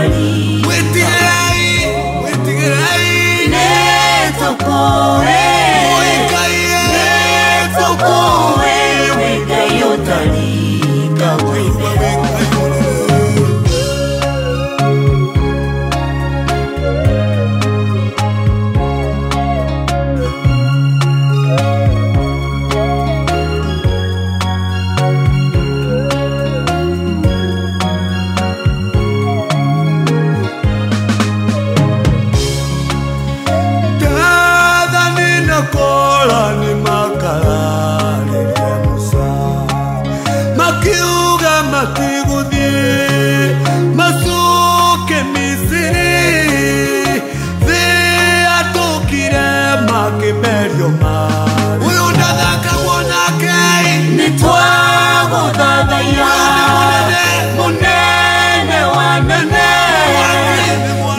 ũtarĩ. Wĩtigĩrei, wĩtigĩrei. Nĩtũkũĩ. Ũikaie. Nĩtũkũĩ wĩ Ngai ũtarĩ taguo itherũ. Dathani na Kora nĩmakararirie Musa, makiuga matigũthiĩ macoke Misiri. Thĩ yatũkire makĩmerio marĩ. Ũyũ ndathakagwo nake. Nĩtwagũthathaiya mũnene wa nene,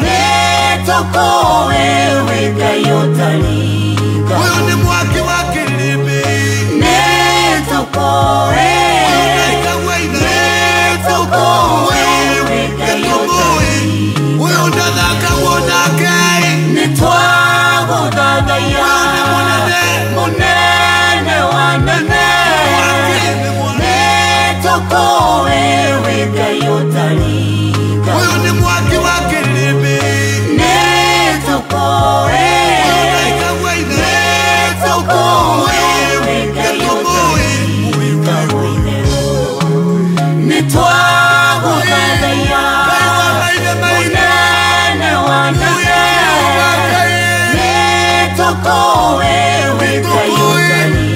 nĩtũkũĩ wĩ Ngai ũtarĩ Ũyũ nĩ mwaki wa kĩrĩmbĩ. Nĩtũkũĩ. Ũyũ ndaikagwo itherũ. Nĩtũkũĩ wĩ Ngai ũtarĩ. Ũyũ ndathakagwo nake. Nĩtwagũthathaiya mũnene wa nene, nĩtũkũĩ wĩ Ngai ũtarĩ. Ũyũ nĩ mwaki wa kĩrĩmbĩ. Nĩtũkũĩ. Ndaikagwo itherũ. Nĩtũkũĩ wĩ Ngai ũtarĩ taguo itherũ. Nĩtwagũthathaiya mũnene wa nene, nĩtũkũĩ wĩ Ngai ũtarĩ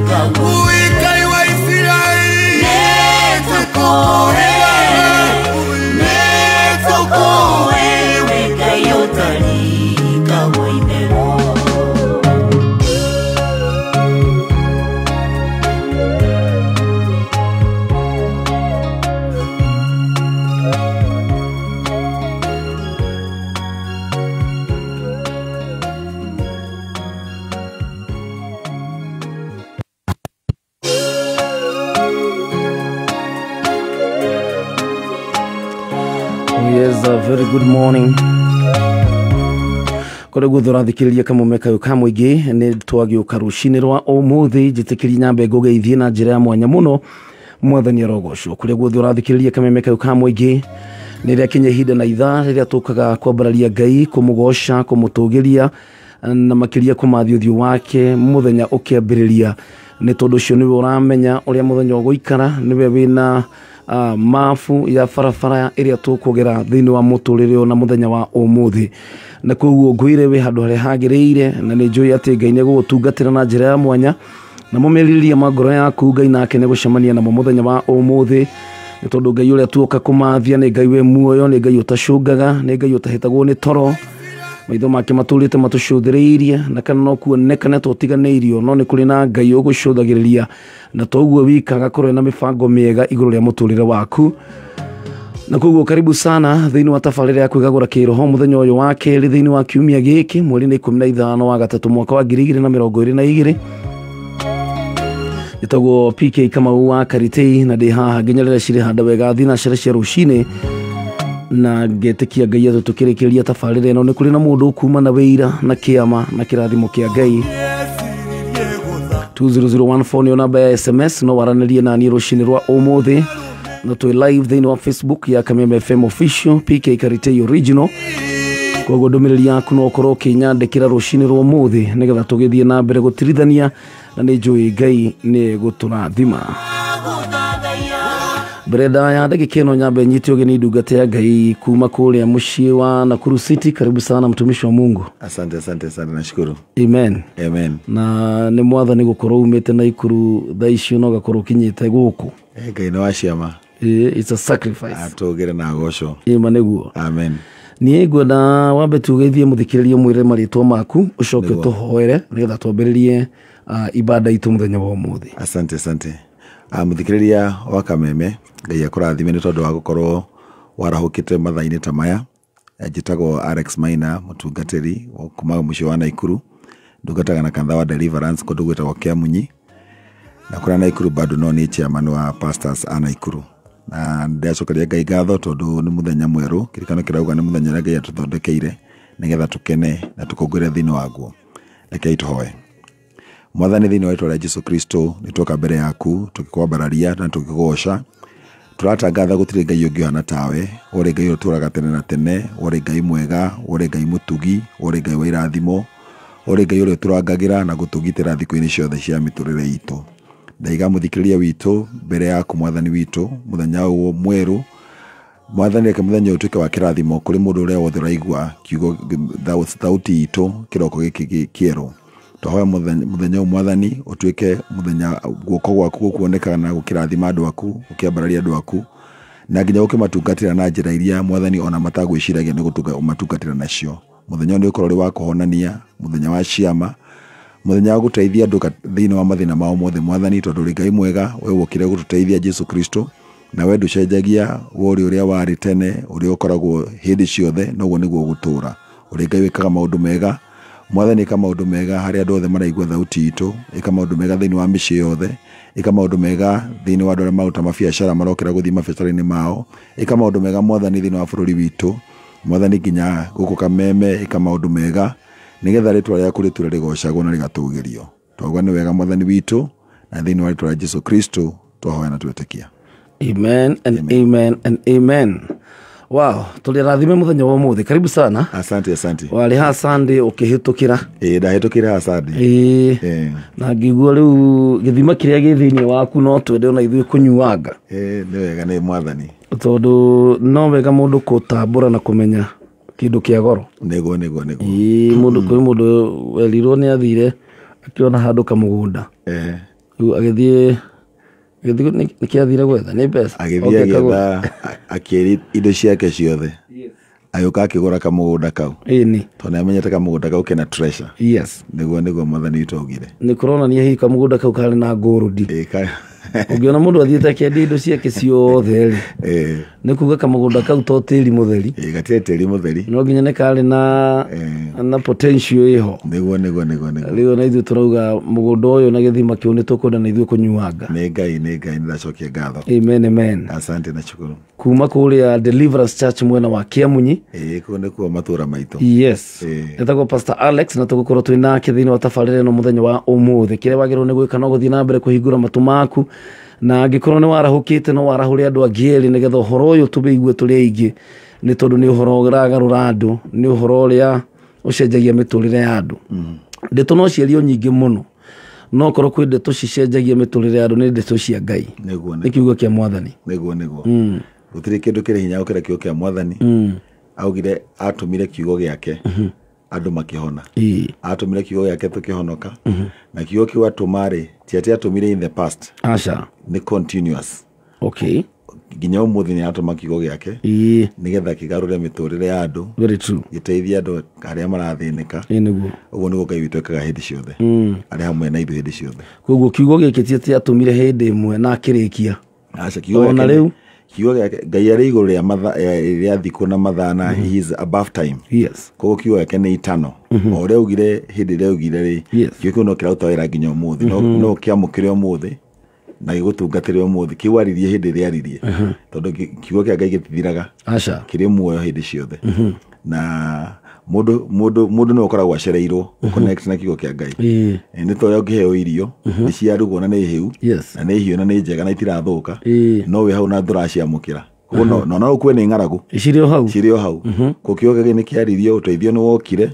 taguo. Ũikai wa Isiraeli. Nĩtũkũĩ. Nĩtũkũĩ wĩ Ngai ũtarĩ taguo itherũ. Yes, a very good morning kũrĩa guothe ũrathikĩrĩria kamũme kayũ ka mũingĩ. Nĩ twagĩũka rũcinĩ rwa ũmũthĩ. Njĩtĩkĩria nyambe ngũgeithie na njĩra ya mwanya mũno. Mwathani arogocwo. Kũrĩa guothe ũrathikĩrĩria kameme kayũ ka mũingĩ, nĩ rĩakinya ihinda na ithaa rĩrĩa tũkaga kwambararia Ngai, kũmũgoca, kũmũtũgĩria, na makĩria kũmathia ũthiũ wake mũthenya ũkĩambĩrĩria, nĩ tondũ ũcio nĩwe ũramenya ũrĩa mũthenya ũgũikara, nĩwe wĩna mabu ya barabara ĩrĩa tũkũgera thĩinĩ wa mũtũrĩre ũyũ na mũthenya wa ũmũthĩ. Na koguo ngwĩre wĩ handũ harĩa hagĩrĩire, na nĩ njũĩ atĩ Ngai nĩ egũgũtungatĩra na njĩra ya mwanya, namo merirĩria ma ngoro yaku Ngai nake nĩ gũcemania namo mũthenya wa ũmũthĩ, nĩ tondũ Ngai ũrĩa tuoka kũmathia nĩ Ngai wĩ muoyo, nĩ Ngai ũtacũngaga, nĩ Ngai ũtahĩtagwo nĩ toro. Maitho make matũrĩte matũcũthĩrĩirie, na kana no kuonekane tũtiganĩirio, no nĩ kũrĩ na Ngai ũgũcũthagĩrĩria, na toguo wika agakorwo na mĩbango mĩega igũrũ rĩa mũtũrĩre waku. Na koguo karibu sana thĩinĩ wa tabarĩra ya kwĩgagũra kĩroho mũthenya ũyũ wa kerĩ thĩinĩ wa kiumia gĩkĩ, mweri nĩ 15 wa gatatũ mwaka wa 2022. Njĩtagwo PK Kamau wa Karitei, na ndĩ haha nginya rĩrĩa cirĩ handa wega thinacara cia rũcinĩ, na ngetĩkia Ngai atĩ tũkĩrĩkĩrĩria tabarĩra ĩno nĩ kũrĩ na mũndũ ũkuma na wĩira na kĩama na kĩrathimo kĩa Ngai. 20014 nĩyo namba ya SMS, no waranĩrie naniĩ rũcinĩ rwa ũmũthĩ. Na twĩ live thĩinĩ wa Facebook ya Kameme FM Official, PK Karitei Original. Koguo ndũmĩrĩri yaku no ũkorwo ũkĩnyandĩkĩra rũcinĩ rwa ũmũthĩ, nĩgetha tũgĩthiĩ na mbere gũtirithania, na nĩ njũĩ Ngai nĩ gũtũrathima. Mbere ndaya ndagĩka ĩno, nyambe nyite ũgeni ndungata ya Ngai kuma kũrĩa mũciĩ wa Nakuru City. Karibu sana, mtumishi wa Mungu. Asante, asante sana, nashukuru. Amen. Amen. Na nĩ mwathani gũkorwo umĩte Naikuru thaa icio na ũgakorwo ũkinyĩte gũkũ. Ngai nĩ wa ciama. It's a sacrifice. Atũgĩre na agocwo. Ĩma nĩguo. Amen. Niĩ ngwenda wambe tugeithie mũthikĩrĩria, mwĩre marĩtwa maku, ũcoke Nĩguo. ũtũhoere nĩgetha twambĩrĩrie ibada itũ mũthenya wa ũmũthĩ. Asante, asante. Mũthikĩrĩria wa Kameme, Ngai akũrathime nĩ tondũ wa gũkorwo warahũkĩte mathaa-inĩ ta maya. Njĩtagwo Alex Maina, mũtungatĩri wa kuma mũciĩ wa Naikuru. Ndungataga na kanitha wa Deliverance kũndũ gwĩtagwo Kĩamunyi, na kũrĩa Naikuru bado no nĩ chairman wa pastors a Naikuru. Na ndĩracokeria Ngai ngatho tondũ nĩ mũthenya mwerũ, kĩririkano kĩrauga nĩ mũthenya ũrĩa Ngai atũthondekeire nĩgetha tũkene na tũkũngũĩre thĩinĩ waguo. Rekei tũhoe. Mwathani, thĩinĩ wa rĩtwa rĩa Jesu Kristo, nĩ tuoka mbere yaku tũgĩkwambararia na tũgĩkũgoca. Tũratangatha gũtirĩ Ngai ũngĩ ũhana tawe, ũrĩ Ngai ũtũũraga tene na tene, ũrĩ Ngai mwega, ũrĩ Ngai mũtugi, ũrĩ Ngai wa irathimo, ũrĩ Ngai ũrĩa ũtũrangagĩra na gũtũgitĩra thikũ-inĩ ciothe cia mĩtũrĩre itũ. Ndaiga mũthikĩrĩria witũ mbere yaku Mwathani witũ mũthenya ũyũ mwerũ. Mwathani, reke mũthenya ũyũ ũtuĩke wa kĩrathimo kũrĩ mũndũ ũrĩa wothe ũraigua kiugo thauti itũ kĩroko gĩkĩ kĩerũ. Twahoya mũthenya ũyũ Mwathani ũtuĩke mũthenya guoko gwaku gũkuoneka na gũkĩrathima andũ aku, gũkĩambararia andũ aku, na nginya gũkĩmatungatĩra na njĩra iria Mwathani ona matagwĩciragia nĩ gũmatungatĩra nacio. Mũthenya ũyũ nĩ ũkorwo ũrĩ wa kũhonania, mũthenya wa ciama, mũthenya wa gũteithia andũ thĩinĩ wa mathĩna mao mothe Mwathani, tondũ ũrĩ Ngai mwega, we wokire gũtũteithia Jesu Kristo, na we ndũcenjagia, we ũrĩ ũrĩa warĩ tene, ũrĩa ũkoragwo hĩndĩ ciothe, noguo nĩguo ũgũtũũra. Ũrĩ Ngai wĩkaga maũndũ mega. Mwathani, ĩka maũndũ mega harĩa andũ othe maraigua thauti itũ, ĩka maũndũ mega thĩinĩ wa mĩciĩ yothe, ĩka maũndũ mega thĩinĩ wa andũ arĩa maruta mabiacara marokĩra gũthiĩ mabiacara-inĩ mao, ĩka maũndũ mega Mwathani thĩinĩ wa bũrũri witũ. Mwathani, nginya gũkũ Kameme, ĩka maũndũ mega nĩgetha rĩtwa rĩaku rĩtũre rĩgocagwo na rĩgatũgĩrio. Twauga nĩ wega Mwathani witũ, na thĩinĩ wa rĩtwa rĩa Jesu Kristo twahoya na twetĩkia. Amen and amen, amen and amen. Wow, tũrĩrathime mũthenya wa ũmũthĩ. Karibu sana. Asante, asante. Warĩ ha Sunday ũkĩhĩtũkĩra. Ĩĩ, ndahĩtũkĩra ha Sunday. Ĩĩ. Na ngĩigua rĩu gĩthima kĩrĩa gĩ thĩinĩ waku no twende ona ithuĩ kũnyuanga. Ĩĩ, nĩ wega nĩ Mwathani. Tondũ no wega mũndũ gũtambũra na kũmenya kĩndũ kĩa goro. Nĩguo, nĩguo, nĩguo. Ĩĩ, mũndũ kwĩ mũndũ werirwo nĩ athire akĩona handũ kamũgũnda. Rĩu agĩthiĩ nĩkĩ athire gwetha nĩ mbeca. Agĩthiĩ agĩetha, akĩĩra indo ciake ciothe, agĩũka akĩgũra kamũgũnda kau. Ĩni. Tondũ nĩamenyete kamũgũnda kau kena treasure. Yes. Nĩguo, nĩguo Mwathani witũ augire. Nĩ kũronania hihi kamũgũnda kau karĩ na ngũrũndi. Ĩĩ. Ũngĩona mũndũ athiĩte akĩendia indo ciake ciothe rĩ, nĩ kuga kamũgũnda kau to tĩri mũtheri. Ĩĩ, gatirĩ tĩri mũtheri. No nginya nĩ karĩ na potential ĩho. Nĩguo, nĩguo, nĩguo, nĩguo. Rĩu na ithuĩ tũrauga mũgũnda ũyũ na gĩthima kĩu nĩ tũkwenda na ithuĩ kũnyuanga. Nĩ Ngai, nĩ Ngai, nĩndacokia ngatho. Amen, amen. Asante na shukuru. Kuma kũrĩa Deliverance Church mwena wa Kĩamunyi. Ĩĩ, kũu nĩkuo matũra maitũ. Yes. Ĩĩ. Etagwo Pastor Alex na tũgũkorwo twĩ nake thĩinĩ wa tabarĩra ĩno mũthenya wa ũmũthĩ. Kĩrĩa wagĩrĩirwo nĩ gwĩka no gũthiĩ na mbere kũhingũra matũ maku, na angĩkorwo nĩ warahũkĩte no warahũre andũ angĩ erĩ nĩgetha ũhoro ũyũ tũmĩigue tũrĩ aingĩ, nĩ tondũ nĩ ũhoro ũragarũra andũ, nĩ ũhoro ũrĩa ũcenjagia mĩtũrĩre ya andũ. Ndeto no ciario nyingĩ mũno, no korwo kwĩ ndeto cicenjagia mĩtũrĩre ya andũ nĩ ndeto cia Ngai. Nĩguo. Nĩ kiugo kĩa Mwathani. Nĩguo, nĩguo. Gũtirĩ kĩndũ kĩrĩ hinya gũkĩra kiugo kĩa Mwathani. Augire atũmire kiugo gĩake andũ makĩhona. Atũmire kiugo gĩake tũkĩhonoka. Na kiugo kĩu atũma rĩ, ti atĩ atũmire in the past. Aca. Nĩ continuous. Nginya ũmũthĩ nĩ atũma kiugo gĩake nĩgetha kĩgarũre mĩtũrĩre ya andũ. Very true. Gĩteithie andũ arĩa marathĩnĩka. Ĩĩ, nĩguo. Ũguo nĩguo Ngai witũ ekaga hĩndĩ ciothe. Arĩ hamwe na ithuĩ hĩndĩ ciothe. Koguo kiugo gĩkĩ ti atĩ atũmire hĩndĩ ĩmwe na akĩrĩkia. Aca, kiugo Ona gĩake rĩu? Kiugo gĩake, Ngai arĩ igũrũ rĩa mathaa, rĩa thikũ na mathaa, na he is above time. Koguo kiugo gĩake nĩ itano. O ũrĩa augire hĩndĩ ĩrĩa augire rĩ, kiugo kĩu no kĩraruta wĩra nginya ũmũthĩ. No kĩamũkĩre ũmũthĩ na gĩgũtungatĩre ũmũthĩ. Kĩu aririe hĩndĩ ĩrĩa aririe. Tondũ kiugo kĩa Ngai gĩtithiraga. Aca. Kĩrĩ muoyo hĩndĩ ciothe. Na mũndũ nĩwe ũkoragwo acereirwo connect na kiugo kĩa Ngai. Nĩ ta ũrĩa ũngĩheo irio nĩ ciarugwo na nĩ hĩu, na nĩ hiũ na nĩ njega na itirathũka, no wĩ hau na ndũraciamũkĩra. Koguo no ũkue nĩ ng'aragu. Cirĩ o hau. Cirĩ o hau. Koguo kiugo gĩkĩ nĩ kĩaririo, ũteithio nĩ wokire,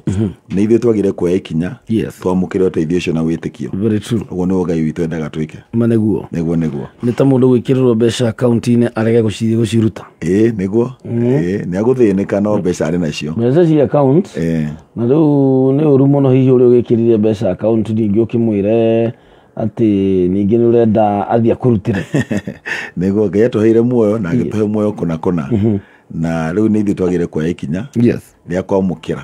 nĩ ithuĩ twagire kuoya ikinya twamũkĩre ũteithio ũcio na wĩtĩkio. Very true. Ũguo nĩguo Ngai witũ endaga twĩke. Ma nĩguo. Nĩguo, nĩguo. Nĩ ta mũndũ gwĩkĩrĩrwo mbeca akaunti-inĩ arege gũciruta. Ĩĩ, nĩguo. Ĩĩ, nĩ agũthĩnĩka no mbeca arĩ nacio. Mbeca ci account. Na rĩu nĩ ũru mũno hihi ũrĩa ũgĩkĩrire mbeca account ningĩ ũkĩmwĩre atĩ ningĩ nĩ ũrenda athiĩ akũrutĩre. Nĩguo, Ngai atũheire muoyo na agĩtũhe muoyo kũna kũna, na rĩu nĩ ithuĩ twagĩrĩire kuoya ikinya rĩa kwamũkĩra,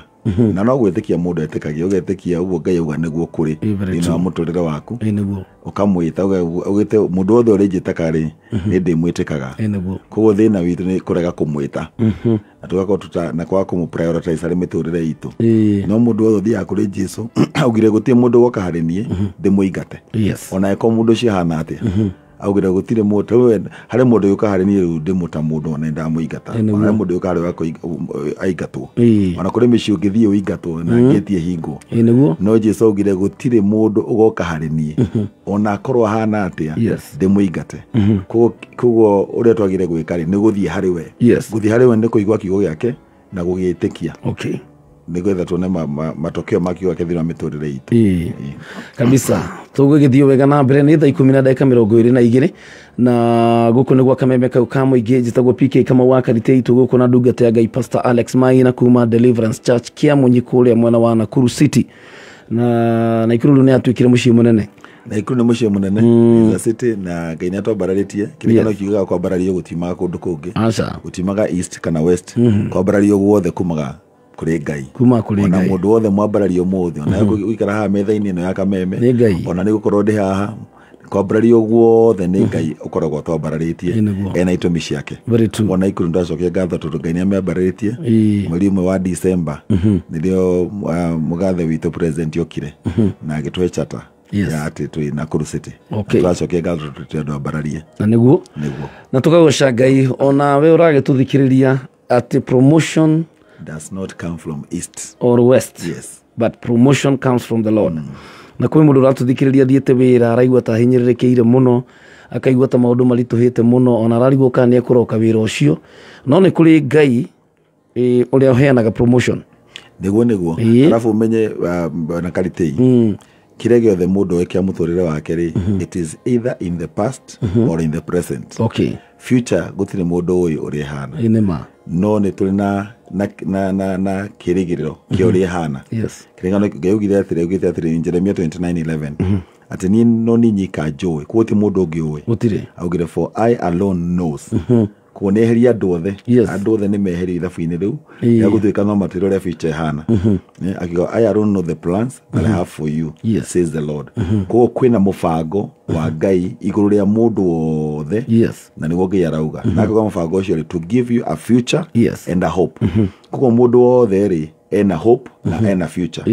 na no gwĩtĩkia mũndũ etĩkagia, ũgetĩkia ũguo Ngai auga nĩguo kũrĩ Very thĩinĩ wa mũtũrĩre waku. Ĩĩ, nĩguo. Ũkamwĩta ũgĩte mũndũ wothe ũrĩnjĩtaga rĩ, nĩ ndĩmwĩtĩkaga. Ĩĩ, nĩguo. Koguo thĩna witũ nĩ kũrega kũmwĩta na tũgakorwo tuta na kwaga kũmũ prioritize harĩ mĩtũrĩre itũ. No mũndũ wothe ũthiaga kũrĩ Jesu, augire gũtirĩ mũndũ woka harĩ niĩ ndĩmũingate, ona angĩkorwo mũndũ ũcio ahana atĩa. Augire gũtirĩ mũndũ harĩ mũndũ yũka harĩ niĩ rĩu ndĩmũta mũndũ ona ndamũingata. Ona mũndũ yũka harĩ wako aingatwo. Ona kũrĩ mĩciĩ ũngĩthiĩ ũingatwo na ngĩtie hingwo. No Jesu augire gũtirĩ mũndũ ũgoka harĩ niĩ ona akorwo ahana atĩa ndĩmũingate. Koguo ũrĩa twagĩrĩire gwĩka rĩ nĩ gũthiĩ harĩ we. Gũthiĩ harĩ we nĩ kũigua kiugo gĩake na gũgĩtĩkia. Okay. Nĩgetha tuone matokeo ma kiugo gĩake thĩinĩ wa mĩtũrĩre itũ. Kabisa. Tũgũgĩthiĩ wega na mbere nĩ thaa 10:22 na gũkũ nĩ gwa Kameme kau ka mũingĩ. Njĩtagwo PK Kamau wa Karite itũ gũkũ na ndungata ya Ngai Pastor Alex Maina kuma Deliverance Church Kĩamunyi kũrĩa mwena wa Nakuru City. Na Nakuru nĩ atuĩkire mũciĩ mũnene. Nakuru nĩ mũciĩ mũnene is a city na Ngai nĩ atwambararĩtie. Kĩrĩkanĩro kiugaga kwambarario gũtiumaga kũndũ kũngĩ. Gũtiumaga east kana west. Kwambarario guothe kumaga kũrĩ Ngai. Kuma kũrĩ Ngai. Ona mũndũ wothe mwambarario mũthĩ ona gũikara haha metha-inĩ ĩno ya Kameme ona nĩ gũkorwo ndĩ haha kwambarario guothe nĩ Ngai ũkoragwo atwambararĩtie ena itũmi ciake. Ona Nakuru ndacokia ngatho tondũ Ngai nĩ amĩambararĩtie. Mweri ũmwe wa December nĩrĩo mũgathe witũ president okire na agĩtũhe charter ya atĩ twĩ Nakuru City. Twacokia ngatho tondũ twĩ andũ ambararie. Na nĩguo na tũkagoca Ngai ona we ũragĩtũthikĩrĩria atĩ promotion does not come from east or west. Yes. But promotion comes from the Lord. Na kwĩ mũndũ ũratũthikĩrĩria thiĩte wĩra araigua ta hinyĩrĩrĩkĩire mũno akaigua ta maũndũ maritũhĩte mũno ona ararigwo kana nĩ ekũroka wĩra ũcio, no nĩ kũrĩ Ngai ũrĩa ũheanaga promotion. Nĩguo arabu ũmenye na Karitei kĩrĩa gĩothe mũndũ oĩ kĩa mũtũrĩre wake rĩ, it is either in the past or in the present. Okay. Future gũtirĩ mũndũ ũĩ ũrĩa ĩhana. No nĩ tũrĩ na kĩrĩgĩrĩro kĩa ũrĩa ĩhana. Kĩrĩgano Ngai augire atĩrĩ Jeremiah 29:11 atĩ niĩ no niĩ nyika njũĩ, koguo ti mũndũ ũngĩ ũĩ. Gũtirĩ. Augire for I alone knows. Koguo nĩ eheria andũ othe. Andũ othe nĩ meherio ithabu-inĩ rĩu rĩa gũtuĩka no matwĩre ũrĩa future ĩhana. Akiuga I alone know the plans that I have for you, says the Lord. Koguo kwĩna mũbango wa Ngai igũrũ rĩa mũndũ wothe. Na nĩguo Ngai arauga. Na akiuga mũbango ũcio rĩ, to give you a future and a hope. Koguo mũndũ wothe rĩ ena hope na ena future.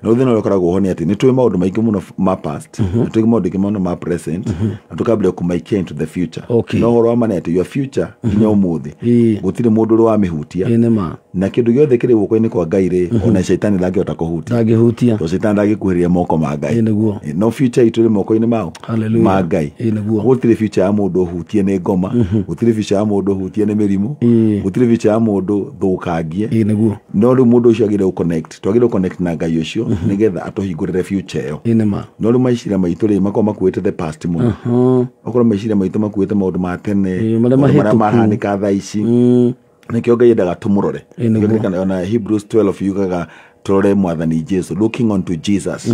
No thĩna ũrĩa ũkoragwo ho nĩ atĩ nĩ tũĩ maũndũ maingĩ mũno ma past, nĩ tũĩ maũndũ maingĩ mũno ma present, na tũkambĩrĩria kũmaikia into the future. No ũhoro wa ma nĩ atĩ your future nginya ũmũthĩ gũtirĩ mũndũ ũrĩ wamĩhutia. Na kĩndũ gĩothe kĩrĩ guoko-inĩ kwa Ngai rĩ, ona caitani ndangĩhota kũhutia. Ndangĩhutia. Tondũ caitani ndangĩkuhĩrĩria moko ma Ngai. No future itũ ĩrĩ moko-inĩ mao ma Ngai. Gũtirĩ future ya mũndũ ũhutie nĩ ngoma, gũtirĩ future ya mũndũ ũhutie nĩ mĩrimũ, gũtirĩ future ya mũndũ thũkangie. No rĩu mũndũ ũcio agĩrĩire gũ-connect. Twagĩrĩire gũ-connect na Ngai ũcio nĩgetha atũhingũrĩre future ĩyo. No rĩu meciria maitũ rĩ makoragwo makuĩte the past mũno. Okorwo meciria maitũ makuĩte maũndũ ma tene, maũndũ marĩa mahanĩka thaa ici. Nĩkĩo Ngai endaga tũmũrore. Ona Hebrews 12 yugaga tũrore Mwathani Jesu, looking unto Jesus,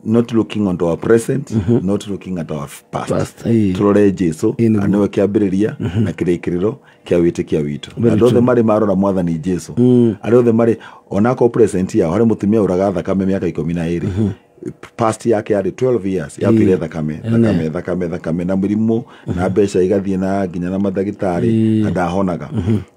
not looking unto our present, not looking at our past. Tũrore Jesu, nĩwe kĩambĩrĩria na kĩrĩkĩrĩro kĩa wĩtĩkia witũ. Andũ othe marĩ marora Mwathani Jesu, arĩa othe marĩ onakorwo present yao, harĩ mũtumia ũraga thakame mĩaka 12, past yake yarĩ 12 years yatuire thakame thakame thakame thakame na mũrimũ na mbeca igathiĩ na nginya na mandagĩtarĩ na ndahonaga.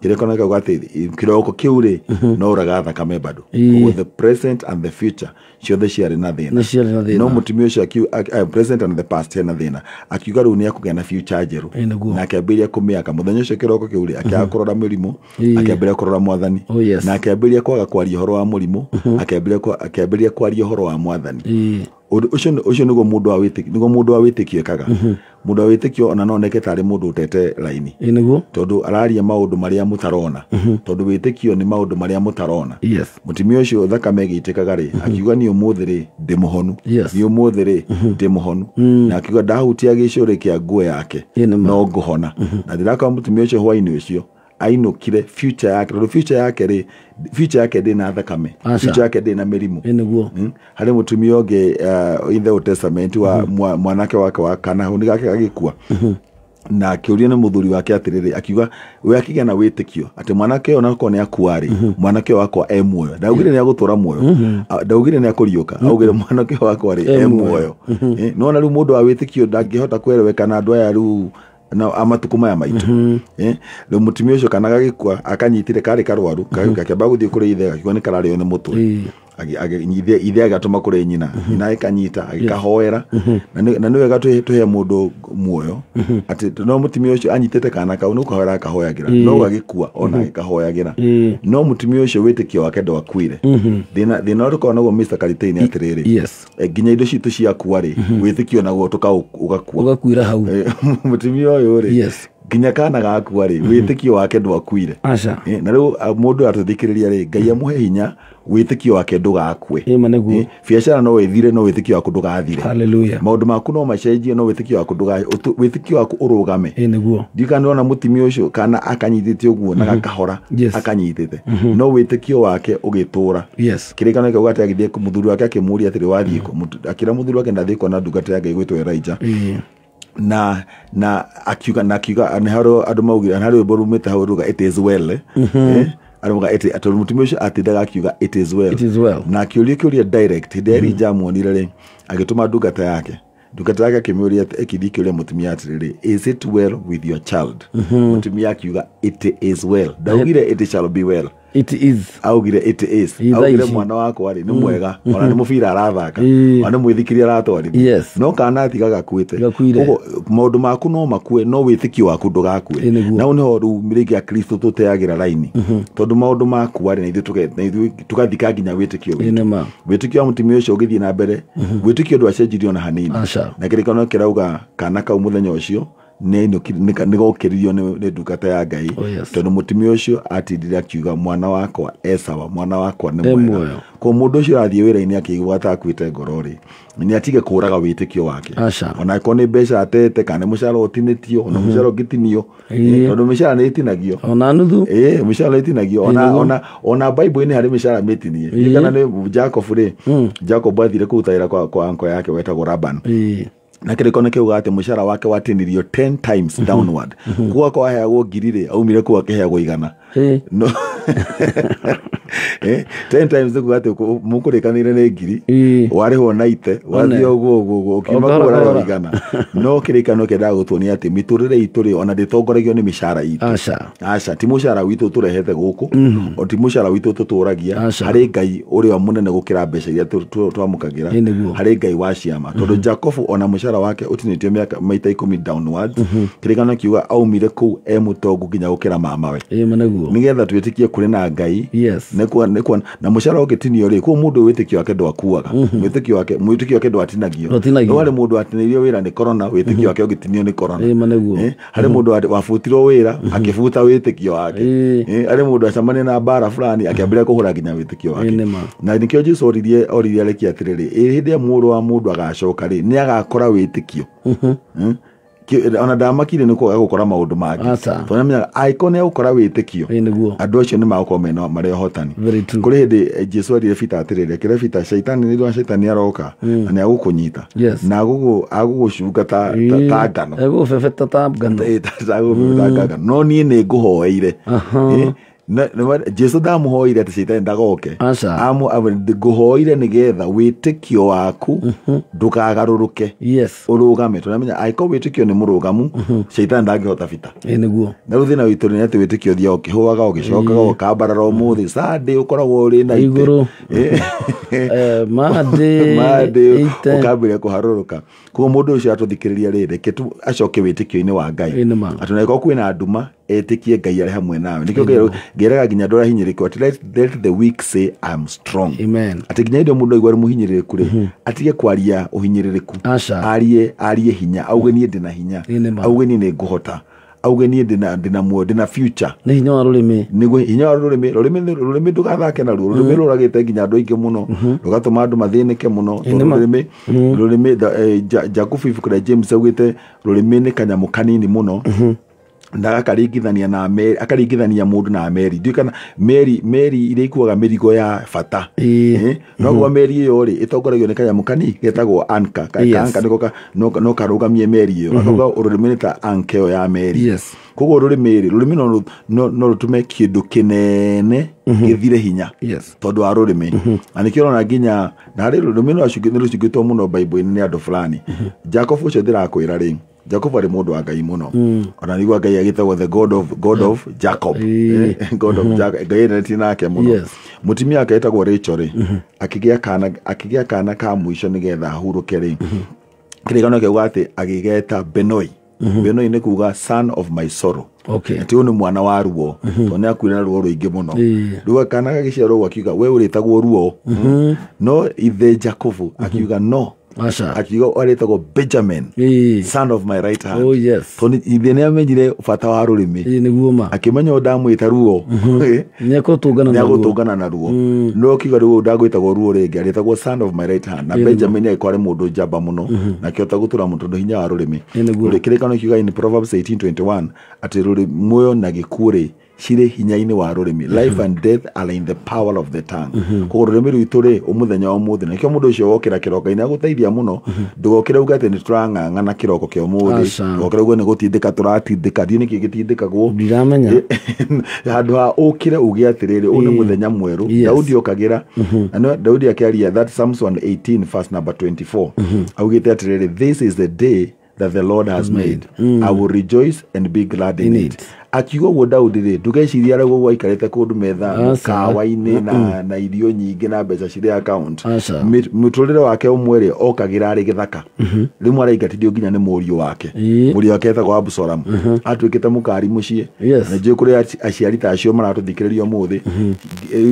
Kĩrĩko gĩkauga atĩ kĩroko kĩu rĩ no ũraga thakame bado. Koguo the present and the future ciothe ciarĩ na thĩna. No mũtumia ũcio present and the past hena thĩna, akiuga rĩu nĩ ekũgĩa na future njerũ na akĩambĩrĩria kũmĩaka. Mũthenya ũcio kĩroko kĩu rĩ akĩaga kũrora mĩrimũ, akĩambĩrĩria kũrora Mwathani, na akĩambĩrĩria kwaga kwaria ũhoro wa mũrimũ, akĩambĩrĩria kwaria ũhoro wa Mwathani. Ũcio nĩguo mũndũ wa wĩtĩkio, nĩguo mũndũ wa wĩtĩkio ekaga. Mũndũ wa wĩtĩkio ona no oneke tarĩ mũndũ ũtete raini, tondũ araria maũndũ marĩa mũtarona, tondũ wĩtĩkio nĩ maũndũ marĩa mũtarona. Mũtumia ũcio thakame ĩgĩitĩkaga rĩ, akiuga niĩ ũmũthĩ rĩ ndĩ mũhonu, niĩ ũmũthĩ rĩ ndĩ mũhonu, na akiuga ndahutia gĩcũrĩ kĩa nguo yake no ngũhona. Na ndĩrakora mũtumia ũcio hwainĩ ũcio ainũkire future yake, tondũ future yake rĩ, future yake ndĩ na thakame, future yake ndĩ na mĩrimũ. Harĩ mũtumia ũngĩ in the Old Testament wa mwanake wake wa kana hau gake gagĩkua, na akĩũrio nĩ mũthuri wake atĩrĩrĩ, akiuga we akĩgĩa na wĩtĩkio atĩ mwanake ũyũ onakorwo nĩ akua rĩ, mwanake ũyũ wakwa e muoyo. Ndaugire nĩ agũtũra muoyo, ndaugire nĩ akũriũka, augire mwanake ũyũ wakwa rĩ e muoyo. Nĩwona rĩu mũndũ wa wĩtĩkio ndangĩhota kwereweka na andũ aya rĩu na amatuko maya maitu. Rĩu mũtumia ũcio kana gagĩkua akanyitire karĩ karwaru, gakĩamba gũthiĩ kũrĩ ithe, gakiuga nĩ kararĩo nĩ mũtwe. Ithe agatũma kũrĩ nyina, nyina ĩkanyita agĩkahoera. Na nĩ wega tũhe mũndũ muoyo atĩ no mũtumia ũcio anyitĩte kana kau nĩ kũhoera akahoyagĩra, no gagĩkua ona agĩkahoyagĩra. No mũtumia ũcio wĩtĩkio wake ndwakuire. Thĩna ũrĩa tũkoragwo naguo Mr. Karitei nĩ atĩrĩrĩ, nginya indo citũ ciakua rĩ, wĩtĩkio naguo ũgakua, ũgakuira hau. Mũtumia ũyũ rĩ, nginya kana gakua rĩ, wĩtĩkio wake ndwakuire. Na rĩu mũndũ atũthikĩrĩria rĩ, Ngai amũhe hinya wĩtĩkio wake ndũgakue. Biacara no ĩthire, no wĩtĩkio waku ndũgathire. Hallelujah. Maũndũ maku no macenjie, no wĩtĩkio waku wĩtĩkio waku ũrũgame. Ndiũĩ kana nĩwona mũtumia ũcio kana akanyitĩte ũguo na gakahora akanyitĩte, no wĩtĩkio wake ũgĩtũra. Kĩrĩkanĩro kĩu atĩ agĩthiĩ mũthuri wake akĩmũũria atĩrĩ, wathiĩ kũ? Akĩra mũthuri wake ndathiĩ kuona ndungata ya Ngai gwĩtwo Elijah. Na akiuga nĩ harĩ andũ maugire, harĩ rwĩmbo rumĩte hau ruga it is well. Arauga it, tondũ mũtumia ũcio atindaga akiuga it is well. It is well. Na akĩũria kĩũria direct hĩndĩ ĩrĩa Elijah amuonire rĩ, agĩtũma ndungata yake akĩmũũria ĩkĩthiĩ kĩũria mũtumia atĩrĩrĩ, is it well with your child? Mũtumia akiuga it is well. Ndaugire it shall be well. It is. Augire it is. Augire mwana wakwa rĩ nĩ mwega, ona nĩ mũbira arathaka, ona nĩ mwĩthikiri aratwarithia. No kana atiga gakuĩte. Ũguo maũndũ maku no makue, no wĩtĩkio waku ndũgakue. Na hau nĩho rĩu rĩngĩ Akristo tũteagĩra raini, tondũ maũndũ makua rĩ, na ithuĩ tũgathika nginya wĩtĩkio witũ. Wĩtĩkio wa mũtumia ũcio ũgĩthiĩ na mbere, wĩtĩkio ndwacenjirio ona hanini. Na kĩrĩkanĩro kĩrauga kana kau mũthenya ũcio nĩgokĩririo nĩ ndungata ya Ngai, tondũ mũtumia ũcio atindire akiuga mwana wakwa e sawa, mwana wakwa nĩ mwega. Koguo mũndũ ũcio arathiĩ wĩra-inĩ akĩigua atakuĩte ngoro rĩ, nĩ atige kũraga wĩtĩkio wake. Ona akorwo nĩ mbeca atete, kana nĩ mũcara ũtinĩtio, ona mũcara ũngĩtinio, tondũ mĩcara nĩ ĩtinagio ona nuthu. Mĩcara ĩtinagio ona Bible-inĩ harĩ mĩcara mĩtinie. Kana nĩ Jacob rĩ, Jacob athire kũruta wĩra kwa uncle yake wetagwo Laban. Na kĩrĩko nĩ kĩuga atĩ mũcara wake watinirio 10 times downward. Kuo akorwo aheagwo ngiri rĩ, aumire kũu akĩheagwo 100. No 10 times nĩ kuga atĩ mũkũrĩkanĩire nĩ ngiri, warĩhwo na ite, wathiĩ ũguo ũguo ũkiuma kũu ũrarĩhwo 100. No kĩrĩkanĩro kĩendaga gũtuonia atĩ mĩtũrĩre itũ rĩ, ona ndĩtongoragio nĩ mĩcara itũ. Aca, ti mũcara witũ tũrehete gũkũ, o ti mũcara witũ tũtũragia. Harĩ Ngai ũrĩa mũnene gũkĩra mbeca iria twamũkagĩra, harĩ Ngai wa ciama. Tondũ Jacob ona mũcara wake ũtinĩtio mĩaka maita 10 downwards, kĩrĩkanĩro kiuga aumire kũu e mũtongu nginya gũkĩra mamawe. Nĩgetha twĩtĩkie kũrĩ na Ngai. Na mũcara ũngĩtinio rĩ, koguo mũndũ wĩtĩkio wake ndwakuaga, mwĩtĩkio wake ndwatinagio. No harĩ mũndũ watinĩirio wĩra nĩ corona, wĩtĩkio wake ũgĩtinio nĩ corona. Harĩ mũndũ wabutirwo wĩra akĩbuta wĩtĩkio wake. Harĩ mũndũ acemania na mbara fulani akĩambĩrĩria kũhũra nginya wĩtĩkio wake. Na nĩkĩo Jesũ oririe areki atĩrĩrĩ, hĩndĩ ĩrĩa mũrũ wa mũndũ agacoka rĩ, nĩ agakora wĩtĩkio. Ona ndamakire nĩ kwaga gũkora maũndũ mangĩ, tondũ nĩamenyaga angĩkorwo nĩ egũkora wĩtĩkio, andũ acio nĩ magũkorwo mena marĩ ahotani. Kũrĩ hĩndĩ Jesũ erire Peter atĩrĩrĩ, akĩra Peter, shaitani nĩ ndona shaitani aroka na nĩ agũkũnyita na agũgũcunga ta ngano, agũgũbebeta ta ngano, no niĩ nĩ ngũhoeire. Jesũ ndamũhoire atĩ shaitani ndagoke, ngũhoire nĩgetha wĩtĩkio waku ndũkagarũrũke, ũrũgame. Tondũ nĩamenya angĩkorwo wĩtĩkio nĩ mũrũgamu, shaitani ndangĩhota bita. Na rĩu thĩna witũ nĩ atĩ wĩtĩkio ũthiaga ũkĩhũaga, ũgĩcokaga, ũkambarara ũmũthĩ Sunday ũkoragwo ũrĩ na igũrũ, Monday ũkambĩrĩria kũharũrũka. Koguo mũndũ ũcio atũthikĩrĩria rĩ, reke acoke wĩtĩkio-inĩ wa Ngai, atĩ ona angĩkorwo kwĩna nduma, etĩkie Ngai arĩ hamwe nawe. Nĩkĩo ngeraga nginya andũ arĩa ahinyĩrĩrĩku atĩ let the weak say I am strong. Atĩ nginya hĩndĩ ĩyo mũndũ aigua arĩ mũhinyĩrĩrĩku rĩ, atige kwaria ũhinyĩrĩrĩku, arie hinya, auge niĩ ndĩna hinya, auge niĩ nĩ ngũhota, auge niĩ ndĩna muoyo, ndĩna future. Nĩ hinya wa rũrĩmĩ. Nĩguo hinya wa rũrĩmĩ, rũrĩmĩ ndũgathake naruo. Rũrĩmĩ rũragĩte nginya andũ aingĩ mũno, rũgatũma andũ mathĩnĩke mũno. Tondũ rũrĩmĩ, Jakubu ibuku rĩa James augĩte rũrĩmĩ nĩ kanyamũ kanini mũno, na akaringithania na meri, akaringithania mũndũ na meri. Ndiũĩ kana meri iria ikuaga mĩrigo ya bata, no gwa meri ĩyo rĩ, ĩtongoragio nĩ kanyamũ kanini getagwo anchor. Anchor nĩko no karũgamie meri ĩyo. Akauga rũrĩmĩ nĩ ta anchor ĩyo ya meri. Koguo rũrĩmĩ rĩ, rũrĩmĩ no rũtũme kĩndũ kĩnene gĩthire hinya tondũ wa rũrĩmĩ. Na nĩkĩo ũrona nginya na harĩ rũrĩmĩ nĩ rũcungĩtwo mũno Bible-inĩ nĩ andũ fulani. Jacob ũcio ndĩrakwĩra rĩ, Jacob arĩ mũndũ wa Ngai mũno. Ona nĩguo Ngai agĩtagwo the God of Jacob. God of Jacob. Ngai endanĩtie nake mũno. Yes. Mũtumia wake etagwo Rachel rĩ, akĩgĩa kana ka mũico nĩgetha ahurũke rĩ. Kĩrĩkanĩro kĩauga atĩ agĩgeta Benoi. Benoi nĩ kuga son of my sorrow. Okay. Atĩ ũyũ nĩ mwana wa ruo, tondũ nĩ akuire na ruo rũingĩ mũno. Ĩĩ. Rĩu kana gagĩciarwo ũguo akiuga we ũrĩtagwo ruo. No ithe Jacobu akiuga no. Aca. Akiuga arĩtagwo Benjamin, Ĩĩ. son of my right hand. Oh yes. Tondũ ithe nĩ amenyire bata wa rũrĩmĩ. Ĩĩ nĩguo ma. Akĩmenya ũyũ ndamwĩta ruo, Nĩekũtũngana na ruo. nĩagũtũngana na ruo. No akiuga rĩu ũyũ ndagwĩtagwo ruo rĩngĩ, arĩtagwo son of my right hand. Na Benjamin agĩkorwo arĩ mũndũ njamba mũno, na akĩhota gũtũra mũno tondũ hinya wa rũrĩmĩ. Ĩĩ nĩguo. Kĩrĩkanĩro kiuga in Proverbs 18:21 atĩ muoyo na gĩkuũ rĩ cirĩ hinya-inĩ wa rũrĩmĩ. Life and death are in the power of the tongue. Koguo rũrĩmĩ rwitũ rĩ ũmũthenya wa ũmũthĩ, na nĩkĩo mũndũ ũcio wokĩra kĩroko-inĩ agũteithia mũno. Ndũgokĩre uge atĩ nĩ tũrang'ang'ana kĩroko kĩa ũmũthĩ, Aca. ndũgokĩre uge nĩ gũtindĩka tũratindĩka, ndiũ nĩkĩ gĩtindĩkagwo. Ndiramenya. Handũ ha ũkĩre uge atĩrĩrĩ, ũyũ nĩ mũthenya mwerũ. Yes. Daudi okagĩra, na no Daudi akĩaria that Psalms 118 verse number 24 augĩte atĩrĩrĩ, this is the day that the Lord has made. I will rejoice and be glad in In it. it. Akiuga ũguo Daudi rĩ, ndũgeciria arĩa ũguo aikarĩte kũndũ metha Aca. mũkawa-inĩ na irio nyingĩ na mbeca cirĩ account. Aca. Mũtũrĩre wake ũmwe rĩ, okagĩra arĩ gĩthaka. Rĩmwe araingatithio nginya nĩ mũriũ wake. Ĩĩ. Mũriũ wake etagwo Absalom. Atuĩkĩte mũkari mũciĩ. Yes. Na njũĩ kũrĩ aciari ta acio maratũthikĩrĩria ũmũthĩ.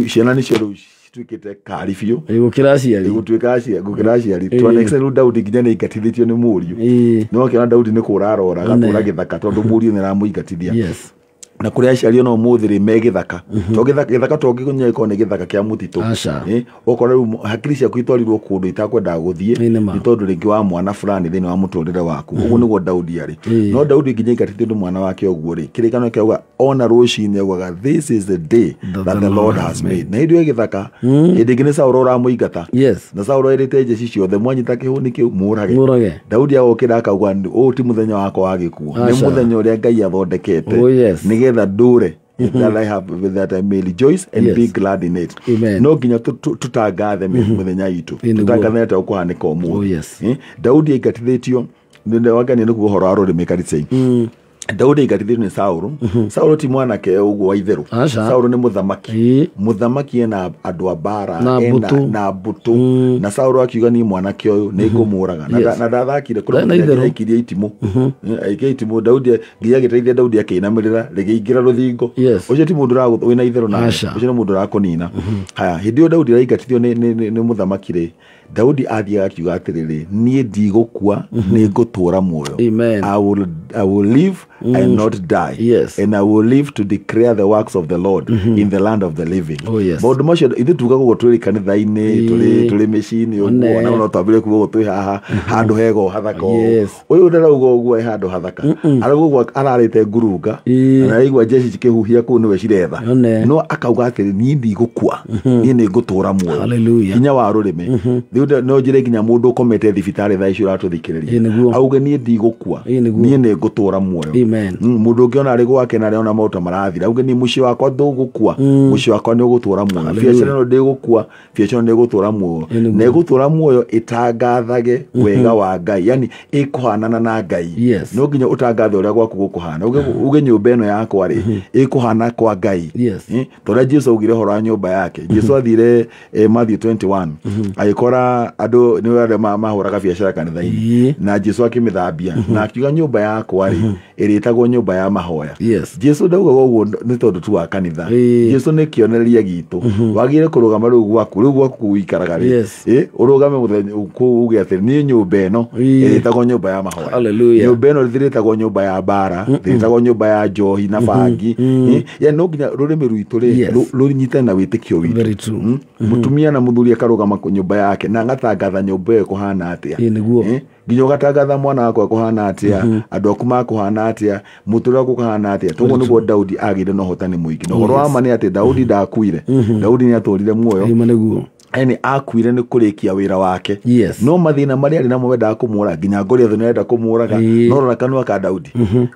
Ciana nĩcio rĩu cituĩkĩte kari biũ. Ĩĩ gũkĩra aciari. Gũtuĩka gũkĩra aciari. To an extent rĩu Daudi nginya nĩ aingatithĩtio nĩ mũriũ. Ĩĩ. No akĩona Daudi nĩ kũra arora, agatũra gĩthaka tondũ mũriũ nĩ aramũingatithia. Yes. Na kũrĩ aciari ona ũmũthĩ rĩ me gĩthaka. To gĩthaka to gĩkũnya gĩkorwo nĩ gĩthaka kĩa mũtitũ. Aca. Ũkora rĩu hakiri ciaku itwarirwo kũndũ itakwendaga gũthiĩ Ĩĩ nĩ ma. nĩ tondũ rĩngĩ wa mwana fulani thĩinĩ wa mũtũrĩre waku. Ũguo nĩguo Daudi arĩ. Ĩĩ. No Daudi nginya aingatithio nĩ mwana wake ũguo rĩ, kĩrĩkanĩro kĩauga ona rũcinĩ augaga this is the day that the Lord has made. Na hĩndĩ ĩyo gĩthaka, hĩndĩ ĩngĩ nĩ Saũlũ ũramũingata. Yes. Na Saũlũ erĩte njeci ciothe mwanyita kĩhũni kĩu mũrage. Mũrage. Daudi agokĩra akauga ũyũ ti mũthenya wakwa wa gĩkuũ, nĩ Aca. mũthenya ũrĩa Ngai athondekete Oh, yes. nĩgetha ndũre, that I have, that I may rejoice and Yes. be glad in it. Amen. No nginya tũtangathe mũthenya itũ, Ĩĩ nĩguo. tũtangathe atĩa ũkũhanĩka ũmũthĩ. Oh, yes. Daudi aingatithĩtio, wangania nĩ kuga ũhoro wa rũrĩmĩ karicei. Daudi aingatithĩtio nĩ Saũlũ. Saũlũ ti mwanake ũguo wa itherũ. Aca. Saũlũ nĩ mũthamaki. Ĩĩ. Mũthamaki ena andũ a mbara, Na ena mbũtũ. na mbũtũ. Na Saũlũ akiuga niĩ mwanake ũyũ nĩ ngũmũraga. Na Yes. na ndathakire kũrĩ Ndarĩ na mũthenya itherũ. aikirie itimũ. Aikirie itimũ Daudi nginya agĩteithia Daudi akĩinamĩrĩra rĩgĩingĩra rũthingo. Yes. Ũcio ti mũndũ wĩna itherũ nake. Aca. Ũcio nĩ mũndũ ũrakũnina. Haya, hĩndĩ ĩyo Daudi araingatithio nĩ mũthamaki rĩ, Daudi athiaga akiuga atĩrĩrĩ, niĩ ndigũkua, nĩ ngũtũra muoyo. Amen. I will live and not die. Yes. And I will live to declare the works of the Lord in the land of the living. Oh, yes. Maũndũ macio ithuĩ tugaga ũguo twĩ kanitha-inĩ, tũrĩ mĩciĩ-inĩ ũguo, One. na no twambĩrĩrie kuga ũguo twĩ haha handũ hega o hathaka ũũ. Yes. Ũyũ ndarauga ũguo e handũ hathaka. Arauga ũguo ararĩte ngurunga, Ĩĩ. na araigua njeci cikĩhuhia kũu nĩwe ciretha. One. No akauga atĩrĩ, niĩ ndigũkua, niĩ nĩ ngũtũra muoyo. Hallelujah. Hinya wa rũrĩmĩ. Rĩu no njĩre nginya mũndũ ũkomete thibitarĩ thaa ici ũratũthikĩrĩria. Ĩĩ nĩguo. Auge niĩ ndigũkua, Ĩĩ nĩguo. niĩ nĩ ngũtũra muoyo. Amen. Mũndũ ũngĩ ona arĩ gwake na arĩona maũndũ marathira, auge niĩ mũciĩ wakwa ndũgũkua, mũciĩ wakwa nĩ ũgũtũra muoyo. Hallelujah. Biacara ĩno ndĩgũkua, biacara ĩno nĩ ĩgũtũra muoyo. Ĩĩ nĩguo. Na ĩgũtũra muoyo ĩtangathage wega wa Ngai, yani ĩkũhanana na Ngai. Yes. No nginya ũtangathe ũrĩa gwaku gũkũhana. Uge nyũmba ĩno yakwa rĩ, ĩkũhana kwa Ngai. Yes. Ta ũrĩa Jesu augire ũhoro wa nyũmba yake. Jesu athire Matthew 21 agĩkora andũ nĩ arĩa mahũraga biacara kanitha-inĩ, Ĩĩ. na Jesu akĩmĩthambia na akiuga nyũmba yakwa rĩ ĩrĩtagwo nyũmba ya mahoya. Yes. Jesu ndaugaga ũguo nĩ tondũ tu wa kanitha. Ĩĩ. Jesu nĩ kĩonereria gitũ. Wagĩrĩire kũrũgama rĩu gwaku, rĩu gwaku ũikaraga rĩ, Yes. ũrũgame mũthenya kũu uge atĩ niĩ nyũmba ĩno Ĩĩ. ĩrĩtagwo nyũmba ya mahoya. Hallelujah. Nyũmba ĩno ndĩrĩtagwo nyũmba ya mbara, ndĩrĩtagwo nyũmba ya njohi na bangi. Ya no nginya rũrĩmĩ rwitũ rĩ Yes. rũnyitane na wĩtĩkio witũ. Very true. Mũtumia na mũthuri akarũgama nyũmba yake na agatangatha nyũmba ĩyo ĩkũhana atĩa. Ĩĩ nĩguo. Nginya ũgatangatha mwana wakwa ekũhana atĩa, andũ aku makũhana atĩa, mũtũrĩre waku ũkahana atĩa. Toguo nĩguo Daudi agĩire na ũhotani mũingĩ. Na ũhoro wa ma nĩ atĩ Daudi ndakuire, Daudi nĩ atũrire muoyo. Ĩĩ ma nĩguo. Yani akuire nĩ kũrĩkia wĩra wake. Yes. No mathĩna marĩa arĩ namo wendaga kũmũraga nginya Goliath nĩ arenda kũmũraga no rora kanua ka Daudi.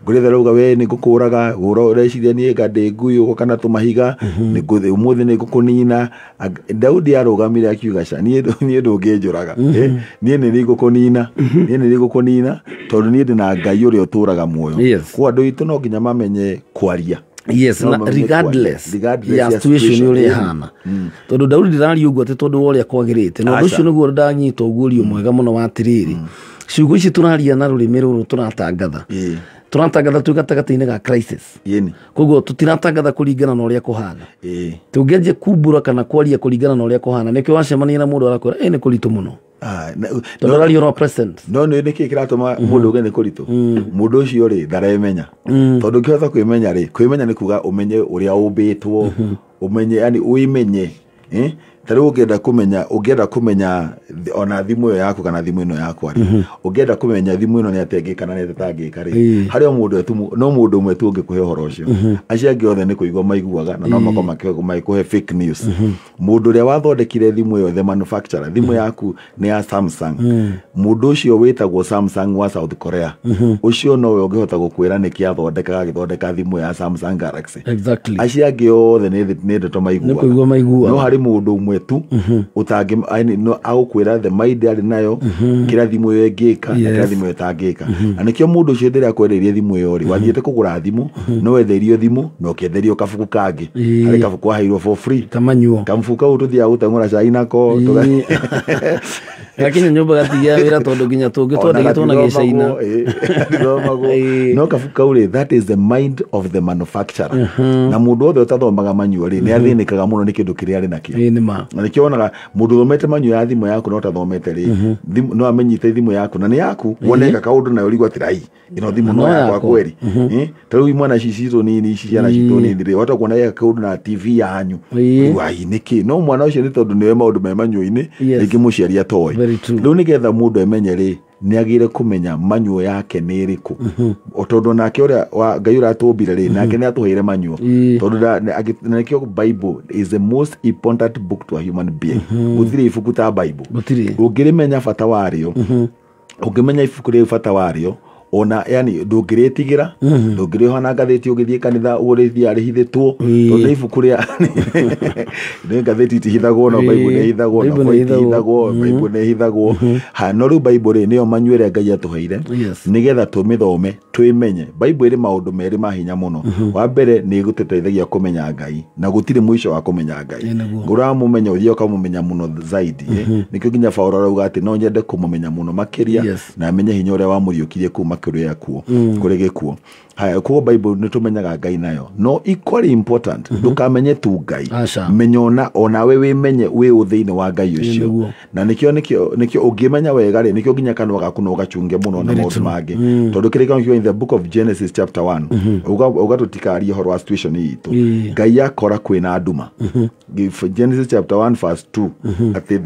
Goliath arauga we nĩ ngũkũraga ũreciria niĩ nga ndĩ ngui ũguo kana tũmahiga ũmũthĩ nĩ ngũkũnina. Daudi arũgamire akiuga ca niĩ ndũngĩnjũraga, niĩ nĩ ngũkũnina, niĩ nĩ ngũkũnina tondũ niĩ ndĩ na Ngai ũrĩa ũtũraga muoyo. Kwa andũ aitũ no nginya mamenye kwaria. Yes, no, na regardless ya situation ũrĩa ĩhana. Tondũ Daudi ndĩraria ũguo atĩ tondũ wa ũrĩa kwagĩrĩte. Na ũndũ ũcio nĩguo ndanyita ũguũrio mwega mũno wa atĩrĩrĩ. Ciugo ici tũraria na rũrĩmĩ rũrũ tũratangatha. Tũratangatha twĩ gatagatĩ-inĩ ga crisis. Koguo tũtiratangatha kũringana na ũrĩa kũhana. Tũngĩanjia kumbũra kana kwaria kũringana na ũrĩa kũhana, nĩkĩo wacemania na mũndũ arakwĩra nĩ kũritũ mũno. Tondũ ũraria ũhoro wa present. No nĩ nĩkĩ kĩratũma mũndũ uge nĩ kũritũ? Mũndũ ũcio rĩ ndaremenya. Tondũ ũngĩhota kwĩmenya rĩ, kwĩmenya nĩ kuga ũmenye ũrĩa ũmbĩtwo, ũmenye yani ũimenye. Ta rĩu ũngĩenda kũmenya ona thimũ ĩyo yaku kana thimũ ĩno yakwa rĩ, ũngĩenda kũmenya thimũ ĩno nĩ atĩa ĩngĩka na nĩ atĩa ĩtangĩka rĩ, harĩ o mũndũ no mũndũ ũmwe tu ũngĩkũhe ũhoro ũcio. Acio angĩ othe nĩ kũigua maiguaga na no makorwo magĩkũhe fake news. Mũndũ ũrĩa wathondekire thimũ ĩyo, the manufacturer, thimũ yaku nĩ ya Samsung. Mũndũ ũcio wĩtagwo Samsung wa South Korea, ũcio nowe ũngĩhota gũkwĩra nĩkĩ athondekaga agĩthondeka thimũ ya Samsung Galaxy. Exactly. Acio angĩ othe nĩ ndeto maiguaga. Nĩ kũigua maiguaga. No harĩ mũndũ ũmwe tu ũtangĩ no agũkwĩra the mind arĩ nayo kĩrĩa thimũ ĩyo ĩngĩka na kĩrĩa thimũ ĩyo ĩtangĩka. Na nĩkĩo mũndũ ũcio hĩndĩ ĩrĩa akwendeirie thimũ ĩyo rĩ, wathiĩte kũgũra thimũ no wenderio thimũ na ũkĩenderio kabuku kangĩ. Harĩ kabuku waheirwo for free. Kamanyuo. Kamubuku kau tũthiaga gũteng'ũra cai nako. Gakinya nyũmba gatigia wĩra tondũ nginya tũngĩ twandĩkĩtwo na gĩcaina. No kabuku kau rĩ, that is the mind of the manufacturer. Na mũndũ wothe ũtathomaga manual rĩ, nĩ athĩnĩkaga mũno nĩ kĩndũ kĩrĩa arĩ nakĩo. Na nĩkĩo wonaga mũndũ ũthomete manual ya thimũ yaku na ũtathomete rĩ, no amenyite thimũ yaku na nĩ yaku, wone eka kaũndũ nayo ũrigwo atĩrĩ, ai, ĩno thimũ no yakwa kweri. Ta rĩu imwana ici citũ nini, ici ciana citũ nini rĩ, wahota kuona eka kaũndũ na TV yanyu. Ai, nĩkĩ? No mwana ũcio nĩ tondũ nĩwe maũndũ me manual-inĩ, rĩngĩ mũciari atoĩ. Rĩu nĩgetha mũndũ emenye rĩ, nĩ agĩrĩire kũmenya manual yake nĩ ĩrĩkũ. O tondũ nake ũrĩa wa Ngai ũrĩa atũmbire rĩ, nake nĩ atũheire manual. Tondũ na nĩkĩo Bible is the most important book to a human being. Gũtirĩ ibuku ta Bible. Ũngĩrĩmenya bata warĩo, ũngĩmenya ibuku rĩu bata warĩo, ona yani ndũngĩrĩtigĩra, ndũngĩrĩoha na ngathĩti ũgĩthiĩ kanitha ũrĩthiĩ rĩhithĩtwo, tondũ ibuku rĩa nĩ ngathĩti itihithagwo, no Bible nĩ ĩhithagwo, na Bible itihithagwo, Bible nĩ ĩhithagwo. Ha, no rĩu Bible rĩ nĩyo manual ĩrĩa Ngai atũheire nĩgetha tũmĩthome twĩmenye. Bible ĩrĩ maũndũ merĩ ma hinya mũno. Wa mbere nĩ ĩgũtũteithagia kũmenya Ngai, na gũtirĩ mũico wa kũmenya Ngai. Ũramũmenya ũthiĩ ũkamũmenya mũno zaidi. Nĩkĩo nginya Paũlũ arauga atĩ no nyende kũmũmenya mũno makĩria na menye hinya ũrĩa wamũriũkirie kuma kũrĩ akuo, kũrĩ gĩkuũ. Haya, koguo Bible nĩ tũmenyaga Ngai nayo. No equally important, ndũkamenye tu Ngai. Menya onawe wĩmenye wĩ ũ thĩinĩ wa Ngai ũcio. Na nĩkĩo ũngĩmenya wega rĩ, nĩkĩo nginya kanua gaku no gachunge mũno na maũndũ mangĩ. Tondũ kĩrĩkanĩro kiuga in the book of Genesis chapter 1, uga tũtikarie ũhoro wa situation itũ. Ngai akora kwĩna nduma. Genesis chapter 1 verse 2, atĩ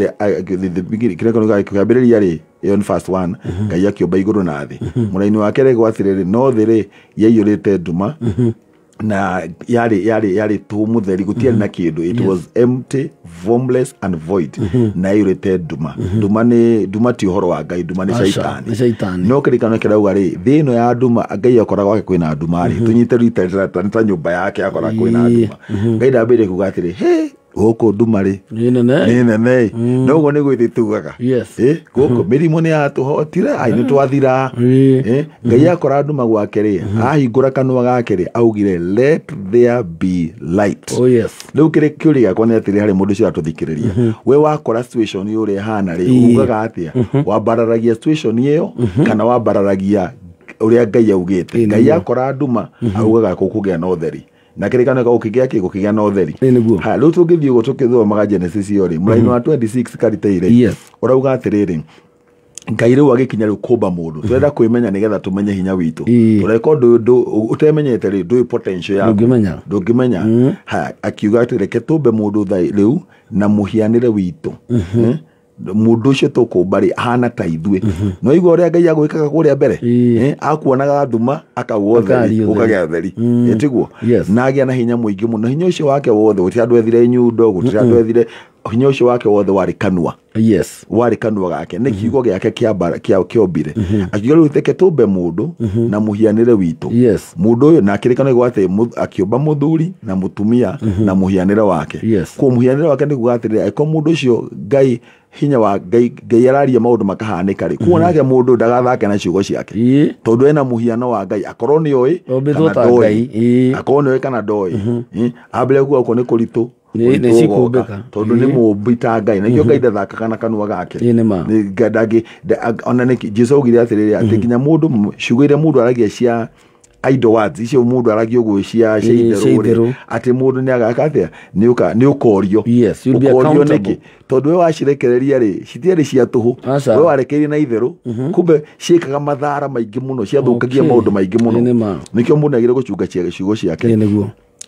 the beginning, kĩrĩkanĩro kĩambĩrĩria rĩ, ĩyo nĩ verse 1, Ngai akĩũmba igũrũ na thĩ. Mũraini wake rĩ atĩrĩrĩ, no thĩ rĩ yaiyũrĩte nduma na yarĩ tũ mũtheri, gũtiarĩ na kĩndũ. It was empty, formless and void. Na yaiyũrĩte nduma. Nduma ti ũhoro wa Ngai, nduma nĩ caitani. No kĩrĩkanĩro kĩrauga rĩ, thĩ ĩno ya nduma Ngai akoraga gwake kwĩna nduma rĩ, tũnyite rita ta nyũmba yake akora kwĩna nduma. Ngai ndambĩrĩrie kuga atĩrĩ, he gũkũ nduma rĩ nĩ nene. No ũguo nĩguo ithuĩ tugaga. Gũkũ mĩrimũ nĩ yatũhotire, ai nĩ twathira. Ngai akora nduma gwake rĩ, ahingũra kanua gake rĩ, augire let there be light. Oh yes. Rĩu kĩũria gĩakwa nĩ atĩrĩ harĩ mũndũ ũcio ũratũthikĩrĩria, we wakora situation ũrĩa ĩhana rĩ, ugaga atĩa? Wambararagia situation ĩyo kana wambararagia ũrĩa Ngai augĩte? Ngai akora nduma augaga gũkũgĩa na ũtheri. Na kĩrĩkanĩro gũkĩgĩa kĩ, gũkĩgĩa na ũtheri. Ha, rĩu tũngĩthiĩ ũguo tũkĩthomaga Genesis ĩyo rĩ, mũraini wa 26 kariteire, ũrauga atĩrĩrĩ, Ngai rĩu agĩkinya rĩu kũmba mũndũ. Tũrenda kwĩmenya nĩgetha tũmenye hinya witũ. Tũreka ũndũ ũtemenyete rĩ, ndũĩ potential yaku. Ndũngĩmenya. Ha, akiuga atĩ reke tũmbe mũndũ rĩu na mũhianĩre witũ. Mũndũ ũcio tũkũmba rĩ ahana ta ithuĩ. No igua ũrĩa Ngai agwĩkaga kũrĩa mbere, akuonaga nduma akauga ũtheri, ũkagĩa ũtheri. Tiguo? Na agĩa na hinya mũingĩ mũno. Hinya ũcio wake wothe, gũtirĩ andũ ethire nyundo, gũtirĩ andũ ethire Hinya ũcio wake wothe warĩ kanua. Yes. Warĩ kanua gake nĩ kiugo gĩake kĩa kĩombire. Akiuga rĩu reke tũmbe mũndũ na mũhianĩre witũ. Yes. Mũndũ ũyũ na kĩrĩkanĩro gĩa atĩ akĩũmba mũthuri na mũtumia na mũhianĩre wake. Yes. Kwa mũhianĩre wake nĩ kuga atĩrĩrĩ, angĩkorwo mũndũ ũcio Ngai hinya wa Ngai araria maũndũ makahanĩka rĩ, kuo nake mũndũ ndagathake na ciugo ciake. Tondũ ena mũhiano wa Ngai, akorwo nĩ oĩ kana ndoĩ. Akorwo nĩ oĩ kana ndoĩ. Ambere kuga ũko nĩ kũritũ. Nĩ cikũmbĩka. Tondũ nĩ mũmbi ta Ngai, na nĩkĩo Ngai ndathakaga na kanua gake. Ona nĩ Jesu augire atĩrĩrĩ, atĩ nginya mũndũ ciugo iria mũndũ aragia cia idle words, icio mũndũ aragia ũguo cia itherũ, atĩ mũndũ nĩ agaka atĩa, nĩ ũkorio. Yes, you'll be accountable. Tondũ we wacirekereria rĩ, citiarĩ cia tũhũ, we warekereirie na itherũ, kumbe ciĩkaga mathara maingĩ mũno, ciathũkagia maũndũ maingĩ mũno. Nĩkĩo mũndũ agĩrĩirwo gũcunga ciugo ciake.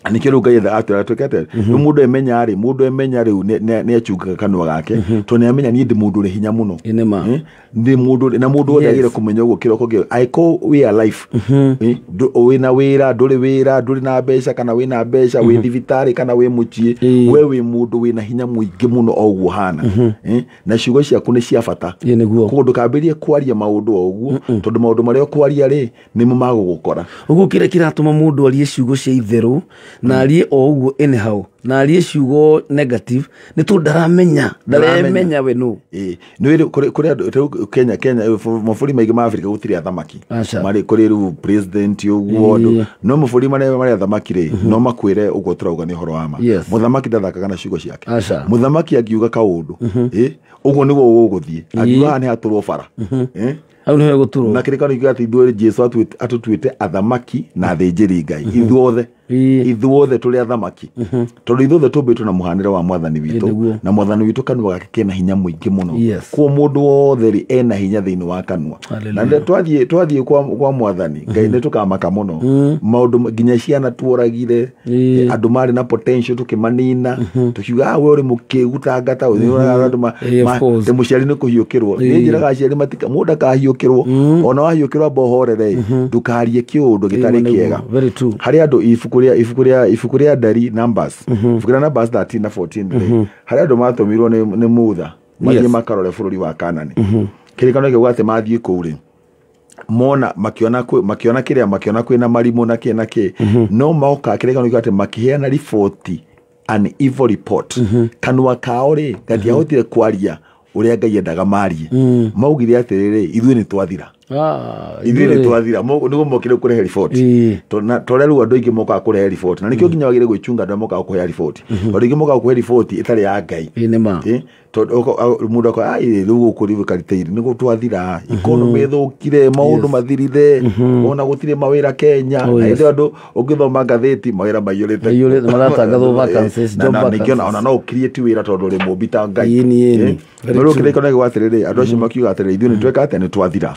Nĩkĩo rĩu Ngai endaga atwĩra twĩke atĩa? Rĩu mũndũ emenya rĩ, mũndũ emenya rĩu nĩ acungaga kanua gake, tondũ nĩ amenya niĩ ndĩ mũndũ ũrĩ hinya mũno. Ndĩ mũndũ, na mũndũ wothe agĩrĩire kũmenya ũguo kĩroko kĩo. Angĩkorwo wĩ alive, wĩna wĩra, ndũrĩ wĩra, ndũrĩ na mbeca kana wĩna mbeca, wĩ thibitarĩ kana wĩ mũciĩ, we wĩ mũndũ wĩna hinya mũingĩ mũno o ũguo hana. Na ciugo ciaku nĩ cia bata. Koguo ndũkambĩrĩrie kwaria maũndũ o ũguo, tondũ maũndũ marĩa ũkwaria rĩ, nĩmo magũgũkora. Ũguo kĩrĩa kĩratũma mũndũ arie ciugo cia itherũ na arie o ũguo anyhow, na arie ciugo negative, nĩ tondũ ndaremenya we nũ. Nĩ kũrĩ andũ rĩu Kenya, mabũrũri maingĩ ma Afrika gũtirĩ athamaki. Marĩ kũrĩ rĩu president ũguo andũ, no mabũrũri marĩa marĩ athamaki rĩ, no makwĩre ũguo tũrauga nĩ ũhoro wa ma. Mũthamaki ndathakaga na ciugo ciake. Mũthamaki angiuga kaũndũ, ũguo nĩguo gũgũthiĩ. Angiuga haha nĩ hatũrwo bara. Hau nĩho egũtũrwo. Na kĩrĩkanĩro kiuga atĩ ithuĩ Jesu atũtuĩte athamaki na athĩnjĩri Ngai. Ithuothe. Ithuothe tũrĩ athamaki. Tondũ ithuothe tũmbĩtwo na mũhanĩre wa mwathani witũ, na mwathani witũ kanua gake kena hinya mũingĩ mũno. Kwa mũndũ wothe rĩ, ena hinya thĩinĩ wa kanua. Na twathiĩ kwa mwathani Ngai nĩ tũkamaka mũno. Maũndũ nginya ciana tuoragire, andũ marĩ na potential tũkĩmanina, tũkiuga we ũrĩ mũkĩgu ta ngata, andũ mũciari nĩ kũhiũkĩrwo. Niĩ njĩraga aciari matika, mũndũ akahiũkĩrwo, ona wahiũkĩrwo amba ũhorere, ndũkarie kĩũndũ gĩtarĩ kĩega. Harĩ andũ ibuku rĩa Ndari Numbers, ibuku rĩa Numbers 13 na 14 rĩ, harĩa andũ matũmirwo nĩ Mutha mathiĩ makarore bũrũri wa Kanani. Kĩrĩkanĩro kĩuga atĩ mathiĩ kũu rĩ, mona makiona kĩrĩa makiona kwĩna marimũ na kĩ na kĩ, no moka kĩrĩkanĩro kĩuga atĩ makĩheana riboti, an evil report. Kanua kao rĩ gatiahotire kwaria ũrĩa Ngai endaga marie. Maugire atĩrĩrĩ, ithuĩ nĩ twathira. Ithuĩ nĩ twathira. Nĩguo mokire kũrehe riboti. Tondũ rĩu andũ aingĩ mokaga kũrehe riboti, na nĩkĩo nginya wagĩrĩire gwĩchunga andũ arĩa mokaga kũheana riboti. Tondũ aingĩ mokaga kũhe riboti ĩtarĩ ya Ngai. Tondũ mũndũ akoiga, rĩu gũkũ rĩu karĩtĩire nĩguo twathira, economy ĩthũkire, maũndũ mathirire, ona gũtirĩ mawĩra Kenya. Na hĩndĩ ĩyo andũ ũngĩthoma ngathĩti mawĩra maiyũrĩte. Maratangathwo vacancies, job vacancies. Ona no ũcreate wĩra tondũ ũrĩ mũmbi ta Ngai. No rĩu kĩrĩkanĩro gĩa atĩrĩrĩ, andũ acio makiuga atĩrĩrĩ, ithuĩ nĩ tweka atĩa, nĩ twathira.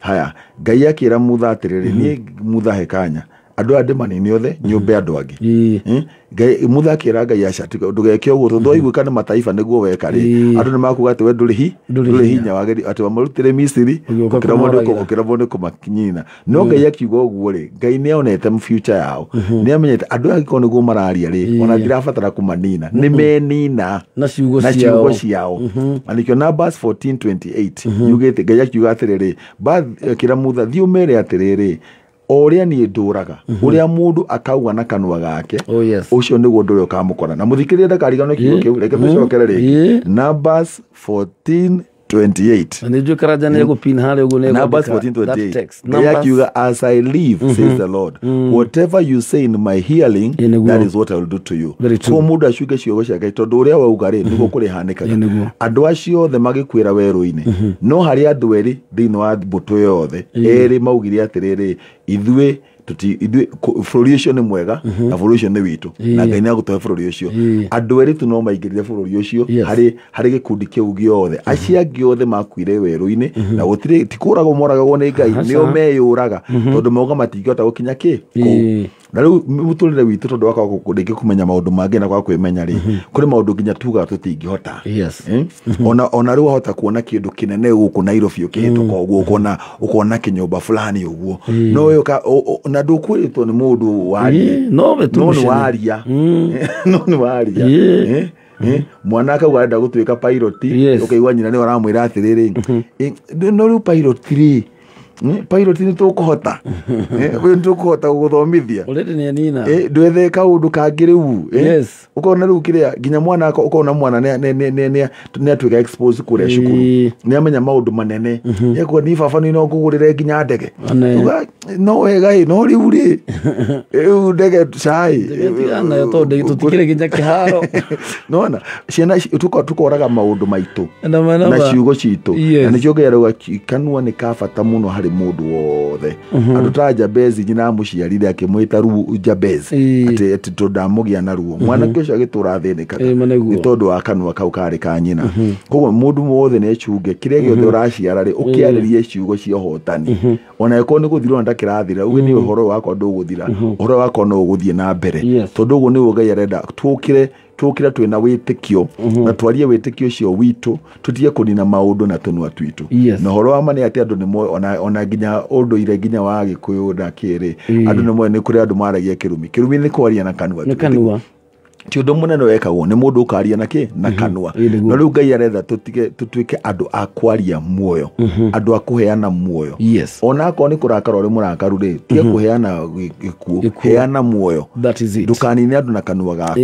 Haya, Ngai akĩra Mutha atĩrĩrĩ, niĩ Mutha he kanya, andũ aya ndĩmanine othe, nyũmbe andũ angĩ. Ngai Mutha akĩra Ngai aca, ndũgeke ũguo, tondũ waiguĩka nĩ mataifa nĩguo weka rĩ, andũ nĩ makuga atĩ we ndũrĩ hinya wagĩrĩire, atĩ wamarutire Misiri, ũkĩremwo nĩ kũmakinyina. No Ngai akiuga ũguo rĩ, Ngai nĩ onete future yao, nĩ amenyete andũ aya angĩkorwo nĩguo mararia rĩ, ona ndirabatara kũmanina, nĩ menina na ciugo ciao. Na nĩkĩo Numbers 14:28 yugĩte, Ngai akiuga atĩrĩrĩ, akĩra Mutha, thiĩ ũmere atĩrĩrĩ, o ũrĩa niĩ ndũraga, ũrĩa mũndũ akauga na kanua gake, ũcio nĩguo ũndũ ũrĩa ũkamũkora. Na mũthikĩrĩria ndakariganĩrwo kiugo kĩu, reke tũcokere rĩngĩ. Numbers 14:28. Na nĩnjũĩ Karanja nĩ egũpin harĩa ũguo nĩ Numbers egwandĩka that 14:28. text. Ngai akiuga, as I live, says the Lord, whatever you say in my hearing, that is what I will do to you. Kwa mũndũ acuke ciugo ciake, tondũ ũrĩa wauga rĩ, nĩguo kũrĩhanĩkaga. Andũ acio othe magĩkuĩra werũ-inĩ, no harĩ andũ erĩ thĩinĩ wa mbũtũ yothe, erĩ maugire atĩrĩrĩ, ithuĩ bũrũri ũcio nĩ mwega, na bũrũri ũcio nĩ witũ, na Ngai nĩ agũtũhe bũrũri ũcio. Andũ erĩ tu no maingĩrire bũrũri ũcio harĩ gĩkundi kĩu gĩothe. Acio angĩ othe makuire werũ-inĩ, na gũtirĩ, ti kũragwo moragagwo nĩ Ngai, nĩo meyũraga, tondũ mauga matingĩhota gũkinya kĩ kũu. Na rĩu mũtũrĩre witũ tondũ wa kwaga rĩngĩ kũmenya maũndũ mangĩ na kwaga kwĩmenya rĩ, kũrĩ maũndũ nginya tugaga tũtingĩhota. Ona rĩu wahota kuona kĩndũ kĩnene gũkũ Nairobi ũkĩhĩtũka ũguo, ũkona kĩnyũmba fulani ũguo, no we na ndũkwĩrĩtwo nĩ mũndũ warie, no nĩ waria, no nĩ waria. Mwana akauga arenda gũtuĩka pilot, ũkaigua nyina nĩwe aramwĩra atĩrĩrĩ, no rĩu pilot rĩ, pilot nĩ tũkũhota, nĩ tũkũhota gũgũthomithia ndwethe kaũndũ kangĩ rĩu. Ũkona rĩu kĩrĩa nginya mwana ũkona mwana nĩ atuĩka expose kũrĩa cukuru, nĩ amenya maũndũ manene, ekuga ni baba nĩ no ngũgũrĩre nginya ndege, no wega ĩ, no rĩu rĩ rĩu ndege cai tũtikĩrĩ nginya kĩharo. Nona ciana tũkoraga maũndũ maitũ na ciugo citũ, na nĩkĩo Ngai arauga kanua nĩ ka bata mũno harĩ mũndũ wothe. Andũ ta Jabezi nyina amũciarire akĩmwĩta ruo Jabezi atĩ tondũ ndamũgĩa na ruo, mwanake ũcio agĩtũra athĩnĩkaga nĩ tondũ wa kanua kau karĩ ka nyina. Koguo mũndũ wothe nĩ ecunge kĩrĩa gĩothe ũraciara rĩ, ũkĩarĩrie ciugo cia ũhotani, ona ĩkorwo nĩ gũthira ona ndakĩrathira, uge nĩ ũhoro wakwa ndũgũthira, ũhoro wakwa no ũgũthiĩ na mbere, tondũ ũguo nĩguo Ngai arenda tũkĩre twĩna wĩtĩkio na twarie wĩtĩkio ũcio witũ, tũtige kũnina maũndũ na tũnua twitũ. Na ũhoro wa ma nĩ atĩ andũ nĩ moĩ ona nginya ũndũire nginya wa Gĩkũyũ na kĩrĩ, andũ nĩ moĩ nĩ kũrĩ andũ maragia kĩrumi. Kĩrumi nĩ kwaria na kanua, ti ũndũ mũnene wekagwo nĩ mũndũ ũkaria na kĩ na kanua. No rĩu Ngai aretha tũtige tũtuĩke andũ a kwaria muoyo, andũ a kũheana muoyo. Ona akorwo nĩ kũrakara ũrĩ mũrakaru rĩ, tiga kũheana gĩkuũ, heana muoyo, ndũkanine andũ na kanua gaku.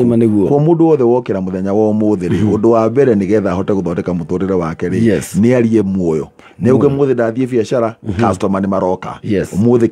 Kwa mũndũ wothe wokĩra mũthenya wa ũmũthĩ rĩ, ũndũ wa mbere nĩgetha ahote gũthondeka mũtũrĩre wake rĩ, nĩ arie muoyo. Nĩ uge mũthĩ ndathiĩ biacara, customer nĩ maroka ũmũthĩ,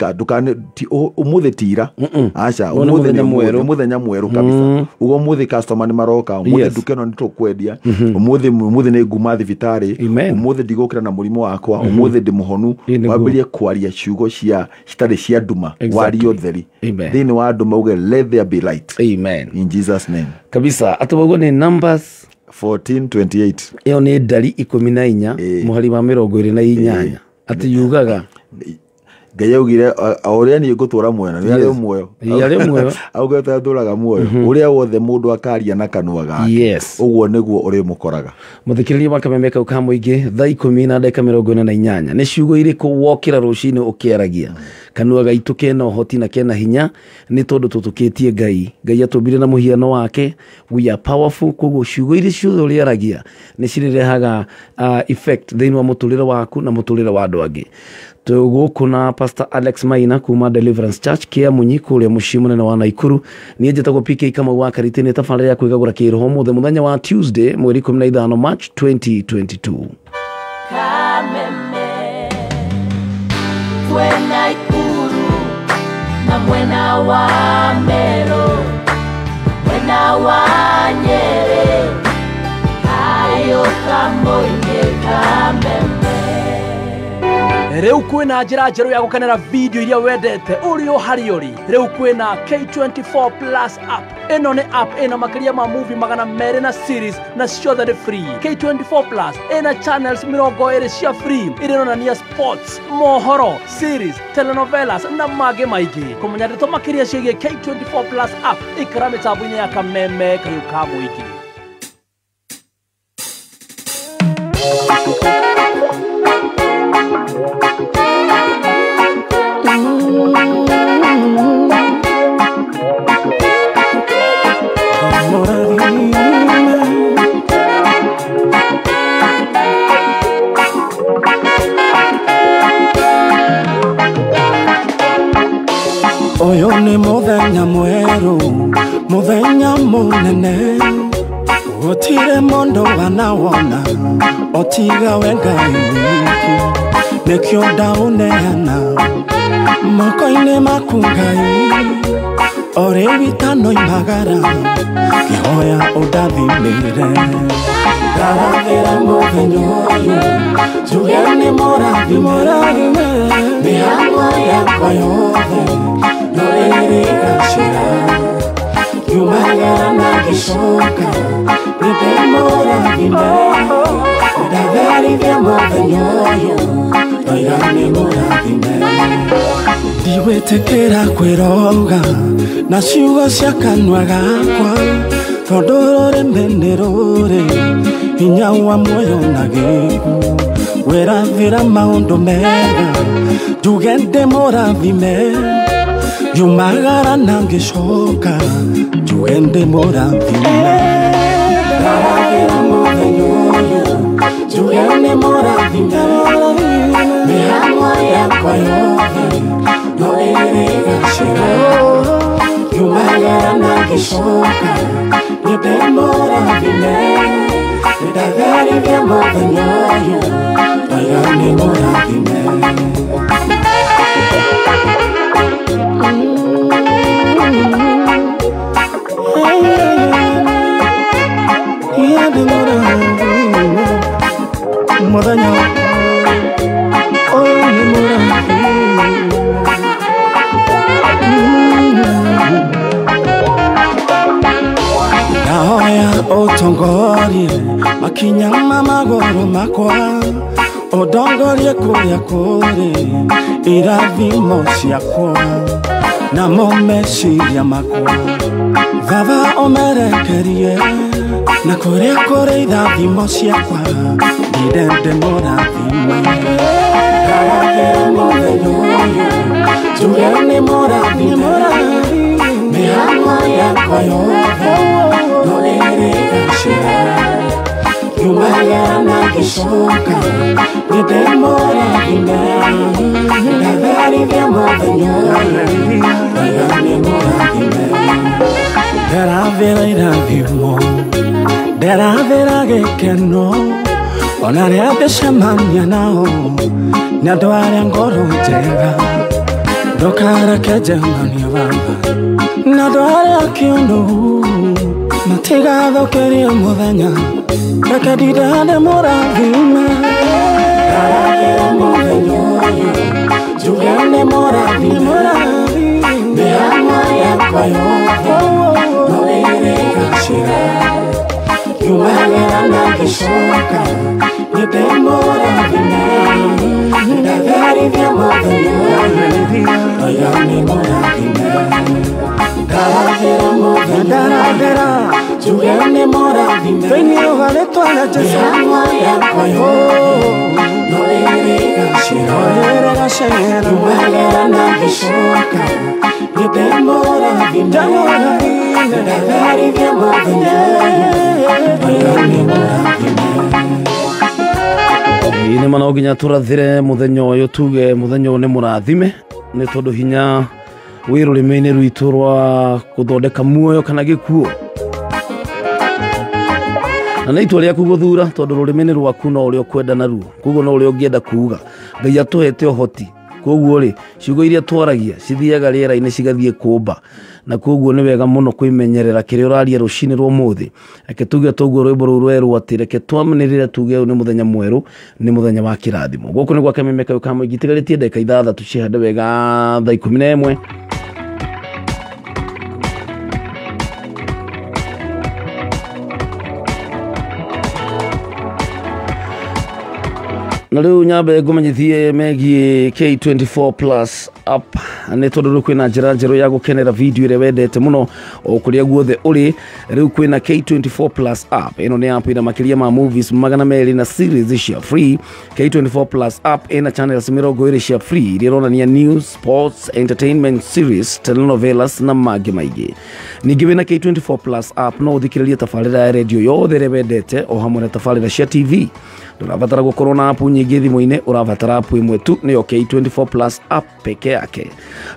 ũmũthĩ tira aca, ũmũthĩ nĩ mũthenya mwerũ kabisa. Ugo ũmũthĩ customer nĩ maroka, ũmũthĩ nduka ĩno nĩ tũkwendia, ũmũthĩ nĩ nguma thibitarĩ, ũmũthĩ ndigũkĩra na mũrimũ wakwa, ũmũthĩ ndĩ mũhonu. Wambĩrĩrie kwaria ciugo cia citarĩ cia nduma, warie ũtheri thĩinĩ wa nduma, uge let there be light. Amen. In Jesus name. Kabisa. Atĩ ũguo nĩ Numbers 14:28, ĩyo nĩ ndari 14 mũhari wa 28, atĩ yugaga Ngai augire o ũrĩa niĩ ngũtũra muoyo na nĩ arĩ muoyo, augire ndũraga muoyo ũrĩa wothe mũndũ akaria na kanua gake, ũguo nĩguo ũrĩmũkoraga. Mũthikĩrĩria wa Kameme kau ka mũingĩ, thaa 10:48, nĩ ciugo irĩkũ wokĩra rũcinĩ ũkĩaragia? Kanua gaitũ kena ũhoti na kena hinya nĩ tondũ tũtũkĩtie Ngai. Ngai atũmbire na mũhiano wake, we are powerful. Koguo ciugo iria ciothe ũrĩaragia nĩ cirĩrehaga effect thĩinĩ wa mũtũrĩre waku na mũtũrĩre wa andũ angĩ. Tũgũkũ na Pastor Alex Maina kuma Deliverance Church Kĩamunyi kũrĩa mũciĩ mũnene wa Naikuru. Niĩ njĩtagwo PK Kamau wa Kariti, nĩ tabarĩra ya kwĩgagũra kĩroho mũthĩ mũthenya wa Tuesday mweri 15 March 2022. Kameme twena Ikuru na mwena wa Meru, mwena wa Nyeri, ayo kamoinge Kameme. Rĩu kwĩna njĩra njerũ ya gũkenera video iria wendete ũrĩ o harĩa ũrĩ. Rĩu kwĩna K24 Plus app. Ĩno nĩ app ĩna makĩria ma movie 200 na series na ciothe nĩ free. K24 Plus ĩna channels 20 cia free iria ironania sports, mohoro, series, telenovelas na mangĩ maingĩ. Kũmenya ndeto makĩria ciĩgiĩ K24 Plus app, ikara mĩtambo-inĩ ya Kameme kayũ ka mũingĩ. Ũyũ nĩ mũthenya mwerũ, mũthenya mũnene, gũtirĩ mũndũ wanawona otiga we Ngai wiki, nĩkĩo ndaũneana moko-inĩ maku Ngai, o rĩu itanoimagara ngĩhoya ũndathimĩre. Ndarathĩra mũthenya ũyũ njuge nĩ mũrathime, mĩhang'o yakwa yothe no ĩrĩgacĩra, ngiumagara na ngĩcoka nĩndĩmũrathime, ndatherithia mũthenya ũyũ ndoiga nĩ mũrathime. Ndigwĩtĩkĩra kwĩroga na ciugo cia kanua gakwa, tondũ rũrĩmĩ nĩ rũrĩ hinya wa muoyo na gĩkuũ. Wĩrathĩra maũndũ mega njuge ndĩmũrathime, ngiumagara na ngĩcoka njuge ndĩmũrathime. Ndatherithia mũthenya ũyũ, ndoiga nĩ mũrathime. Mũthenya ũyũ nĩ mũrathime. Ndahoya ũtongorie makinya ma magũrũ makwa, ũndongorie kũrĩa kũrĩ irathimo ciakwa namo meciria makwa. Baba ũmerekerie na kũrĩa kũrĩ irathimo ciakwa, ndinde mũrathime. Ndarathĩra mũthenya ũyũ, njuge nĩ mũrathime. Mĩhang'o yakwa yothe no ĩrĩgacĩra, nyumagĩra na ngĩcoka nĩ mũrathime. Ndatherithia mũthenya ũyũ, ndoiga nĩ mũrathime. Ndarathĩra irathimo, ndarathĩra gĩkeno, ona rĩrĩa ndĩcemania nao nĩ andũ arĩa ngoro njega. Ndũkareke njemanie baba na andũ arĩa kĩũndũ, matigathũkĩrie mũthenya, reke ndinde ndĩ mũrathime. Ndarathĩra mũthenya ũyũ, njuge nĩ mũrathime. Mĩhang'o yakwa yothe no ĩrĩgacĩra, nyumagĩra na ngĩcoka nĩ ndĩ mũrathime. Ndatherithia mũthenya ũyũ, ndoiga nĩ mũrathime. Ndarathĩra mũthenya ũyũ, njuge nĩ mũrathime. Thĩinĩ wa rĩtwa rĩa Jesũ, mĩhang'o yakwa yothe no ĩrĩgacĩra, nyumagĩra na ngĩcoka nĩ ndĩ mũrathime. Ndatherithia mũthenya ũyũ, ndoiga nĩ mũrathime. Nĩ ma no nginya tũrathĩre mũthenya ũyũ, tuge mũthenya ũyũ nĩ mũrathime, nĩ tondũ hinya wĩ rũrĩmĩ-inĩ rwitũ rwa gũthondeka muoyo kana gĩkuũ. Na nĩ itua rĩaku gũthura, tondũ rũrĩmĩ-inĩ rwaku no ũrĩa ũkwenda naruo, koguo no ũrĩa ũngĩenda kuuga. Ngai atũhete ũhoti, koguo rĩ, ciugo iria twaragia cithiaga rĩera-inĩ cigathiĩ kũmba, na koguo nĩ wega mũno kwĩmenyerera kĩrĩa ũraria rũcinĩ rwa ũmũthĩ. Reke tuge toguo rwĩmbo rũu rwerũ atĩ reke twamanĩrĩre tuge ũyũ nĩ mũthenya mwerũ, nĩ mũthenya wa kĩrathimo. Gũkũ nĩ gwa Kameme kayũ ka mũingĩ, itigarĩtie ndagĩka 6 cihande wega thaa 11. Na rĩu nyambe ngũmenyithie megiĩ K24 Plus app, nĩ tondũ rĩu kwĩna njĩra njerũ ya gũkenera video ĩrĩa wendete mũno o kũrĩa guothe ũrĩ. Rĩu kwĩna K24 Plus app. Ĩno nĩ app ĩna makĩria ma movies 200 na series cia free. K24 Plus app ĩna channels 20 cia free iria ironania news, sports, entertainment series, telenovelas na mangĩ maingĩ. Ningĩ wĩna K24 Plus app no ũthikĩrĩrie tabarĩra ya radio yothe ĩrĩa wendete o hamwe na tabarĩra cia TV. Ndũrabatara gũkorwo na app nyingĩ thimũ-inĩ, ũrabatara app ĩmwe tu, nĩyo K24 Plus app peke yake.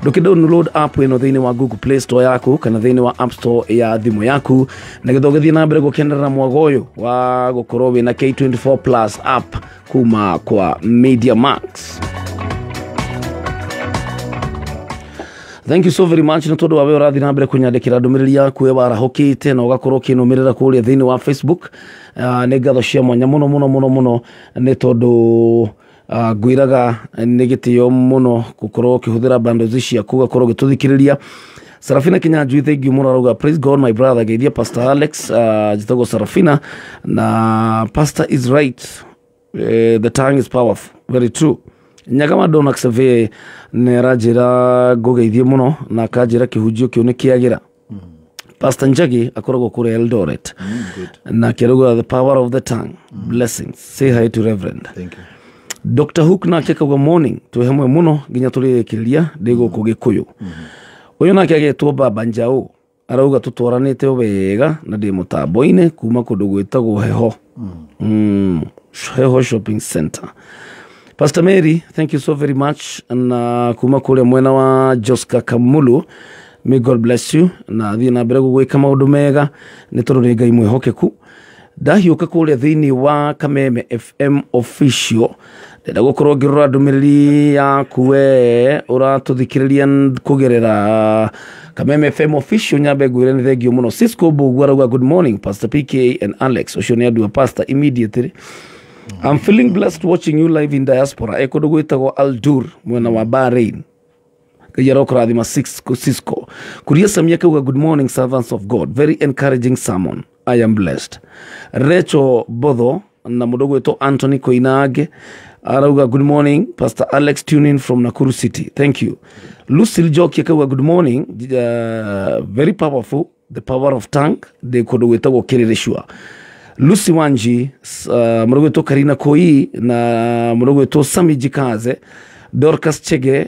Ndũkĩ download app ĩno thĩinĩ wa Google Play Store yaku kana thĩinĩ wa App Store ya thimũ yaku, na getha ũgĩthiĩ na mbere gũkenerera mwago ũyũ wa gũkorwo wĩna K24 Plus app kuma kwa Media Max. Thank you so very much nĩ tondũ wa we ũrathiĩ na mbere kũnyandĩkĩra ndũmĩrĩri yaku we warahũkĩte na ũgakorwo ũkĩnũmĩrĩra kũrĩa thĩinĩ wa Facebook. Nĩ ngatho cia mwanya mũno mũno mũno mũno, nĩ tondũ ngwĩraga nĩ gĩtĩo mũno gũkorwo ũkĩhũthĩra bundles ciaku ũgakorwo ũgĩtũthikĩrĩria. Sarafina Kinyanjui, thank you mũno, arauga praise God my brother, geithia Pastor Alex. Njĩtagwo Sarafina na pastor is right, the tongue is powerful, very true. Nyagama Dona Xavier nĩ aranjĩra ngũgeithie mũno na akanjĩra kĩhunjio kĩu nĩ kĩagĩra. Pastor Njagi akoragwo kũrĩa Eldoret, na akĩrauga the power of the tongue, blessings, say hi to Reverend. Thank you. Dr. Hook nake akauga morning, twĩ hamwe mũno nginya tũrĩrĩkĩrĩria ndĩ gũkũ Gĩkũyũ. Ũyũ nake agetwo Baba Njaũ, arauga tũtwaranĩte wega na ndĩ mũtambo-inĩ kuma kũndũ gwĩtagwo Heho. Heho Shopping Center. Pastor Mary, thank you so very much, na kuma kũrĩa mwena wa Joska Kamulu, may God bless you, na thiĩ na mbere gũgwĩka maũndũ mega nĩ tondũ nĩ Ngai mwĩhokeku. Ndahiũka kũrĩa thĩinĩ wa Kameme FM official, ndenda gũkorwo ngĩrora ndũmĩrĩri yaku we ũratũthikĩrĩria kũgerera Kameme FM official. Nyambe ngwĩre nĩ thengio mũno. Cisco Mbogu arauga good morning Pastor PK and Alex. Ũcio nĩ andũ a pastor immediately. I'm feeling blessed watching you live in diaspora. E kũndũ gwĩtagwo Aldur mwena wa Bahrain. Ngai arokũrathima Cisco. Kuria Samia kauga good morning servants of God. Very encouraging sermon. I am blessed. Rachel Botho na mũndũ gwĩtwo Anthony Koinange arauga good morning Pastor Alex, tune in from Nakuru City. Thank you. Lucille Joki akauga good morning, very powerful, the power of tongue, de kũndũ gwĩtagwo Kĩrĩrĩcua. Lucy Wanji, mũndũ gwĩtwo Karina Koi na mũndũ gwĩtwo Sami Jikaze. Dorcas Chege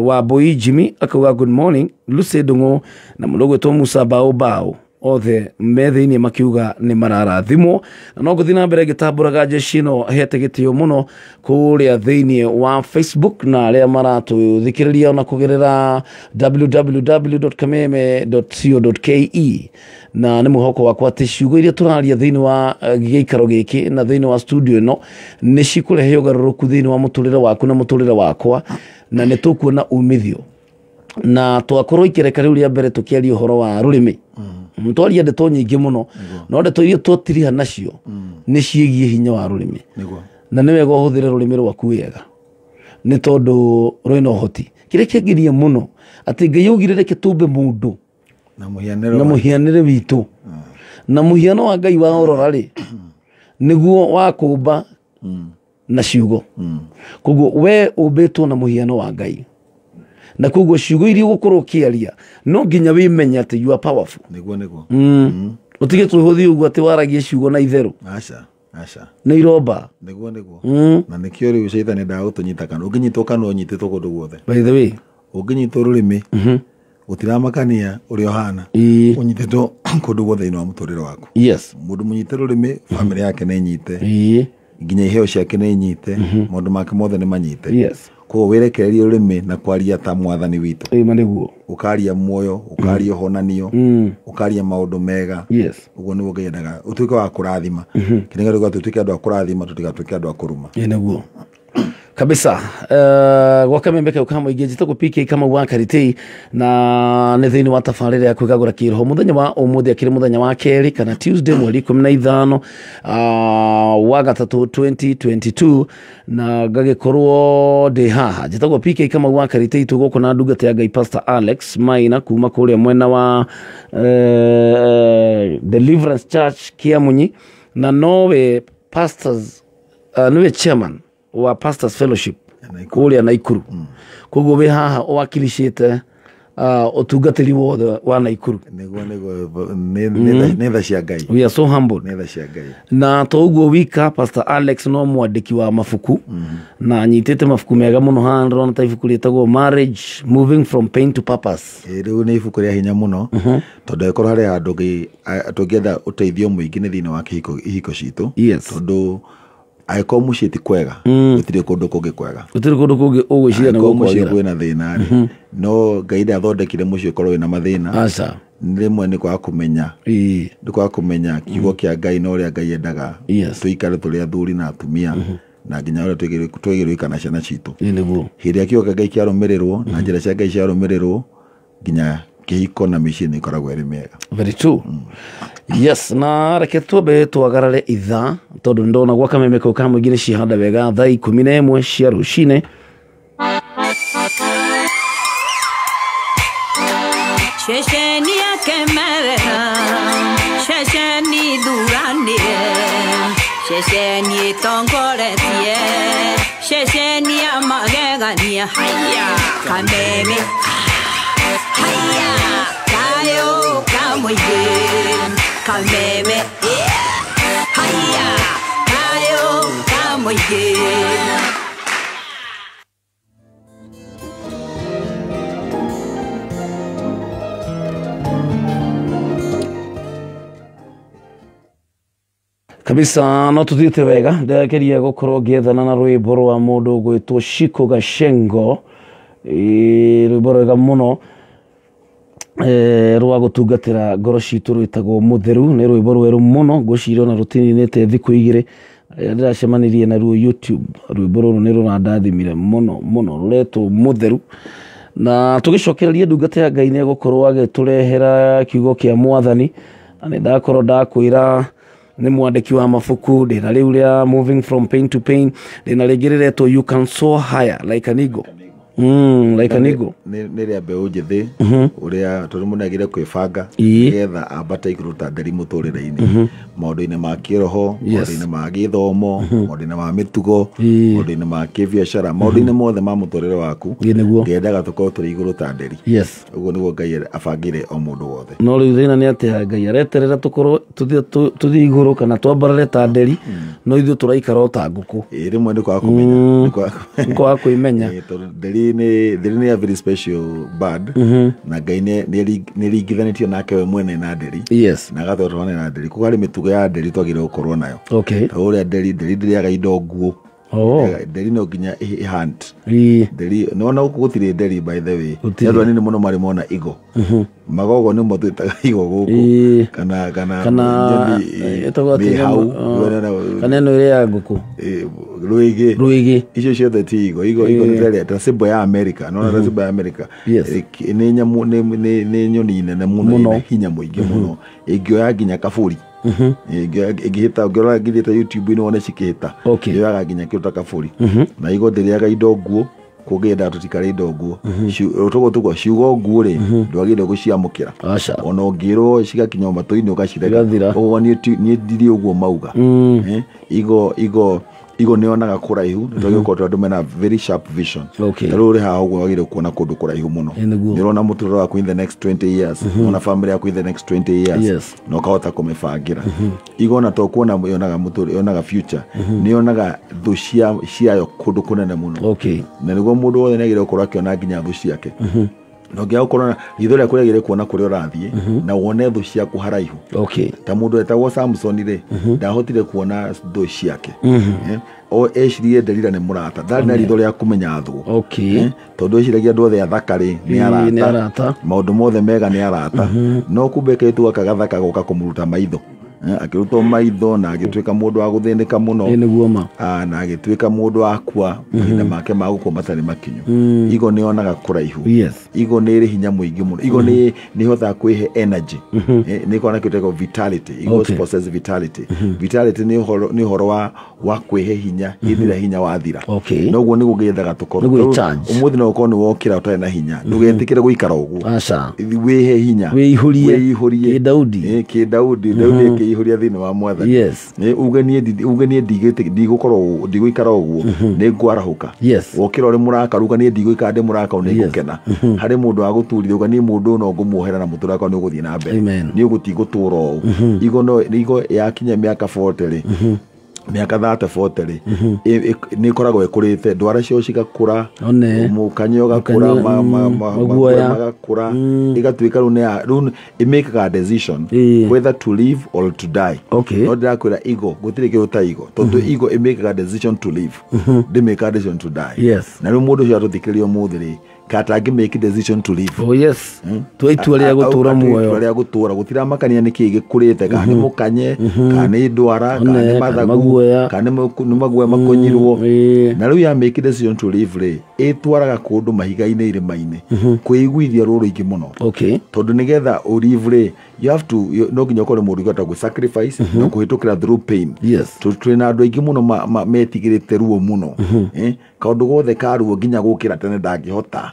wa Boi Jimmy akauga good morning. Lucy Ndung'u na mũndũ gwĩtwo Musa Bao Bao othe me thĩinĩ makiuga nĩ mararathimwo. Na no ngũthiĩ na mbere ngĩtambũraga jeshi ĩno hete gĩtĩo mũno kũrĩa thĩinĩ wa Facebook na arĩa maratũthikĩrĩria ona kũgerera www.kameme.co.ke. Na nĩ mwĩhoko wakwa atĩ ciugo iria tũraria thĩinĩ wa gĩikaro gĩkĩ na thĩinĩ wa studio ĩno nĩ cikũrehe ũgarũrũku thĩinĩ wa mũtũrĩre waku na mũtũrĩre wakwa, na nĩ tũkuona umithio. Na twakorwo ikereka rĩu rĩa mbere tũkĩaria ũhoro wa rũrĩmĩ, twaria ndeto nyingĩ mũno, no ndeto iria twatiriha nacio nĩ ciĩgiĩ hinya wa rũrĩmĩ. Na nĩ wega ũhũthĩre rũrĩmĩ rwaku wega, nĩ tondũ rwĩna ũhoti. Kĩrĩa kĩngirie mũno atĩ Ngai augire reke tũmbe mũndũ na mũhianĩre witũ, na mũhiano wa Ngai wa ũrora rĩ nĩguo wa kũmba na ciugo. Koguo we ũmbĩtwo na mũhiano wa Ngai, na koguo ciugo iria ũgũkorwo ũkĩaria no nginya wĩmenye atĩ you are powerful. Nĩguo nĩguo. Ũtige twĩhũthie ũguo atĩ waragie ciugo na itherũ. Aca aca. Nĩ iromba. Nĩguo nĩguo. Na nĩkĩo rĩu caitani endaga gũtũnyita kanua. Ũngĩnyitwo kanua ũnyitĩtwo kũndũ guothe. By the way, ũngĩnyitwo rũrĩmĩ gũtiramakania ũrĩa ũhana, ũnyitĩtwo kũndũ guothe thĩinĩ wa mũtũrĩre waku. Yes. Mũndũ mũnyite rũrĩmĩ, bamĩrĩ yake nĩ ĩnyite, nginya iheo ciake nĩ inyite, maũndũ make mothe nĩ manyite. Yes. Koguo wĩrekererie rũrĩmĩ na kwaria ta mwathani witũ. Ĩma nĩguo. Ũkaria muoyo, ũkaria ũhonanio, ũkaria maũndũ mega. Yes. Ũguo nĩguo Ngai endaga ũtuĩke wa kũrathima. Kĩrĩa gĩtũmaga tũtuĩke andũ a kũrathima, tũtigatuĩke andũ a kũruma. Ĩ nĩguo kabisa. Gwa Kameme kau ka mũingĩ njĩtagwo PK Kamau wa Karitei, na nĩ thĩinĩ wa tabarĩra ya kwĩgagũra kĩroho mũthenya wa ũmũthĩ akĩrĩ mũthenya wa kerĩ kana Tuesday mweri 15 wa gatatũ 2022, na ngagĩkorwo ndĩ haha. Njĩtagwo PK Kamau wa Karitei, tũgũkũ na ndungata ya Ngai Pastor Alex Maina kuma kũrĩa mwena wa Deliverance Church Kiamunyi, na nowe pastors, niwe chairman wa Pastors Fellowship kũrĩa Naikuru. Koguo wĩ haha ũwakilishĩte ũtungatĩri wothe wa Naikuru. Nĩguo nĩguo, nĩ tha cia Ngai. We are so humbled. Nĩ tha cia Ngai. Na to ũguo wika, Pastor Alex no mwandĩki wa mabuku, na anyitĩte mabuku mega mũno. Haha ndĩrona ta ibuku rĩtagwo Marriage Moving from Pain to Purpose. Rĩu nĩ ibuku rĩa hinya mũno, tondũ angĩkorwo harĩ handũ tũngĩenda ũteithio mũingĩ nĩ thĩinĩ wa ihiko citũ. Yes. Tondũ angĩkorwo mũciĩ ti kwega, gũtirĩ kũndũ kũngĩ kwega. Gũtirĩ kũndũ kũngĩ ũgwĩciria nĩ Angĩkorwo mũciĩ gũkwagĩra. kwĩna thĩna rĩ, no Ngai ndathondekire mũciĩ ũkorwo wĩna mathĩna. Aca. Rĩmwe nĩ kwaga kũmenya. Nĩ kwaga kũmenya kiugo kĩa Ngai na ũrĩa Ngai endaga tũikare tũrĩ athuri na atumia, na nginya ũrĩa twĩgĩrĩirwo gũikara na ciana citũ. Ĩ nĩguo. Hĩndĩ ĩrĩa kiugo kĩa Ngai kĩarũmĩrĩrwo na njĩra cia Ngai ciarũmĩrĩrwo, nginya kĩhiko na mĩciĩ nĩ ĩkoragwo ĩrĩ mĩega. Very true. Yes, na reke twambe twagarare ithaa, tondũ ndona gwa Kameme kau ka mũingĩ nĩ cihanda wega thaa 11 cia rũcinĩ. Ceceni ya Kemerera, ceceni thuranĩre, ceceni ĩtongoretie, ceceni ya magegania. Haiya Kameme, haiya kayo ka mũingĩ, Kameme, haiya kayo ka mũingĩ. Kabisa no tuthiĩte wega. Ndĩrageria gũkorwo ngĩethana na rwĩmbo rwa mũndũ ũgwĩtwo Shiko Gashengo, rwĩmbo rwega mũno. Rwa gũtungatĩra ngoro citũ rwĩtagwo Mũtheru, nĩ rwĩmbo rwerũ mũno, ngwĩciria ona rũtininĩte thikũ igĩrĩ. Ndĩracemanirie naruo YouTube. Rwĩmbo rũrũ nĩ rũrandathimire mũno mũno, rũretwo Mũtheru. Na tũgĩcokereria ndungata ya Ngai nĩ egũkorwo agĩtũrehera kiugo kĩa Mwathani. Na nĩ ndakorwo ndakwĩra nĩ mwandĩki wa mabuku, ndĩna rĩu rĩa Moving from Pain to Pain, ndĩna rĩngĩ rĩretwo You Can Soar Higher Like an Eagle. Like an eagle. Nĩ rĩa mbeũ njĩthĩ ũrĩa tondũ mũndũ nĩagĩrĩire kwĩbanga nĩgetha ambate igũrũ ta nderi mũtũrĩre-inĩ, maũndũ-inĩ ma kĩroho, maũndũ-inĩ ma gĩthomo, maũndũ-inĩ ma mĩtugo, maũndũ-inĩ ma kĩbiacara, maũndũ-inĩ mothe ma mũtũrĩre waku. Nĩguo. Ngendaga tũkorwo tũrĩ igũrũ ta nderi. Ũguo nĩguo Ngai abangĩire o mũndũ wothe. No rĩu thĩna nĩ atĩ Ngai areterera tũkorwo tũthiĩ igũrũ kana twambarare ta nderi, no ithuĩ tũraikara o ta ngũkũ. Rĩmwe nĩ kwaga kũmenya. Nĩ kwaga kwĩmenya. Tondũ nderi nĩ a very special bird, na Ngai nĩ ringithanĩtio nake we mwene na nderi. Na agatwĩra tũhane na nderi. Koguo harĩ mĩtugo ya nderi twagĩrĩirwo gũkorwo nayo. Ta ũrĩa nderi ndĩrĩaga indo nguũ. Nderi no nginya ĩ hunt. Nderi nĩwona gũkũ gũtirĩ nderi, by the way. Gũtirĩ. Nĩ andũ anini mũno marĩ mona igo. Magogo nĩmo twĩtaga igo gũkũ. Kana Kana ĩtagwo atĩa? Mĩhau. Kana ĩno ĩrĩa ya ngũkũ. Rwĩgĩ. Rwĩgĩ. Icio ciothe ti igo. Igo nĩ ta ta symbol ya America. Nĩwona ta symbol ya America. Nĩ nyamũ, nĩ nyoni nene mũno, ĩna hinya mũingĩ mũno. Ĩngĩoya nginya kabũri. Ĩngĩhĩta, ũngĩrora nginya ta YouTube-inĩ wone cikĩhĩta. Yoyaga nginya kĩndũ ta kabũri. Na igo ndĩrĩaga indo nguũ, kũngĩ yendaga tũtikarĩe indo nguũ. Tũguo tũguo ciugo nguũ rĩ, ndwagĩrĩirwo gũciamũkĩra. Ona ũngĩrwo cigakinya matũ-inĩ ũgacirega. Igathira. Ũguo niĩ ndirĩ ũguo mauga. Igo nĩyonaga kũraihu, nĩ twagĩrĩirwo gũkorwo tũrĩ andũ mena very sharp vision. Ta rĩu ũrĩ haha ũguo wagĩrĩirwo kuona kũndũ kũraihu mũno. Nĩguo. Nĩ ũrona mũtũrĩre waku in the next 20 years, ona family yaku in the next 20 years, na ũkahota kũmĩbangĩra. Igo ona to kuona yonaga mũtũrĩre, yonaga future, nĩ yonaga thũ ciayo kũndũ kũnene mũno. Na nĩguo mũndũ wothe nĩagĩrĩirwo gũkorwo akĩona nginya thũ ciake. Na ũngĩaga gũkorwo na ritho rĩaku rĩagĩrĩire kuona kũrĩa ũrathiĩ, na wone thũ ciaku haraihu. Ta mũndũ wetagwo Samson rĩ, ndahotire kuona thũ ciake. O ecirie Delila nĩ mũrata, ndarĩ na ritho rĩa kũmenya thũ. Tondũ eciragia andũ othe athaka rĩ nĩ arata. Nĩ arata. Maũndũ mothe mega nĩ arata. No kumbe kairĩtu gaka gathaka goka kũmũruta maitho. Akĩrutwo maitho na agĩtuĩka mũndũ wa gũthĩnĩka mũno. Nĩguo ma. Na agĩtuĩka mũndũ wa kua mahinda make ma gũkua matarĩ makinyu. Igo nĩyonaga kũraihu. Igo nĩ ĩrĩ hinya mũingĩ mũno. Igo nĩ ĩhotaga kwĩhe energy. Nĩ ĩkoragwo na kĩndũ gĩtagwo vitality. Igo possess vitality. Vitality nĩ ũhoro wa kwĩhe hinya hĩndĩ ĩrĩa hinya wathira. Noguo nĩguo ngĩendaga tũkorwo. Nĩguo charge. Ũmũthĩ no ũkorwo nĩ wokĩra ũtarĩ na hinya. Ndũgetĩkĩre gũikara ũguo. Wĩhe hinya. Wĩihũrie. Wĩihũrie. Kĩ Daudi. Kĩ Daudi. Daudi akĩihũria thĩinĩ wa Mwathani. Uge niĩ ndigũkorwo, ndigũikara ũguo, nĩ ngwarahũka. Wokĩra ũrĩ mũrakaru, uga niĩ ndigũikara ndĩ mũrakaru, nĩ ngũkena. Harĩ mũndũ wa gũturithia, uga niĩ mũndũ ũyũ no ngũmuohera na mũtũrĩre wakwa nĩ ũgũthiĩ na mbere. Niĩ gũtigũtũra ũũ. Igo no, igo yakinya mĩaka 40 rĩ, mĩaka 30 40 rĩ, nĩ ĩkoragwo ĩkũrĩte, ndwara ciao cigakũra, mũkanye ũgakũra, Maguoya. magakũra, ĩgatuĩka rĩu rĩu ĩmĩkaga decision whether to live or to die. No ndĩrakwĩra igo gũtirĩ kĩndũ ta igo, tondũ igo ĩmĩkaga decision to live, ndĩmĩkaga decision to die. Na rĩu mũndũ ũcio atũthikĩrĩria ũmũthĩ rĩ, kata angĩ make decision to live. Oh yes. Tua itua rĩa gũtũra muoyo. Itua rĩa gũtũra, gũtiramakania nĩ kĩĩ gĩkũrĩte, kana nĩ mũkanye, kana nĩ ndwara, kana nĩ mathagu, maguoya. kana nĩ maguoya makũnyirwo. Na rĩu ya make decision to live rĩ, ĩtwaraga kũndũ mahiga-inĩ, irĩma-inĩ, kwĩiguithia ruo rũingĩ mũno. Tondũ nĩgetha ũlive rĩ, you have to, no nginya ũkorwo nĩ mũndũ ũngĩhota gwĩ sacrifice na kũhĩtũkĩra through pain. Twĩ na andũ aingĩ mũno metigĩrĩte ruo mũno. Kaũndũ gothe ka ruo nginya gũkĩra tene ndangĩhota.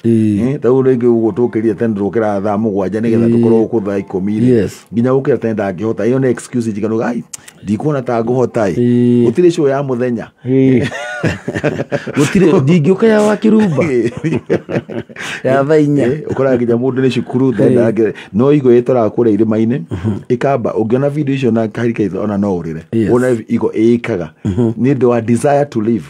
Ta rĩu rĩngĩ ũguo tũkĩrire tene, tũkĩra thaa 7 nĩgetha tũkorwo gũkũ thaa 10 rĩ. Nginya gũkĩra tene ndangĩhota. Ĩyo nĩ excuse njiganu, ai ndikuona ta ngũhota ĩ. Gũtirĩ show ya mũthenya. Gũtirĩ ndingĩũka ya wa kĩrumba ya thaa 4. Ũkoraga nginya mũndũ nĩ cukuru ndenda, no igo ĩtwaraga kũrĩa irĩma-inĩ ĩkamba. Ũngĩona video icio na kahirika ona no ũrĩre. Wone igo ĩĩkaga nĩ ũndũ wa desire to live.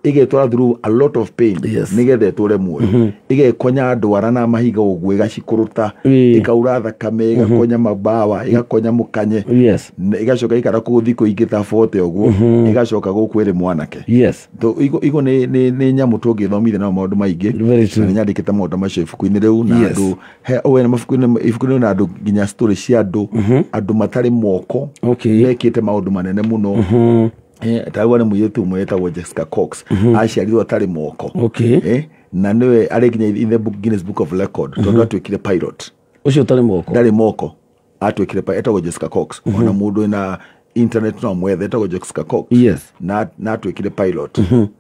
Ĩgetwara through a lot of pain Yes. nĩgetha ĩtũre muoyo. Ĩgekonya ndwara na mahiga ũguo, ĩgacikũrũta, ĩkaura thakame, ĩgakonya mabawa, ĩgakonya mũkanye. Yes. Na ĩgacoka ikara kũu thikũ ingĩ ta 40 ũguo, ĩgacoka gũkũ ĩrĩ mwanake. Yes. Igo nĩ nyamũ tũngĩthomithia nao maũndũ maingĩ. Very true. Na nĩ nyandĩkĩte maũndũ macio ibuku-inĩ rĩu na Yes. andũ he we mabuku-inĩ, ibuku-inĩ rĩu na andũ nginya story cia andũ, andũ matarĩ moko mekĩte maũndũ manene mũno. Ta rĩu nĩ mũirĩtu ũmwe wĩtagwo Jessica Cox, aciarirwo atarĩ moko. Na nĩwe arĩ nginya in the book, Guinness Book of Record, tondũ atuĩkire pilot. Ũcio ũtarĩ moko? Ndarĩ moko, atuĩkire pilot, etagwo Jessica Cox. Ona mũndũ wĩna internet no mwethe, etagwo Jessica Cox. Na atuĩkire pilot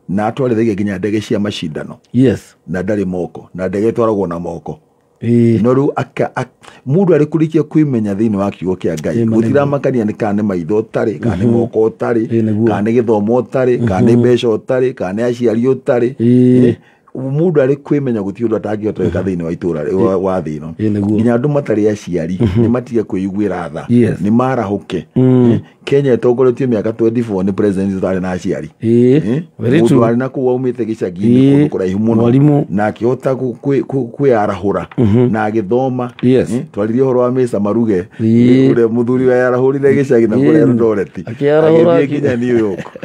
na atwarithagia nginya ndege cia macindano. Na ndarĩ moko, na ndege ĩtwaragwo na moko. No rĩu mũndũ arĩ kũrĩkia kwĩmenya thĩinĩ wa kiugo kĩa Ngai, gũtiramakania nĩ kana nĩ maitho ũtarĩ, kana nĩ moko ũtarĩ, kana nĩ gĩthomo ũtarĩ, kana nĩ mbeca ũtarĩ, kana nĩ aciari ũtarĩ. Mũndũ arĩ kwĩmenya gũtirĩ ũndũ atangĩhota gwĩka thĩinĩ wa itũra wa thĩ ĩno. Nginya andũ matarĩ aciari nĩ matige kwĩiguĩra tha, nĩ marahũke. Kenya ĩtongoretio mĩaka 24 nĩ president ũtarĩ na aciari. Very Mũndũ true. arĩ na kũu aumĩte gĩcagi-inĩ kũndũ kũraihu mũno. Mwarimũ. Na akĩhota kwĩarahũra na agĩthoma. Twaririe ũhoro wa Mesa Maruge, ũrĩa mũthuri weyarahũrire gĩcagi na kũrĩa Eldoret. Akĩarahũra. Agĩthiĩ nginya New York.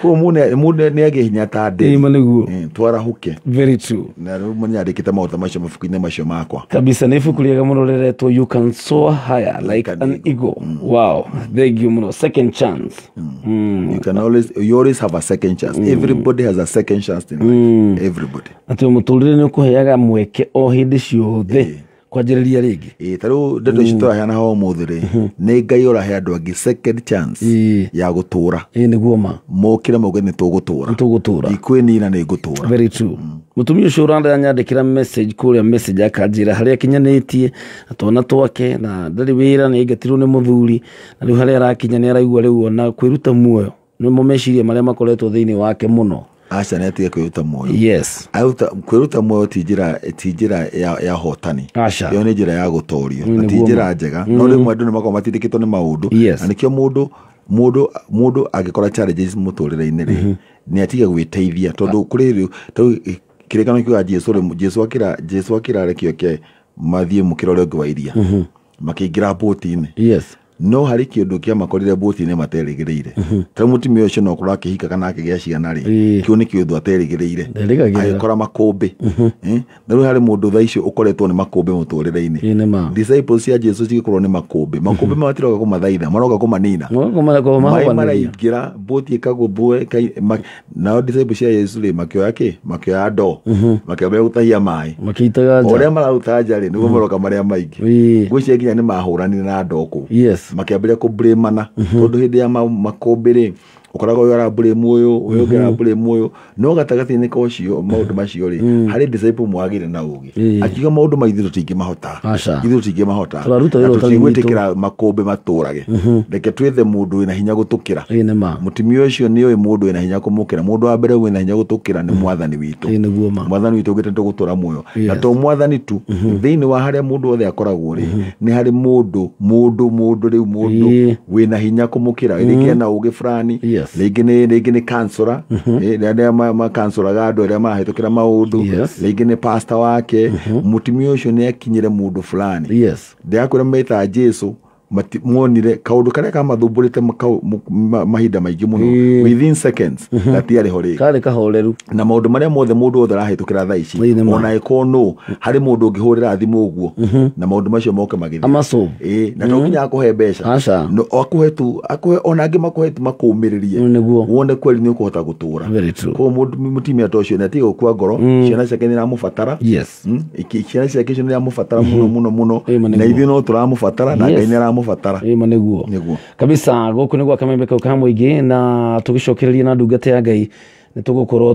Koguo mũndũ nĩ agĩe hinya ta nderi. Ĩĩ, nĩguo. Twarahũke. Very true. Na rĩu nyandĩkĩte maũndũ macio mabuku-inĩ macio makwa. Kabisa, nĩ ibuku rĩega mũno rĩretwo You Can Soar Higher Like an Eagle. Wow, thank you mũno. Second chance. You always have a second chance. Everybody has a second chance in life. Everybody. Atĩ mũtũrĩre nĩ ũkũheaga mweke o hĩndĩ ciothe kwanjĩrĩria rĩngĩ. Ĩĩ, ta rĩu ndeto ici tũraheana haha ũmũthĩ rĩ, nĩ Ngai ũrahe andũ angĩ second chance ya gũtũra. Ĩĩ, nĩguo ma. Mokĩre mauge nĩ tũgũtũra. Nĩ tũgũtũra. Ndikwĩnina, nĩ ngũtũra. Very true. Mũtumia ũcio ũranyandĩkĩra message kũrĩa message akanjĩra harĩa akinyanĩtie na twana twake na ndarĩ wĩra, nĩ aingatirwo nĩ mũthuri, na rĩu harĩa arakinya nĩ araigua rĩu ona kwĩruta muoyo nĩmo meciria marĩa makoretwo thĩinĩ wake mũno. Aca, nĩ atige kwĩruta muoyo. Yes. Kwĩruta muoyo ti njĩra ya hotani. Aca. Ĩyo nĩ njĩra ya gũtorio na ti Nĩguo ma. njĩra njega, no rĩmwe andũ nĩ makoragwo matindĩkĩtwo nĩ maũndũ. Na nĩkĩo mũndũ angĩkora challenges mũtũrĩre-inĩ rĩ, nĩ atige gwĩteithia, tondũ kũrĩ rĩu tarĩu kĩrĩkano kiuga Jesu rĩ, Jesu akĩra rekio ke mathiĩ mũkĩra ũrĩa ũngĩ wa iria, makĩingĩra mbũti-inĩ. No harĩ kĩndũ kĩamakorire mbũti-inĩ materĩgĩrĩire. Ta rĩu mũtumia ũcio no akorwo akĩhika kana akĩgĩa ciana rĩ, kĩu nĩ kĩũndũ aterĩgĩrĩire. Nderĩgagĩrĩra. Agĩkora makũmbĩ. Na rĩu harĩ mũndũ thaa icio ũkoretwo nĩ makũmbĩ mũtũrĩre-inĩ. Ĩĩ, nĩ ma. Disciples cia Jesu cigĩkorwo nĩ makũmbĩ, makũmbĩ matiroka kũmathaitha, maroka kũmanina. Maĩ Maĩ. maraingĩra mbũti ĩkagũthwo, nao disciples cia Jesu rĩ, makĩoya kĩ, makĩoya ndoo, makĩambĩrĩria gũtahia maĩ. Makĩitaga O nja. ũrĩa mararuta nja rĩ, nĩguo maroka marĩa maingĩ. Ngwĩciria nginya nĩ mahũranire na ndoo kũu. Makĩambĩrĩria kũblamana, tondũ hĩndĩ ya makũmbĩ rĩ, ũkoraga ũyũ arablame ũyũ, ũyũ ũngĩ arablame ũyũ, no gatagatĩ-inĩ ka ũcio maũndũ macio rĩ, harĩ disciple mwagĩre na ũgĩ, akiuga maũndũ ma ithuĩ tũtingĩmahota. Aca. Ithuĩ tũtingĩmahota. Tũraruta Na wĩra ũtarĩ witũ. tũtigwĩtĩkĩra makũmbĩ matũrage, reke twethe mũndũ wĩna hinya gũtũkĩra. Ĩĩ, nĩ ma. Mũtumia ũcio nĩ ũĩ mũndũ wĩna hinya kũmũkĩra. Mũndũ wa mbere wĩna hinya gũtũkĩra nĩ mwathani witũ. Ĩĩ, nĩguo ma. Mwathani witũ ũgĩte tũgũtũra muoyo, na to mwathani tu, thĩinĩ wa harĩa mũndũ wothe akoragwo rĩ, nĩ harĩ mũndũ rĩu mũndũ wĩna hinya kũmũkĩra, rĩngĩ ena ũgĩ fulani, rĩngĩ nĩ counselor, arĩa makansũraga andũ arĩa marahĩtũkĩra maũndũ, rĩngĩ nĩ pastor wake. Mũtumia ũcio nĩ akinyĩre mũndũ fulani. Ndĩrakwĩra meta Jesu monire kaũndũ karĩa kamathumbũrĩte mahinda maingĩ mũno, within seconds gatiarĩ ho rĩngĩ. Karĩ kahoreru. Na maũndũ marĩa mothe mũndũ wothe arahĩtũkĩra thaa ici, Ĩĩ, nĩ ma. ona ĩkorwo nũ, harĩ mũndũ ũngĩhũrĩra thimũ ũguo na maũndũ macio moke magĩthira. Amasolve. Ĩĩ, na to nginya akũhe mbeca. Aca. No, akũhe tu, akũhe ona angĩ makũhe tu makũmĩrĩrie. Nĩguo. Wone kweli nĩ ũkũhota gũtũra. Very true. Koguo mũndũ mũtumia ta ũcio nĩ atige gũkua ngoro, ciana ciake nĩ iramũbatara. Ciana ciake icio nĩ iramũbatara mũno mũno mũno. Ĩĩ, ma Na nĩguo. ithuĩ no tũramũbatara, na Ngai nĩ aramũbatara. Ĩĩ, ma nĩguo. Nĩguo. Kabisa, gũkũ nĩ gwa kamembe kau ka mũingĩ, na tũgĩcokereria na ndungata ya Ngai nĩ tũgũkorwo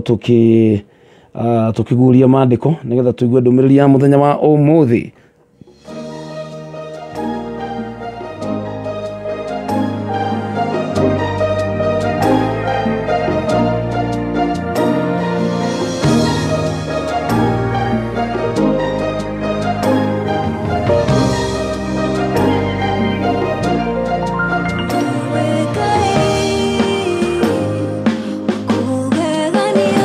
tũkĩguũria maandĩko nĩgetha tũigue ndũmĩrĩri ya mũthenya wa ũmũthĩ. Kũgegania.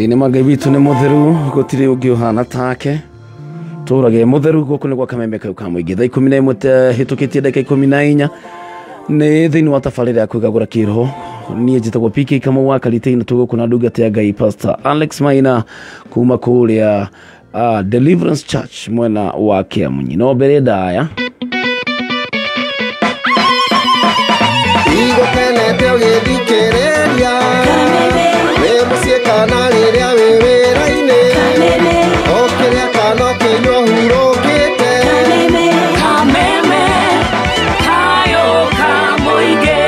Nĩ ma Ngai witũ nĩ mũtheru, gũtirĩ ũngĩ ũhana take. Tũrage mũtheru gũkũ nĩ gwa Kameme kau ka mũingĩ. Thaa 11 hĩtũkĩtie ndagĩka 14 nĩ thĩinĩ wa tabarĩra ya kwĩgagũra kĩroho. Niĩ njĩtagwo PK Kamau wa Karite-inĩ, tũgũkũ na ndungata ya Ngai Pastor Alex Maina kuma kũrĩa Deliverance Church mwena wa Kĩamunyi. No mbere ndaya Igũkenete ũgĩthikĩrĩria wĩ mũciĩ kana rĩrĩa wĩ wĩra-inĩ, ũkĩrĩa kana ũkĩnyua ũhurũkĩte. Kameme kayo ka mũingĩ.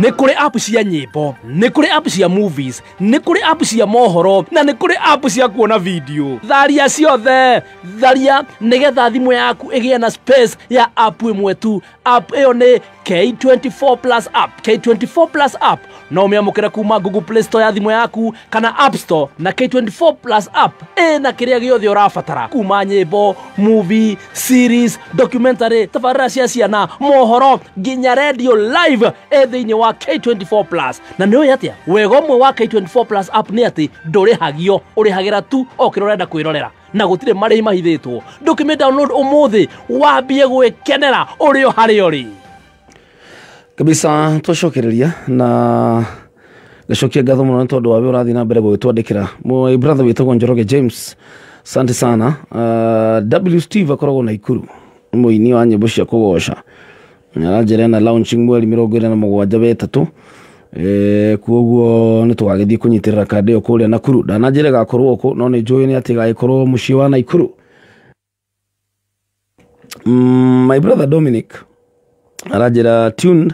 Nĩ kũrĩ app cia nyĩmbo, nĩ kũrĩ app cia movies, nĩ kũrĩ app cia mohoro, na nĩ kũrĩ app cia kuona video. Tharia ciothe, tharia nĩgetha thimũ yaku ĩgĩe na space ya app ĩmwe tu. App ĩyo nĩ K24 Plus app. K24 Plus app no ũmĩamũkĩre kuma Google Play Store ya thimũ yaku kana App Store, na K24 Plus app ĩna kĩrĩa gĩothe ũrabatara, kuma nyĩmbo, movie, series, documentary, tabarĩra cia ciana, mohoro, nginya radio live ĩ thĩinĩ wa K24 Plus. Na nĩ ũĩ atĩa, wega ũmwe wa K24 Plus app nĩ atĩ ndũrĩhagio, ũrĩhagĩra tu o kĩrĩa ũrenda kwĩrorera na gũtirĩ marĩhi mahithĩtwo. Ndũkĩmĩ download ũmũthĩ wambie gwĩkenera ũrĩ o harĩa ũrĩ. Kabisa twacokereria na ngacokia ngatho mũno nĩ tondũ wa we ũrathiĩ na mbere gũgĩtwandĩkĩra. My brother wĩtagwo Njoroge James, asante sana. W Steve akoragwo Naikuru, nĩ mũini wa nyĩmbo cia kũgoca. Aranjĩra ena launching mweri 27 wa 3. Koguo nĩ tũgagĩthiĩ kũnyitĩrĩra kanda ĩyo kũrĩa Nakuru. Ndananjĩra ĩgakorwo kũ, no nĩ njũĩ nĩ atĩ ĩgagĩkorwo mũciĩ wa Naikuru. My brother Dominic aranjĩra tuned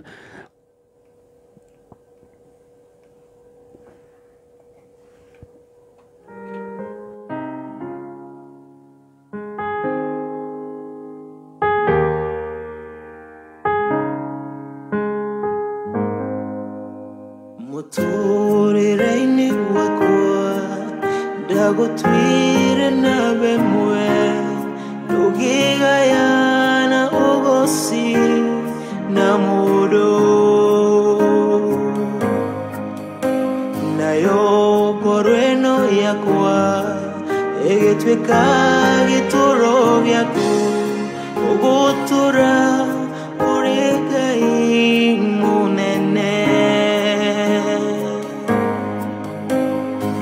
Mũtũrĩre-inĩ wakwa ndagũtuire namba ĩmwe, ndũngĩgayana ũgoci na mũndũ, nayo ngoro ĩno yakwa ĩgĩtuĩka gĩtũro gĩaku, ũgũtũra ũrĩ Ngai mũnene.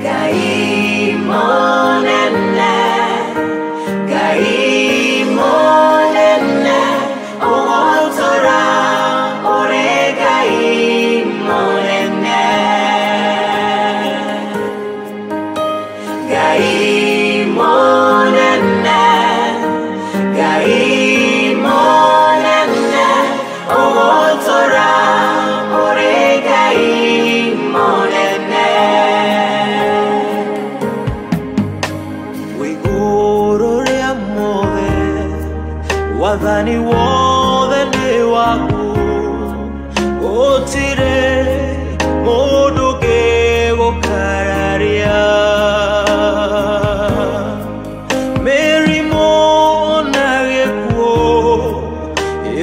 Ngai mũnene, Ngai mũnene, ũgũtũra ũrĩ Ngai mũnene. Ngai mũnene, Ngai mũnene, ũgũtũra ũrĩ Ngai mũnene. Wĩigũrũ rĩa mothe, wathani wothe nĩ waku, gũtirĩ mũndũ ũngĩgũkararia. Mĩrimũ na gĩkuũ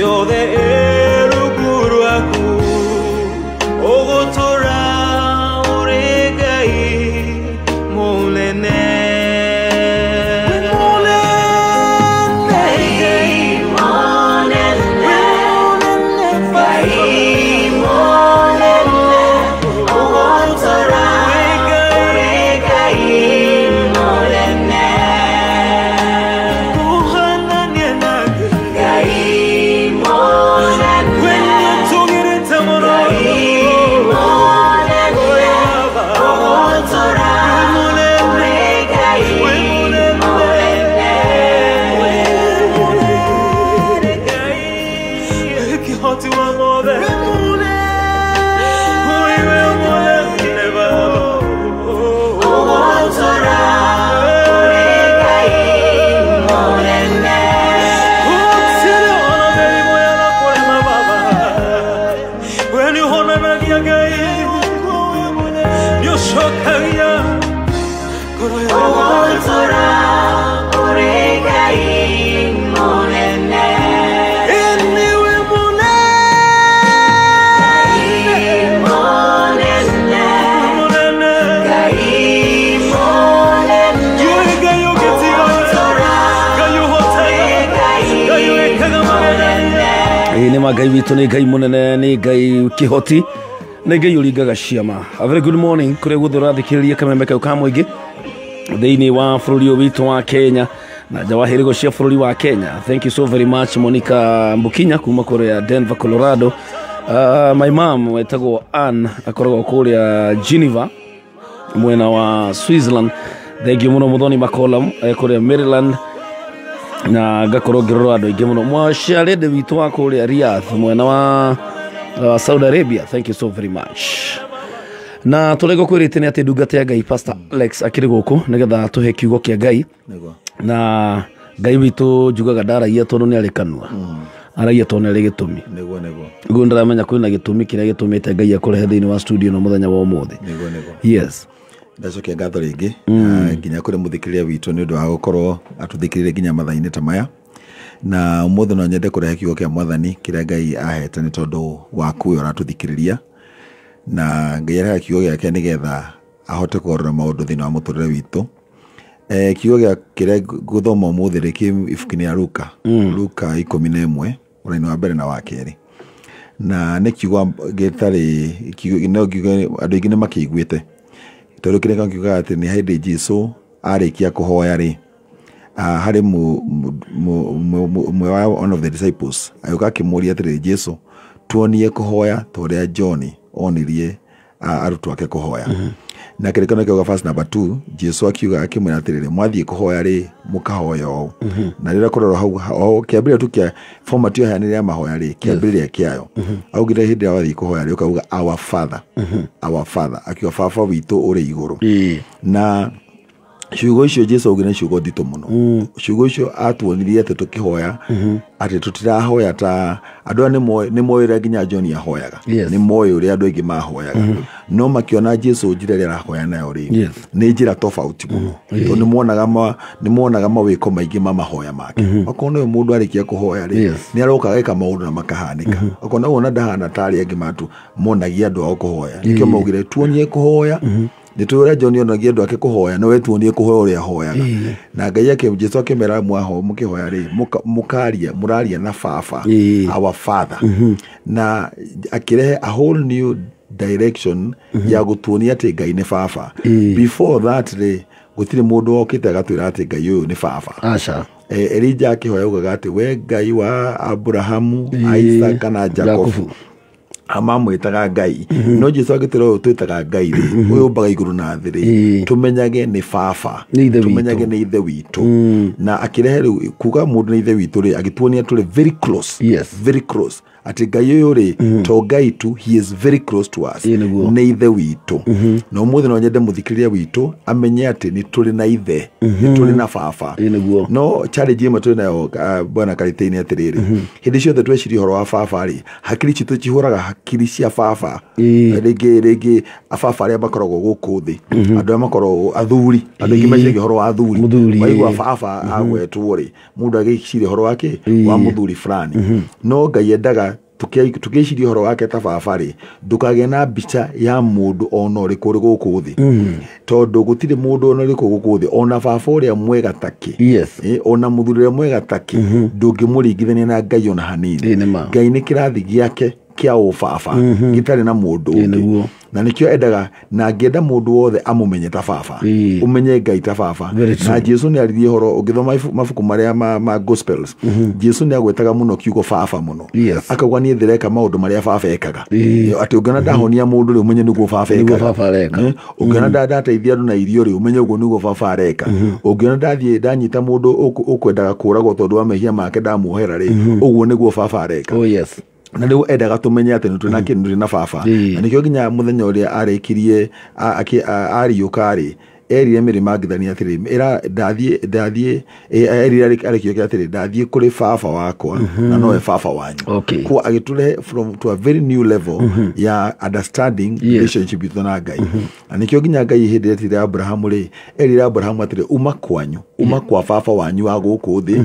yothe ĩ rungu rwaku, ũgũtũra ũrĩ Ngai mũnene. Ngai mũnene, Ngai mũnene, Ĩ nĩ ma Ngai witũ nĩ Ngai mũnene, nĩ Ngai kĩhoti, nĩ Ngai ũringaga ciama. A very good morning kũrĩa guothe ũrathikĩrĩria kameme kau ka mũingĩ thĩinĩ wa bũrũri ũyũ witũ wa Kenya na nja wa hĩrĩgo cia bũrũri wa Kenya. Thank you so very much Monica Mbukinya kuma kũrĩa Denver, Colorado. My mom wetagwo Ann akoragwo kũrĩa Geneva mwena wa Switzerland. Thank you mũno Muthoni Makolam kũrĩa Maryland, na ngakorwo ngĩrora andũ aingĩ mũno mwaciarĩndĩ witũ wa kũrĩa Riyadh mwena wa Saudi Arabia. Thank you so very much. Na tũrĩ ngũkwĩrĩte nĩ atĩ ndungata ya Ngai Pastor Alex akĩrĩ gũkũ nĩgetha tũhe kiugo kĩa Ngai. Nĩguo. Na Ngai witũ njugaga ndaragia tondũ nĩ arĩ kanua, aragia tondũ nĩ arĩ gĩtũmi. Nĩguo, nĩguo. Nĩguo ndĩramenya kwĩna gĩtũmi kĩrĩa gĩtũmĩte Ngai akũrehe thĩinĩ wa studio ĩno mũthenya wa ũmũthĩ. Nĩguo, nĩguo. Yes. Ndacokia ngatho rĩngĩ nginya kũrĩ mũthikĩrĩria witũ nĩ ũndũ wa gũkorwo atũthikĩrĩrie nginya mathaa-inĩ ta maya. Na ũmũthĩ no nyende kũrehe kiugo kĩa mwathani kĩrĩa Ngai ahete nĩ tondũ waku ũyũ ũratũthikĩrĩria. Na Ngai arehaga kiugo gĩake nĩgetha ahote kũgarũra maũndũ thĩinĩ wa mũtũrĩre witũ. Kiugo gĩa kĩrĩa ngũthoma ũmũthĩ rĩ kĩ ibuku-inĩ ya Luka, Luka 11 ũraini wa mbere na wa kerĩ. Na nĩ kiugo gĩtarĩ kiugo, no kiugo andũ aingĩ nĩ makĩiguĩte, tondũ kĩrĩa kiugaga atĩ nĩ hĩndĩ Jesũ arĩkia kũhoya rĩ, harĩ ũmwe wa one of the disciples agĩũka akĩmũria atĩrĩrĩ, Jesũ tuonie kũhoya ta ũrĩa John onirie arutwo ake kũhoya. Na kĩrĩkanĩro kĩauga verse number 2, Jesũ akiuga akĩmwĩra atĩrĩrĩ, mwathiĩ kũhoya rĩ mũkahoya ũũ. Na rĩrĩa kũrorwo hau o kĩambĩrĩria tu kĩa format ĩyo heanĩre ya mahoya rĩ, kĩambĩrĩria kĩayo augire hĩndĩ ĩrĩa wathiĩ kũhoya rĩ ũkauga our father, our father, akiuga baba witũ ũrĩ igũrũ. Na ciugo icio Jesũ augire nĩ ciugo nditũ mũno. Ciugo icio atuonirie atĩ tũkĩhoya atĩ tũtirahoya ta andũ aya nĩ moĩ ũrĩa nginya John ahoyaga, nĩ moĩ ũrĩa andũ aingĩ mahoyaga, no makĩona Jesũ njĩra ĩrĩa arahoya nayo rĩ nĩ njĩra tofauti mũno, tondũ nĩ monaga mawĩko maingĩ ma mahoya make. Makona ũyũ mũndũ arĩkia kũhoya rĩ nĩ aroka ageka maũndũ na makahanĩka, akona ũyũ ona ndahana ta arĩa angĩ matu monagia andũ ao kũhoya. Nĩkĩo maugire tuonie kũhoya, nĩ tũĩ ũrĩa John onagia andũ ake kũhoya, no we tuonie kũhoya ũrĩa ahoyaga. Na Ngai ake Jesũ akĩmera mwaho mũkĩhoya rĩ mũkaria mũraria na baba, our father. Na akĩrehe a whole new direction ya gũtuonia atĩ Ngai nĩ baba. Before that rĩ gũtirĩ mũndũ wokĩte agatwĩra atĩ Ngai ũyũ nĩ baba. Aca. Elijah akĩhoya augaga atĩ we Ngai wa Abrahamu, Isaka na Jacobu, amamwĩtaga Ngai. No Jesũ agĩtwĩra ũyũ twĩtaga Ngai rĩ, ũyũ ũmbaga igũrũ na thĩ rĩ, tũmenyage nĩ baba, tũmenyage nĩ ithe witũ. Na akĩrehe rĩu kuga mũndũ nĩ ithe witũ rĩ, agĩtuonia tũrĩ very close, very close, atĩ Ngai ũyũ rĩ to Ngai tu, he is very close to us, nĩ ithe witũ. Na ũmũthĩ no nyende mũthikĩrĩria witũ amenye atĩ nĩ tũrĩ na ithe, nĩ tũrĩ na baba. No challenge ĩmwe tũrĩ nayo bwana Karĩtĩ-inĩ atĩrĩrĩ, hĩndĩ ciothe tweciria ũhoro wa baba rĩ, hakiri citũ cihũraga hakiri cia baba, rĩngĩ ababa arĩa makoragwo gũkũ thĩ, andũ arĩa makoragwo athuri, andũ aingĩ meciragia ũhoro wa athuri, waigua baba agwetwo rĩ, mũndũ agĩciria ũhoro wake wa mũthuri fulani. No Ngai endaga tũkĩciria ũhoro wake ta baba rĩ, ndũkagĩe na mbica ya mũndũ ona ũrĩkũ ũrĩ gũkũ thĩ, tondũ gũtirĩ mũndũ ona ũrĩkũ gũkũ thĩ, ona baba ũrĩa mwega takĩ, ona mũthuri ũrĩa mwega takĩ, ndũngĩmũringithania na Ngai ona hanini. Ngai nĩ kĩrathi gĩake kĩa ũbaba gĩtarĩ na mũndũ ũngĩ, na nĩkĩo endaga na angĩenda mũndũ wothe amũmenye ta baba, ũmenye Ngai ta baba. Na Jesũ nĩ aririe ũhoro, ũngĩthoma mabuku marĩa ma gospels, Jesũ nĩ agwetaga mũno kiugo baba mũno, akauga niĩ ndĩreka maũndũ marĩa baba ekaga, atĩ ũngĩona ndahonia mũndũ rĩ ũmenye nĩguo baba ekaga, ũngĩona ndateithia andũ na irio rĩ ũmenye ũguo nĩguo baba areka, ũngĩona ndathiĩ ndanyita mũndũ ũkwendaga kũragwo tondũ wa mehia make ndamuohera rĩ, ũguo nĩguo baba areka. Na rĩu endaga tũmenye atĩ nĩ twĩna kĩndũ na baba. Na nĩkĩo nginya mũthenya ũrĩa arĩkirie ariũka rĩ, erire Mary Magdalene atĩrĩ, ĩra ndathiĩ erire arĩkio atĩrĩ, ndathiĩ kũrĩ baba wakwa na nowe baba wanyu. Kwa agĩtũrehe from to a very new level ya understanding relationship witũ na Ngai. Na nĩkĩo nginya Ngai hĩndĩ ĩrĩa Abrahamu rĩ, erire Abrahamu atĩrĩ, uma kwanyu, uma kwa baba wanyu wa gũkũ thĩ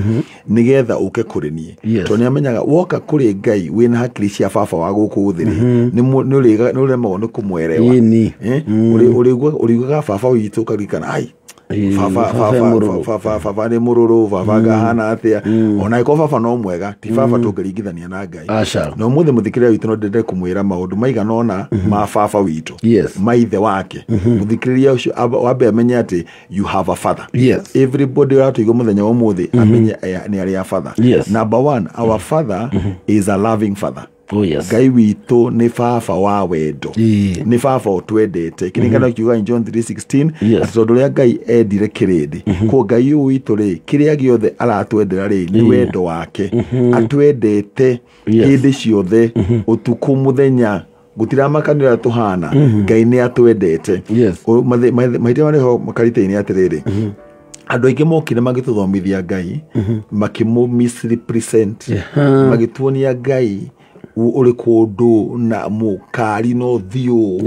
nĩgetha ũke kũrĩ niĩ. Tondũ nĩamenyaga woka kũrĩ Ngai wĩna hakiri cia baba wa gũkũ thĩ rĩ, nĩ ũremagwo nĩ kũmwerewa. Ũrĩiguaga baba witũ ũkaririkana, ai Baba nĩ mũrũrũ, baba ngahana atĩa. Ona ĩkorwo baba no mwega, ti baba tũngĩringithania na Ngai. Na ũmũthĩ mũthikĩrĩria witũ no ndende kũmwĩra maũndũ maigana ũna ma baba witũ, ma ithe wake. Mũthikĩrĩria ũcio wambe amenye atĩ you have a father. Everybody ũratũigua mũthenya wa ũmũthĩ amenye nĩ arĩ a father. Number one, our father is a loving father. Oh, yes. Ngai witũ nĩ baba wa wendo, nĩ baba ũtwendete. Kĩrĩkanĩro kiuga in John 3:16 atĩ tondũ ũrĩa Ngai endire kĩrĩndĩ, kwa Ngai ũyũ witũ rĩ, kĩrĩa gĩothe aratwendera rĩ nĩ wendo wake. Atwendete hĩndĩ ciothe, ũtukũ mũthenya, gũtiramakanĩra tũhana, Ngai nĩ atwendete. Mahinda marĩ ho makarita-inĩ atĩrĩrĩ, andũ aingĩ mokire magĩtũthomithia Ngai, makĩmũ misrepresent, magĩtuonia Ngai ũrĩ kũndũ na mũkari no thiũ,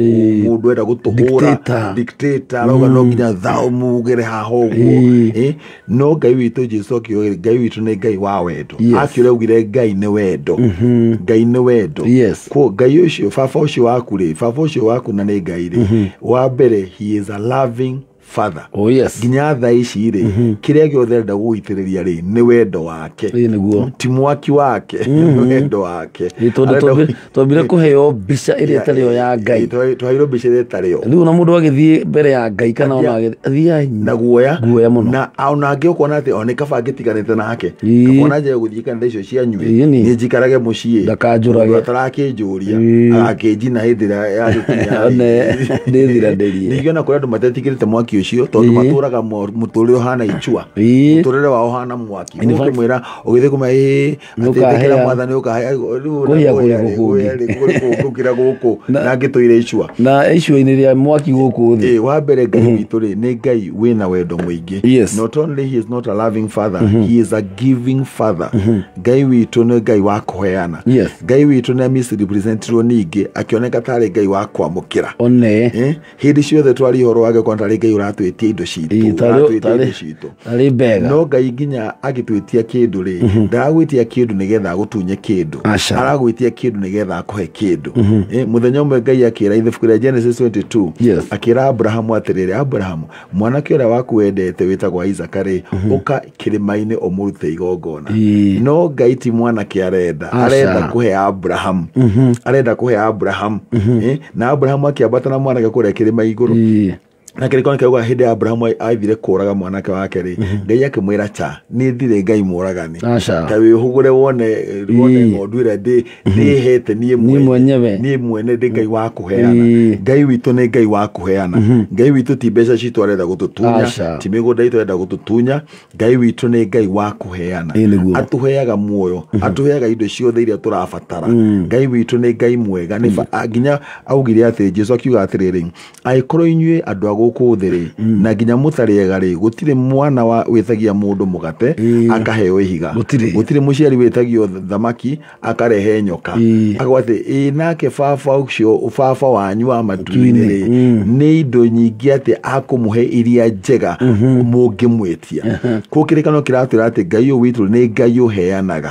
mũndũ enda gũtũhũra, dictator, arauga no nginya thao mugere haha ũguo. No Ngai witũ Jesu akiuga Ngai witũ nĩ Ngai wa wendo. Akiuga augire Ngai nĩ wendo. Ngai nĩ wendo. Kwa Ngai ũcio, baba ũcio waku rĩ, baba ũcio waku na nĩ Ngai rĩ, wa mbere he is a loving father. Oh, yes. Nginya thaa ici rĩ, kĩrĩa gĩothe arenda gũgũitĩrĩria rĩ nĩ wendo wake, ti mwaki wake, nĩ wendo wake. Tondũ twambire kũheo mbica ĩrĩa ĩtarĩ yo ya Ngai, twaheirwo mbica ĩrĩa ĩtarĩ yo. Rĩu ona mũndũ agĩthiĩ mbere ya Ngai kana ona agĩthiĩ na guoya, guoya mũno, na ona angĩ ũkona atĩ ona kaba angĩtiganĩte nake, ũkona njĩra gũthiĩ kanitha icio cianyuĩ, niĩ njikarage mũciĩ, ndakanjũrage, atarakĩnjũria, agakĩnjina hĩndĩ ĩrĩa yagĩkinya nĩthiranĩrie. Ningĩ ona kũrĩ andũ matetigĩrĩte mwaki ũcio tondũ matũraga mũtũrĩre ũhana icua, mũtũrĩre wao ũhana mwaki. Ũkĩmwĩra ũgĩthiĩ kũmwĩra atĩtĩkĩra mwathani ũkahĩa gũkĩra gũkũ na ngĩtũire icua na icua-inĩ rĩa mwaki gũkũ thĩ. Wa mbere Ngai witũ rĩ nĩ Ngai wĩna wendo mũingĩ. Not only he is not a loving father, he is a giving father. Ngai witũ nĩ Ngai wa kũheana. Ngai witũ nĩ misrepresentirwo ningĩ akĩoneka tarĩ Ngai wa kwamũkĩra. Hĩndĩ ciothe twaria ũhoro wake ũkona tarĩ Ngai ũratwĩtia indo citũ, ũratwĩtia indo citũ no Ngai nginya agĩtwĩtia kĩndũ rĩ, ndaragwĩtia kĩndũ nĩgetha agũtunye kĩndũ, aragwĩtia kĩndũ nĩgetha akũhe kĩndũ. Mũthenya ũmwe Ngai akĩra ibuku rĩa Genesis 22, akĩra Abrahamu atĩrĩrĩ, Abrahamu, mwanake ũrĩa waku wendete wĩtagwo Isaka rĩ, ũka kĩrĩma-inĩ ũmũrute igongona. No Ngai ti mwanake arenda, arenda kũhe Abrahamu, arenda kũhe Abrahamu. Na Abrahamu akĩambata na mwanake kũrĩa kĩrĩma igũrũ. Na kĩrĩko kĩauga hĩndĩ ya Abrahamu athire kũraga mwanake wake rĩ, Ngai akĩmwĩra cha, niĩ ndirĩ Ngai mũragani, ta wĩhũgũre wone ng'ondu ĩrĩa ndĩhete niĩ mwenyewe, niĩ mwene ndĩ Ngai wa kũheana. Ngai witũ nĩ Ngai wa kũheana. Ngai witũ ti mbeca citũ arenda gũtũtunya, ti mĩgũnda itũ arenda gũtũtunya. Ngai witũ nĩ Ngai wa kũheana. Atũheaga muoyo, atũheaga indo ciothe iria tũrabatara. Ngai witũ nĩ Ngai mwega. Nginya augire atĩ Jesu akiuga atĩrĩrĩ, angĩkorwo inyuĩ andũ a gũkũ thĩ rĩ, na nginya mũtarĩega rĩ, gũtirĩ mwana wa wĩtagia mũndũ mũgate akaheo ihiga, gũtirĩ mũciari wĩtagio thamaki akarehe nyoka. Akauga atĩ ĩ nake baba ũcio, baba wanyu wa matu-inĩ rĩ, nĩ indo nyingĩ atĩ akũmũhe iria njega mũngĩmwĩtia. Koguo kĩrĩkanĩro kĩratwĩra atĩ Ngai ũyũ witũ nĩ Ngai ũheanaga,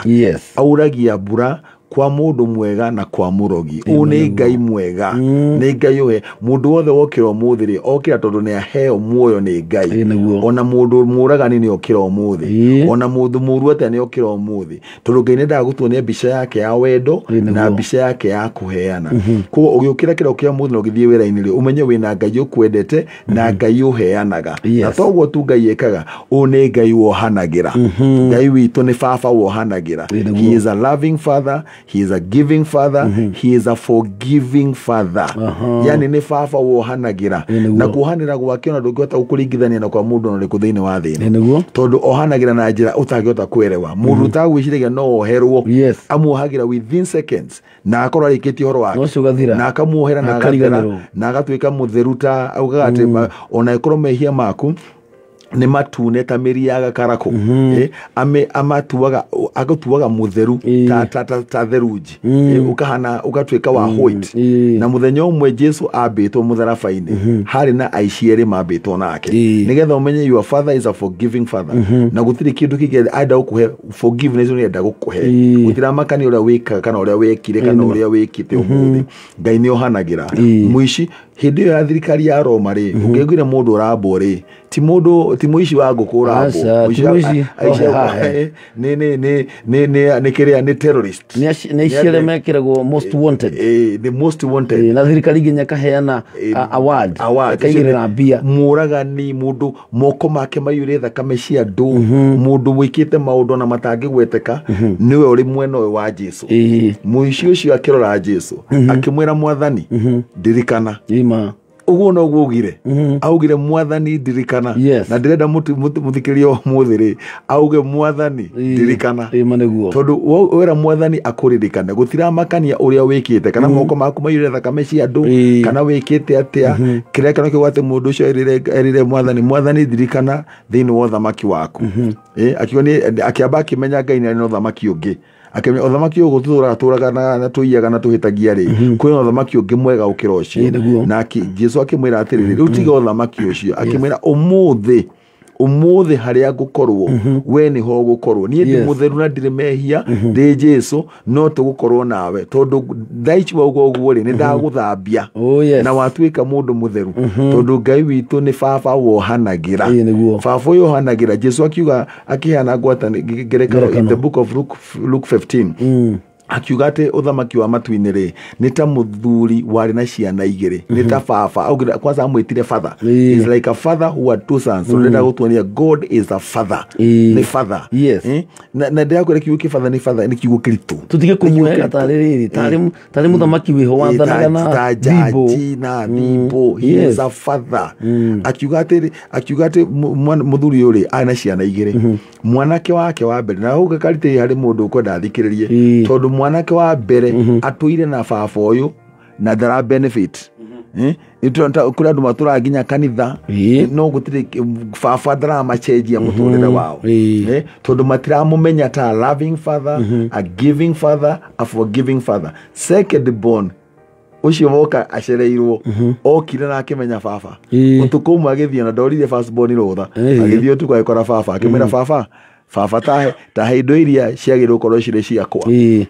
auragia mbura kwa mũndũ mwega na kwa mũrogi. Ũyũ nĩ Ngai mwega, nĩ Ngai ũhe mũndũ wothe wokĩra ũmũthĩ rĩ, okĩra tondũ nĩ aheo muoyo nĩ Ngai. Ona mũndũ mũragani nĩ okĩra ũmũthĩ, ona mũndũ mũru atĩa nĩ okĩra ũmũthĩ, tondũ Ngai nĩendaga gũtuonia mbica yake ya wendo na mbica yake ya kũheana. Koguo ũgĩũkĩra kĩroko kĩa ũmũthĩ na ũgĩthiĩ wĩra-inĩ rĩ, ũmenye wĩna Ngai ũkwendete na Ngai ũheanaga. Na toguo tu Ngai ekaga, ũyũ nĩ Ngai wohanagĩra. Ngai witũ nĩ baba wohanagĩra. He is a loving father, he is a giving father, he is a forgiving father. Yani nĩ baba wohanagĩra, na kuohanĩra gwake ona ndũngĩhota gũkũringithania na kwa mũndũ ona ũrĩkũ thĩinĩ wa thĩ ĩno, tondũ ohanagĩra na njĩra ũtangĩhota kũerewa. Mũndũ ũtagwĩciragia no oherwo, amuohagĩra within seconds na akorwo arĩkĩtie ũhoro wake, na akamuohera na agathera na agatuĩka mũtheru, ta augaga atĩ ona ĩkorwo mehia maku nĩ matune ta mĩri ya gakarakũ, amatuaga, agũtuaga mũtheru ta therunji, ũkahana ũgatuĩka wa white. Na mũthenya ũmwe Jesu ambĩtwo mũtharaba-inĩ, harĩ na aici erĩ mambĩtwo nake, nĩgetha ũmenye your father is a forgiving father. Na gũtirĩ kĩndũ kĩngĩ enda gũkũhe forgiveness, nĩ enda gũkũhe, gũtiramakania ũrĩa wĩkaga kana ũrĩa wekire kana ũrĩa wĩkĩte ũmũthĩ. Ngai nĩ ohanagĩra. Mũici Hĩndĩ ĩyo ya thirikari ya Roma rĩ, ũngĩaiguire mũndũ ũrambwo rĩ, ti mũndũ, ti mũici wa ngũkũ ũrambwo. Aca, ti Mũici wa- mũici. aici Ohe a- hahe. nĩ kĩrĩa, nĩ terrorist. Nĩ aici arĩa mekĩragwo most wanted. The most wanted. Na thirikari nginya ĩkaheana award, Award. ĩkaigĩrĩra mbia. Mũragani, mũndũ moko make maiyũrĩ thakame cia andũ, mũndũ wĩkĩte maũndũ ona matangĩgweteka, nĩwe ũrĩ mwena ũyũ wa Jesu. Mũici ũcio akĩrora Jesu, akĩmwĩra, "Mwathani, ndirikana." Ima. Ũguo noguo augire, augire, "Mwathani, ndirikana." Yes. Na ndĩrenda mũthikĩrĩria ũmũthĩ rĩ auge, "Mwathani, ndirikana." Ima nĩguo. Tondũ wera mwathani akũririkane, gũtiramakania ũrĩa wĩkĩte, kana moko maku maiyũre thakame cia andũ, kana wĩkĩte atĩa. Kĩrĩa kĩo kiuga atĩ mũndũ ũcio erire mwathani, "Mwathani, ndirikana thĩinĩ wa ũthamaki waku." Akiuga akĩamba akĩmenya Ngai nĩ arĩ na ũthamaki ũngĩ, akĩmenya ũthamaki ũyũ gũtũraga tũraga na tũiyaga na tũhĩtagia rĩ, kwĩna ũthamaki ũngĩ mwega gũkĩra ũcio. Nĩguo. Na Jesu akĩmwĩra atĩrĩrĩ, rĩu tiga ũthamaki ũcio, akĩmwĩra, "Ũmũthĩ, ũmũthĩ harĩa ngũkorwo, we nĩho ũgũkorwo. Niĩ ndĩ mũtheru na ndirĩ mehia, ndĩ Jesu, no tũgũkorwo nawe, tondũ thaa ici wauga ũguo rĩ, nĩ ndagũthambia Oh, yes. na watuĩka mũndũ mũtheru, tondũ Ngai witũ nĩ baba wohanagĩra." Nĩguo. Baba ũyũ wohanagĩra, Jesu akiuga, akĩheana ngerekano in the book of Luke 15, akiuga atĩ ũthamaki wa matu-inĩ rĩ, nĩ ta mũthuri warĩ na ciana igĩrĩ, nĩ ta baba. Augire, kwanza amwĩtire father. Is like a father who had two sons. So ndĩrenda gũtuonia God is a father. Nĩ father. Na ndĩrakwĩra kiugo kĩ father, nĩ father, nĩ kiugo kĩritũ. Tũtige kũmuoyaga tarĩ rĩrĩ, tarĩ mũthamaki wĩho wathanaga na ta thimbo. jaji na thimbo. He is a father. Akiuga atĩ mũthuri ũyũ rĩ, arĩ na ciana igĩrĩ. Mwanake wake wa mbere, na hau gakarĩtĩ harĩ mũndũ ũkwenda athikĩrĩrie, tondũ mwanake wa mbere atũire na baba ũyũ na ndara benefit. Kũrĩ andũ matũraga nginya kanitha, no gũtirĩ baba ndaramacenjia mũtũrĩre wao. Tondũ matiramũmenya ta a loving father, a giving father, a forgiving father. Second born ũcio woka acereirwo, okire na akĩmenya baba. Ũtukũ ũmwe agĩthiĩ, na ndorire first born rũtha, agĩthiĩ ũtukũ agĩkora baba, akĩmwĩra, "Baba, baba, tahe indo iria ciagĩrĩirwo gũkorwo cirĩ ciakwa."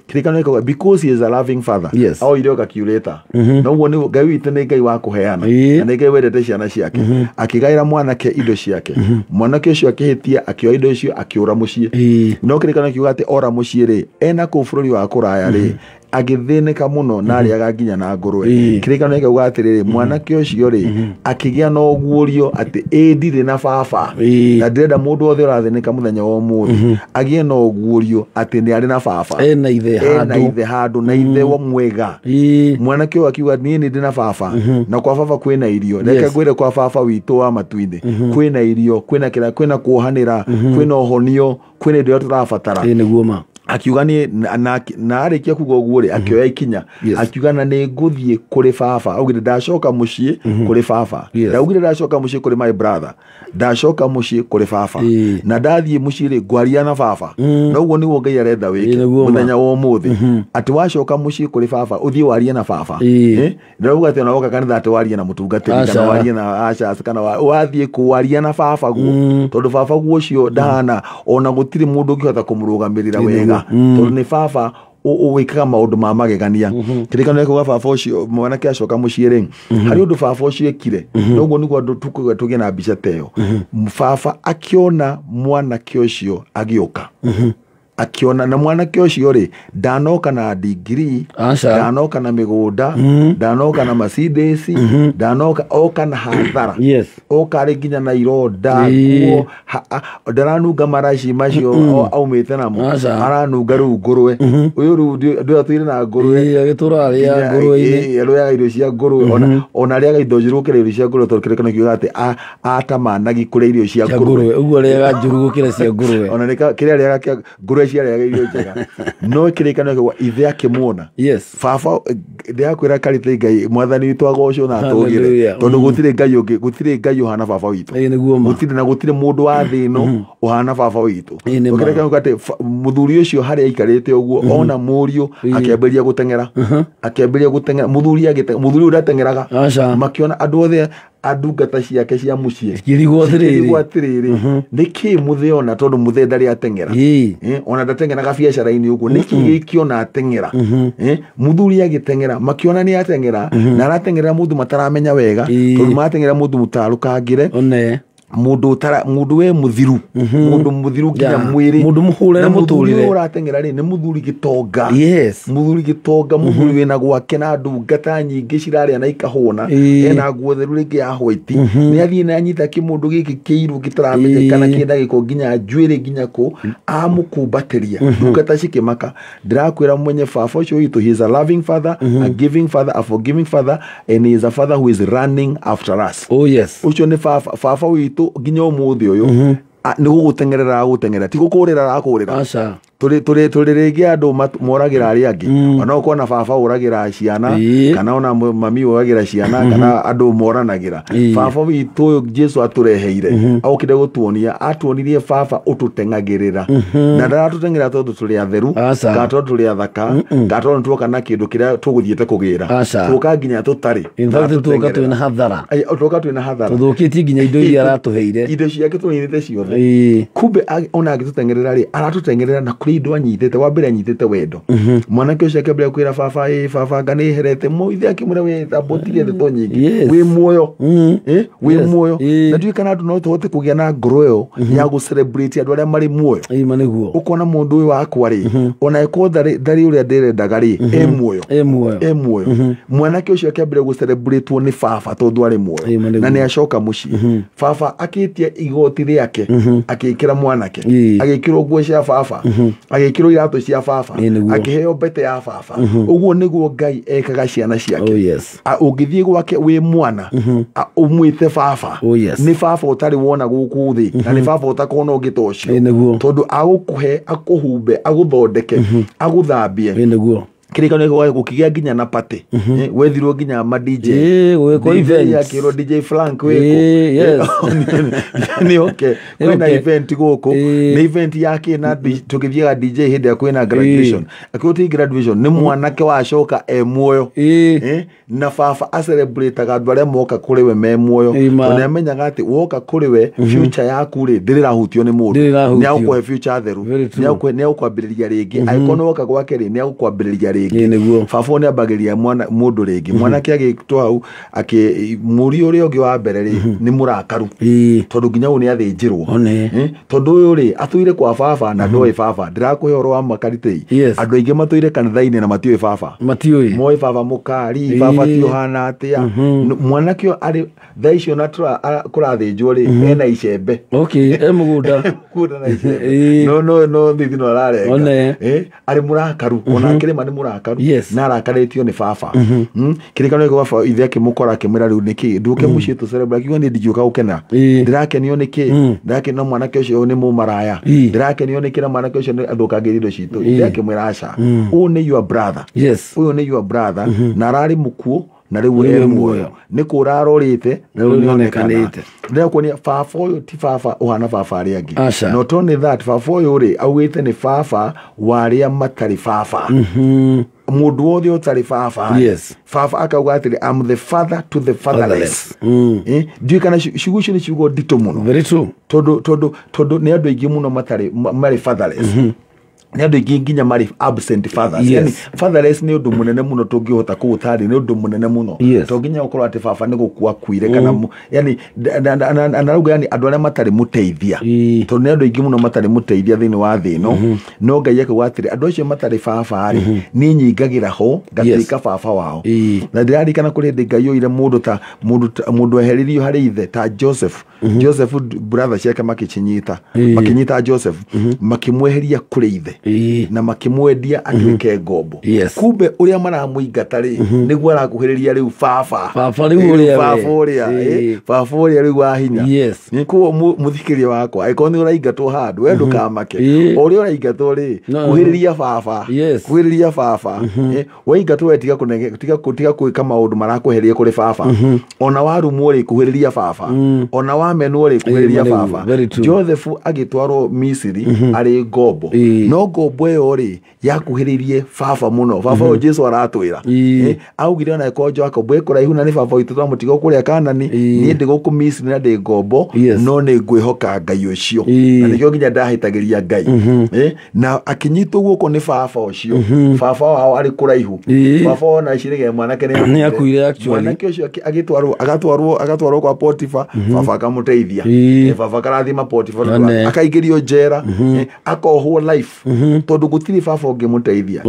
Kĩrĩkanĩro gĩkauga because he is a loving father, oire ũgakiurĩta. Na ũguo nĩ Ngai witũ, nĩ Ngai wa kũheana, na nĩ Ngai wendete ciana ciake. Akĩgaĩra mwanake indo ciake. Mwanake ũcio akĩhĩtia, akĩoya indo icio, akĩũra mũciĩ. No kĩrĩkanĩro kiuga atĩ ora mũciĩ rĩ, ena kũu bũrũri wa kũraya rĩ, agĩthĩnĩka mũno na arĩaga nginya na ngũrwe. Kĩrĩkanĩro gĩkauga atĩrĩrĩ, mwanake ũcio rĩ, akĩgĩa na ũguũrio atĩ ĩ ndirĩ na baba. Na ndĩrenda mũndũ wothe ũrathĩnĩka mũthenya wa ũmũthĩ agĩe na ũguũrio atĩ nĩ arĩ na baba. Ena ithe Ena handũ. ithe handũ, na ithe wa mwega. Mwanake ũyũ akiuga, "Niĩ nĩ ndĩ na baba, na kwa baba kwĩna irio. Reke ngwĩre, kwa baba witũ wa matu-inĩ kwĩna irio, kwĩna kĩra, kwĩna kuohanĩra, kwĩna ũhonio, kwĩna indo iria tũrabatara." Nĩguo ma. Akiuga nĩ na arĩkia kuga ũguo rĩ, akĩoya ikinya. Akiuga, "Na nĩ ngũthiĩ kũrĩ baba." Augire, "Ndacoka mũciĩ kũrĩ baba." Ndaugire, "Ndacoka mũciĩ kũrĩ my brother, ndacoka mũciĩ kũrĩ baba. Na ndathiĩ mũciĩ rĩ, ngwaria na baba." Na ũguo nĩguo Ngai arenda wĩke Nĩguo ma. mũthenya wa ũmũthĩ, atĩ wacoka mũciĩ kũrĩ baba, ũthiĩ warie na baba. Ndĩrauga atĩ ona woka kanitha atĩ warie na mũtungatĩri Aca. kana warie na aca, kana wathiĩ kũwaria na baba guo, tondũ baba guo ũcio ndahana, ona gũtirĩ mũndũ ũngĩhota kũmũrũgamĩrĩra wega, tondũ nĩ baba wĩkaga maũndũ ma magegania. Kĩrĩkanĩro gĩkauga baba ũcio, mwanake acoka mũciĩ rĩ, harĩ ũndũ baba ũcio ekire. Noguo nĩguo andũ tũkauga tũgĩe na mbica ta ĩyo. Baba akĩona mwanake ũcio agĩũka, akĩona na mwanake ũcio rĩ, ndanoka na ndigiri, Aca. ndanoka na mĩgũnda, ndanoka na Mercedes, ndanoka, oka na hathara. Oka arĩ nginya na ironda, nguo ndaranunga maraci macio aumĩte namo. Aca. Aranunga rĩu ngũrwe. Ũyũ rĩu ndũyũ atũire na ngũrwe. Agĩtũra arĩa ngũrwe-inĩ. Arĩaga irio cia ngũrwe, ona arĩaga indo njũru gũkĩra irio cia ngũrwe, tondũ kĩrĩkanĩro kiugaga atĩ atamanagi kũrĩa irio cia Cia ngũrwe. ngũrwe, ũguo arĩaga njũru gũkĩra cia ngũrwe. Ona nĩka kĩrĩa arĩaga kĩa ngũrwe ciarĩaga irio njega, no kĩrĩkanĩro kiuga ithe akĩmuona. Baba, ndĩrakwĩra karĩtĩ, Ngai mwathani witũ agocwo na atũgĩre, Hallelujah. tondũ gũtirĩ Ngai ũngĩ, gũtirĩ Ngai ũhana baba witũ. Nĩguo ma. Gũtirĩ, na gũtirĩ mũndũ wa thĩ ĩno ũhana baba witũ. Nĩ ma. Ũkĩreka kuga atĩ mũthuri ũcio harĩa aikarĩte ũguo, ona mũriũ akĩambĩrĩria gũteng'era, mũthuri ũyũ ndateng'eraga. Aca. Makĩona andũ othe Andungata ciake cia muciĩ Cikĩrigwo atĩrĩrĩ. Cikĩrigwo atĩrĩrĩ, nĩkĩ mũthee ona tondũ mũthee ndarĩ ateng'era. Ona ndateng'eraga biacara-inĩ ũguo, nĩkĩ gĩkĩ ona ateng'era? Mũthuri agĩteng'era makĩona nĩ ateng'era na arateng'erera mũndũ mataramenya wega, tondũ marateng'era mũndũ mũtarũkangĩre, One. mũndũ ũtara mũndũ we mũthiru, mũndũ mũthiru nginya mwĩrĩ, Mũndũ mũhũre na mũthuri mũtũrĩre. ũyũ ũrateng'era rĩ nĩ mũthuri gĩtonga. Yes. Mũthuri gĩtonga, mũthuri wĩna gwake na ndungata nyingĩ cirarĩa na ikahũna, ena nguo theru rĩngĩ ya white, nĩ athiĩ na anyita kĩmũndũ gĩkĩ kĩirũ gĩtaramenyekana kĩna gĩko nginya njuĩrĩ nginya kũ amũkumbatĩria, ndungata cikĩmaka. Ndĩrakwĩra mwenye baba ũcio witũ, he is a loving father, a giving father, a forgiving father, and he is a father who is running after us. Oh yes. Ũcio nĩ baba, baba witũ nginya ũmũthĩ ũyũ nĩ gũgũteng'erera aragũteng'erera, ti gũkũrĩra arakũrĩra. Aca. Tũrĩ tũrĩ tũrĩ rĩngĩ andũ moragĩra arĩa angĩ, ona ũkona baba ũragĩra ciana, kana ona mami ũragĩra ciana, kana andũ moranagĩra. Baba witũ ũyũ Jesu atũreheire okire gũtuonia, atuonirie baba ũtũteng'agĩrĩra, na ndaratũteng'era tondũ tũrĩ atheru Aca. kana tondũ tũrĩ athaka, kana tondũ tuoka na kĩndũ kĩrĩa tũgũthiĩte kũgĩra. Aca. Tuoka nginya tũtarĩ. In fact tuoka twĩna hathara. Ai, tuoka twĩna hathara. Tũthũkĩtie nginya indo iria aratũheire. Indo ciake tũninĩte ciothe. Kumbe ona agĩtũteng'erera rĩ, aratũteng'erera na kũrĩ indo anyitĩte. Wa mbere anyitĩte wendo. Mwanake ũcio akĩambĩrĩria kwĩra baba, ĩ baba anga nĩ herete ithe akĩmwĩra we tamba ũtige ndeto nyingĩ. Wĩ muoyo. Wĩ muoyo. Na ndiũĩ kana andũ no tũhote kũgĩa na ngoro ĩyo ya gũ celebrate andũ arĩa marĩ muoyo. Ĩma nĩguo. Ũkona mũndũ ũyũ wakwa rĩ, ona ĩkorwo ndarĩ ũrĩa ndĩrendaga rĩ, e muoyo. E muoyo. E muoyo. Mwanake ũcio akĩambĩrĩria gũ celebrate nĩ baba tondũ arĩ muoyo. Ĩma nĩguo. Na nĩ acoka mũciĩ. Baba akĩtia igoti rĩake, akĩĩkĩra mwanake, agĩkĩrwo nguo cia baba, agĩkĩrwo iratũ cia baba, Nĩguo. akĩheo mbete ya baba. Ũguo nĩguo Ngai ekaga ciana ciake. Oh yes. Ũngĩthiĩ gwake wĩ mwana, ũmwĩte baba, Oh yes. nĩ baba ũtarĩ wona gũkũ thĩ, na nĩ baba ũtakona ũngĩ ta ũcio. Nĩguo. Tondũ agũkũhe, akũhumbe, agũthondeke, agũthambie. Nĩguo. Kĩrĩkanĩro gĩake gũkĩgĩa nginya na party. Wethirwo nginya ma DJ. Gũgĩkwo DJ events. akĩrwo DJ Frank wĩkũ. Yes. Nĩ oke kwĩna Okay. event gũkũ, nĩ event ya kĩ na tũgĩthiaga DJ hĩndĩ ĩrĩa kwĩna graduation. Akĩrwo ti graduation, nĩ mwanake wacoka e muoyo. Na baba acelebrataga andũ arĩa moka kũrĩ we me muoyo, tondũ nĩamenyaga atĩ woka kũrĩ we future yaku rĩ ndĩrĩ ĩrahutio nĩ mũndũ. Ndĩrĩ ĩrahutio. Nĩ agũkũhe future theru, Very true. nĩ agũkwambĩrĩria rĩngĩ. Angĩkorwo nĩ woka gwake rĩ, nĩ agũkwambĩrĩria rĩngĩ. Nĩguo. Baba nĩ ambagĩrĩria mwana mũndũ rĩngĩ. Mwanake agĩtwo hau akĩ mũriũ ũrĩa ũngĩ wa mbere rĩ nĩ mũrakaru, tondũ nginya ũyũ nĩ athĩnjĩrwo. Tondũ ũyũ rĩ atũire kwa baba na ndoĩ baba. Ndĩrakũhe ũhoro wa makaritei. Yes. Andũ aingĩ matũire kanitha-inĩ na matiũĩ baba. Matiũĩ. Moĩ baba mũkari, baba ti ũhana atĩa. Mwanake ũyũ arĩ thaa icio na kũrathĩnjwo rĩ, ena icembe. Okay, e mũgũnda. Kunda na icembe. No thithino ararenga. One. Arĩ mũrakaru, ona akĩrĩma nĩ mũrakaru. Yes. Na arakarĩtio nĩ baba. Kĩrĩkanĩro gĩa baba ithe akĩmũkora akĩmwĩra rĩu nĩkĩ ndũke mũciĩ tũ celebrate, akiuga niĩ ndingĩũka gũkena. Ndĩrakenio nĩkĩ? Ndĩrakenio na mwanake ũcio nĩ mũmaraya. Ndĩrakenio nĩkĩ na mwanake ũcio nĩ athũkangĩria indo citũ. Ithe akĩmwĩra aca, ũyũ nĩ your brother. Yes. Ũyũ nĩ your brother na ararĩ mũkuũ na rĩu Rĩu e e muoyo, muoyo. nĩ kũra arorĩte na rĩu Rĩu nĩonekanĩte. nĩonekanĩte. Ndĩrakuonia baba ũyũ ti baba ũhana baba arĩa angĩ. Aca. Not only that, baba ũyũ rĩ augĩte nĩ baba wa arĩa matarĩ baba, mũndũ wothe ũtarĩ baba. Yes. Baba akauga atĩrĩ, I'm the father to the fatherless. Fatherless. Ndiũĩ kana ciugo icio nĩ ciugo nditũ mũno. Very true. Tondũ nĩ andũ aingĩ mũno matarĩ marĩ fatherless, nĩ andũ aingĩ nginya marĩ absent fathers. Yes. Yani fatherless nĩ ũndũ mũnene mũno tũngĩhota kũũtarĩ, nĩ ũndũ mũnene mũno. Yes. To nginya ũkorwo atĩ baba nĩ gũkua akuire kana yani anarauga yani andũ arĩa matarĩ mũteithia, tondũ nĩ andũ aingĩ mũno matarĩ mũteithia thĩinĩ wa thĩ ĩno. No Ngai akauga atĩrĩ, andũ acio matarĩ baba rĩ, niĩ nyingagĩra ho ngatuĩka baba wao. Na ndĩraririkana kũrĩ hĩndĩ Ngai oire mũndũ ta mũndũ eheririo harĩ ithe ta Joseph. Joseph brother ciake makĩcinyita, makĩnyita Joseph, makĩmweheria kũrĩ ithe na makĩmwendia atuĩke ngombo. Yes. Kumbe ũrĩa maramũingata rĩ, nĩguo arakuhĩrĩria rĩu baba. Baba rĩu ũrĩa we. Baba ũrĩa, baba ũrĩa rĩu wa hinya. Yes. Koguo mũthikĩria wakwa, angĩkorwo nĩ ũraingatwo handũ, we ndũkamake. Ĩĩ. O ũrĩa ũraingatwo rĩ, No. kuhĩrĩria baba. Yes. Kuhĩrĩria baba. Waingatwo we tiga kũnege, tiga gwĩka maũndũ marakweheria kũrĩ baba. Ona warumwo rĩ, kuhĩrĩria baba. Ona wamenwo rĩ, kuhĩrĩria Ĩĩ, baba. very true. Joseph agĩtwarwo Misiri arĩ ngombo. Ĩĩ. No Ngombo ĩyo rĩ yakuhĩrĩirie baba mũno, baba ũyũ Jesu aratwĩra. Augire ona ĩkorwo Jacob ĩ kũraihu na nĩ baba witũ twamũtiga kũrĩa Kanani, niĩ ndĩ gũkũ Misiri na ndĩ ngombo, no nĩ ngwĩhoka Ngai ũcio, na nĩkĩo nginya ndahĩtagĩria Ngai. Na akĩnyitwo guoko nĩ baba ũcio, baba wao arĩ kũraihu, baba wao na cirĩge mwanake nĩ akuire actually. Mwanake ũcio agĩtwarwo agatwarwo kwa Potifa, baba akamũteithia, baba akarathima Potifa, akaingĩrio njera, akohwo life, tondũ gũtirĩ baba ũngĩmũteithia,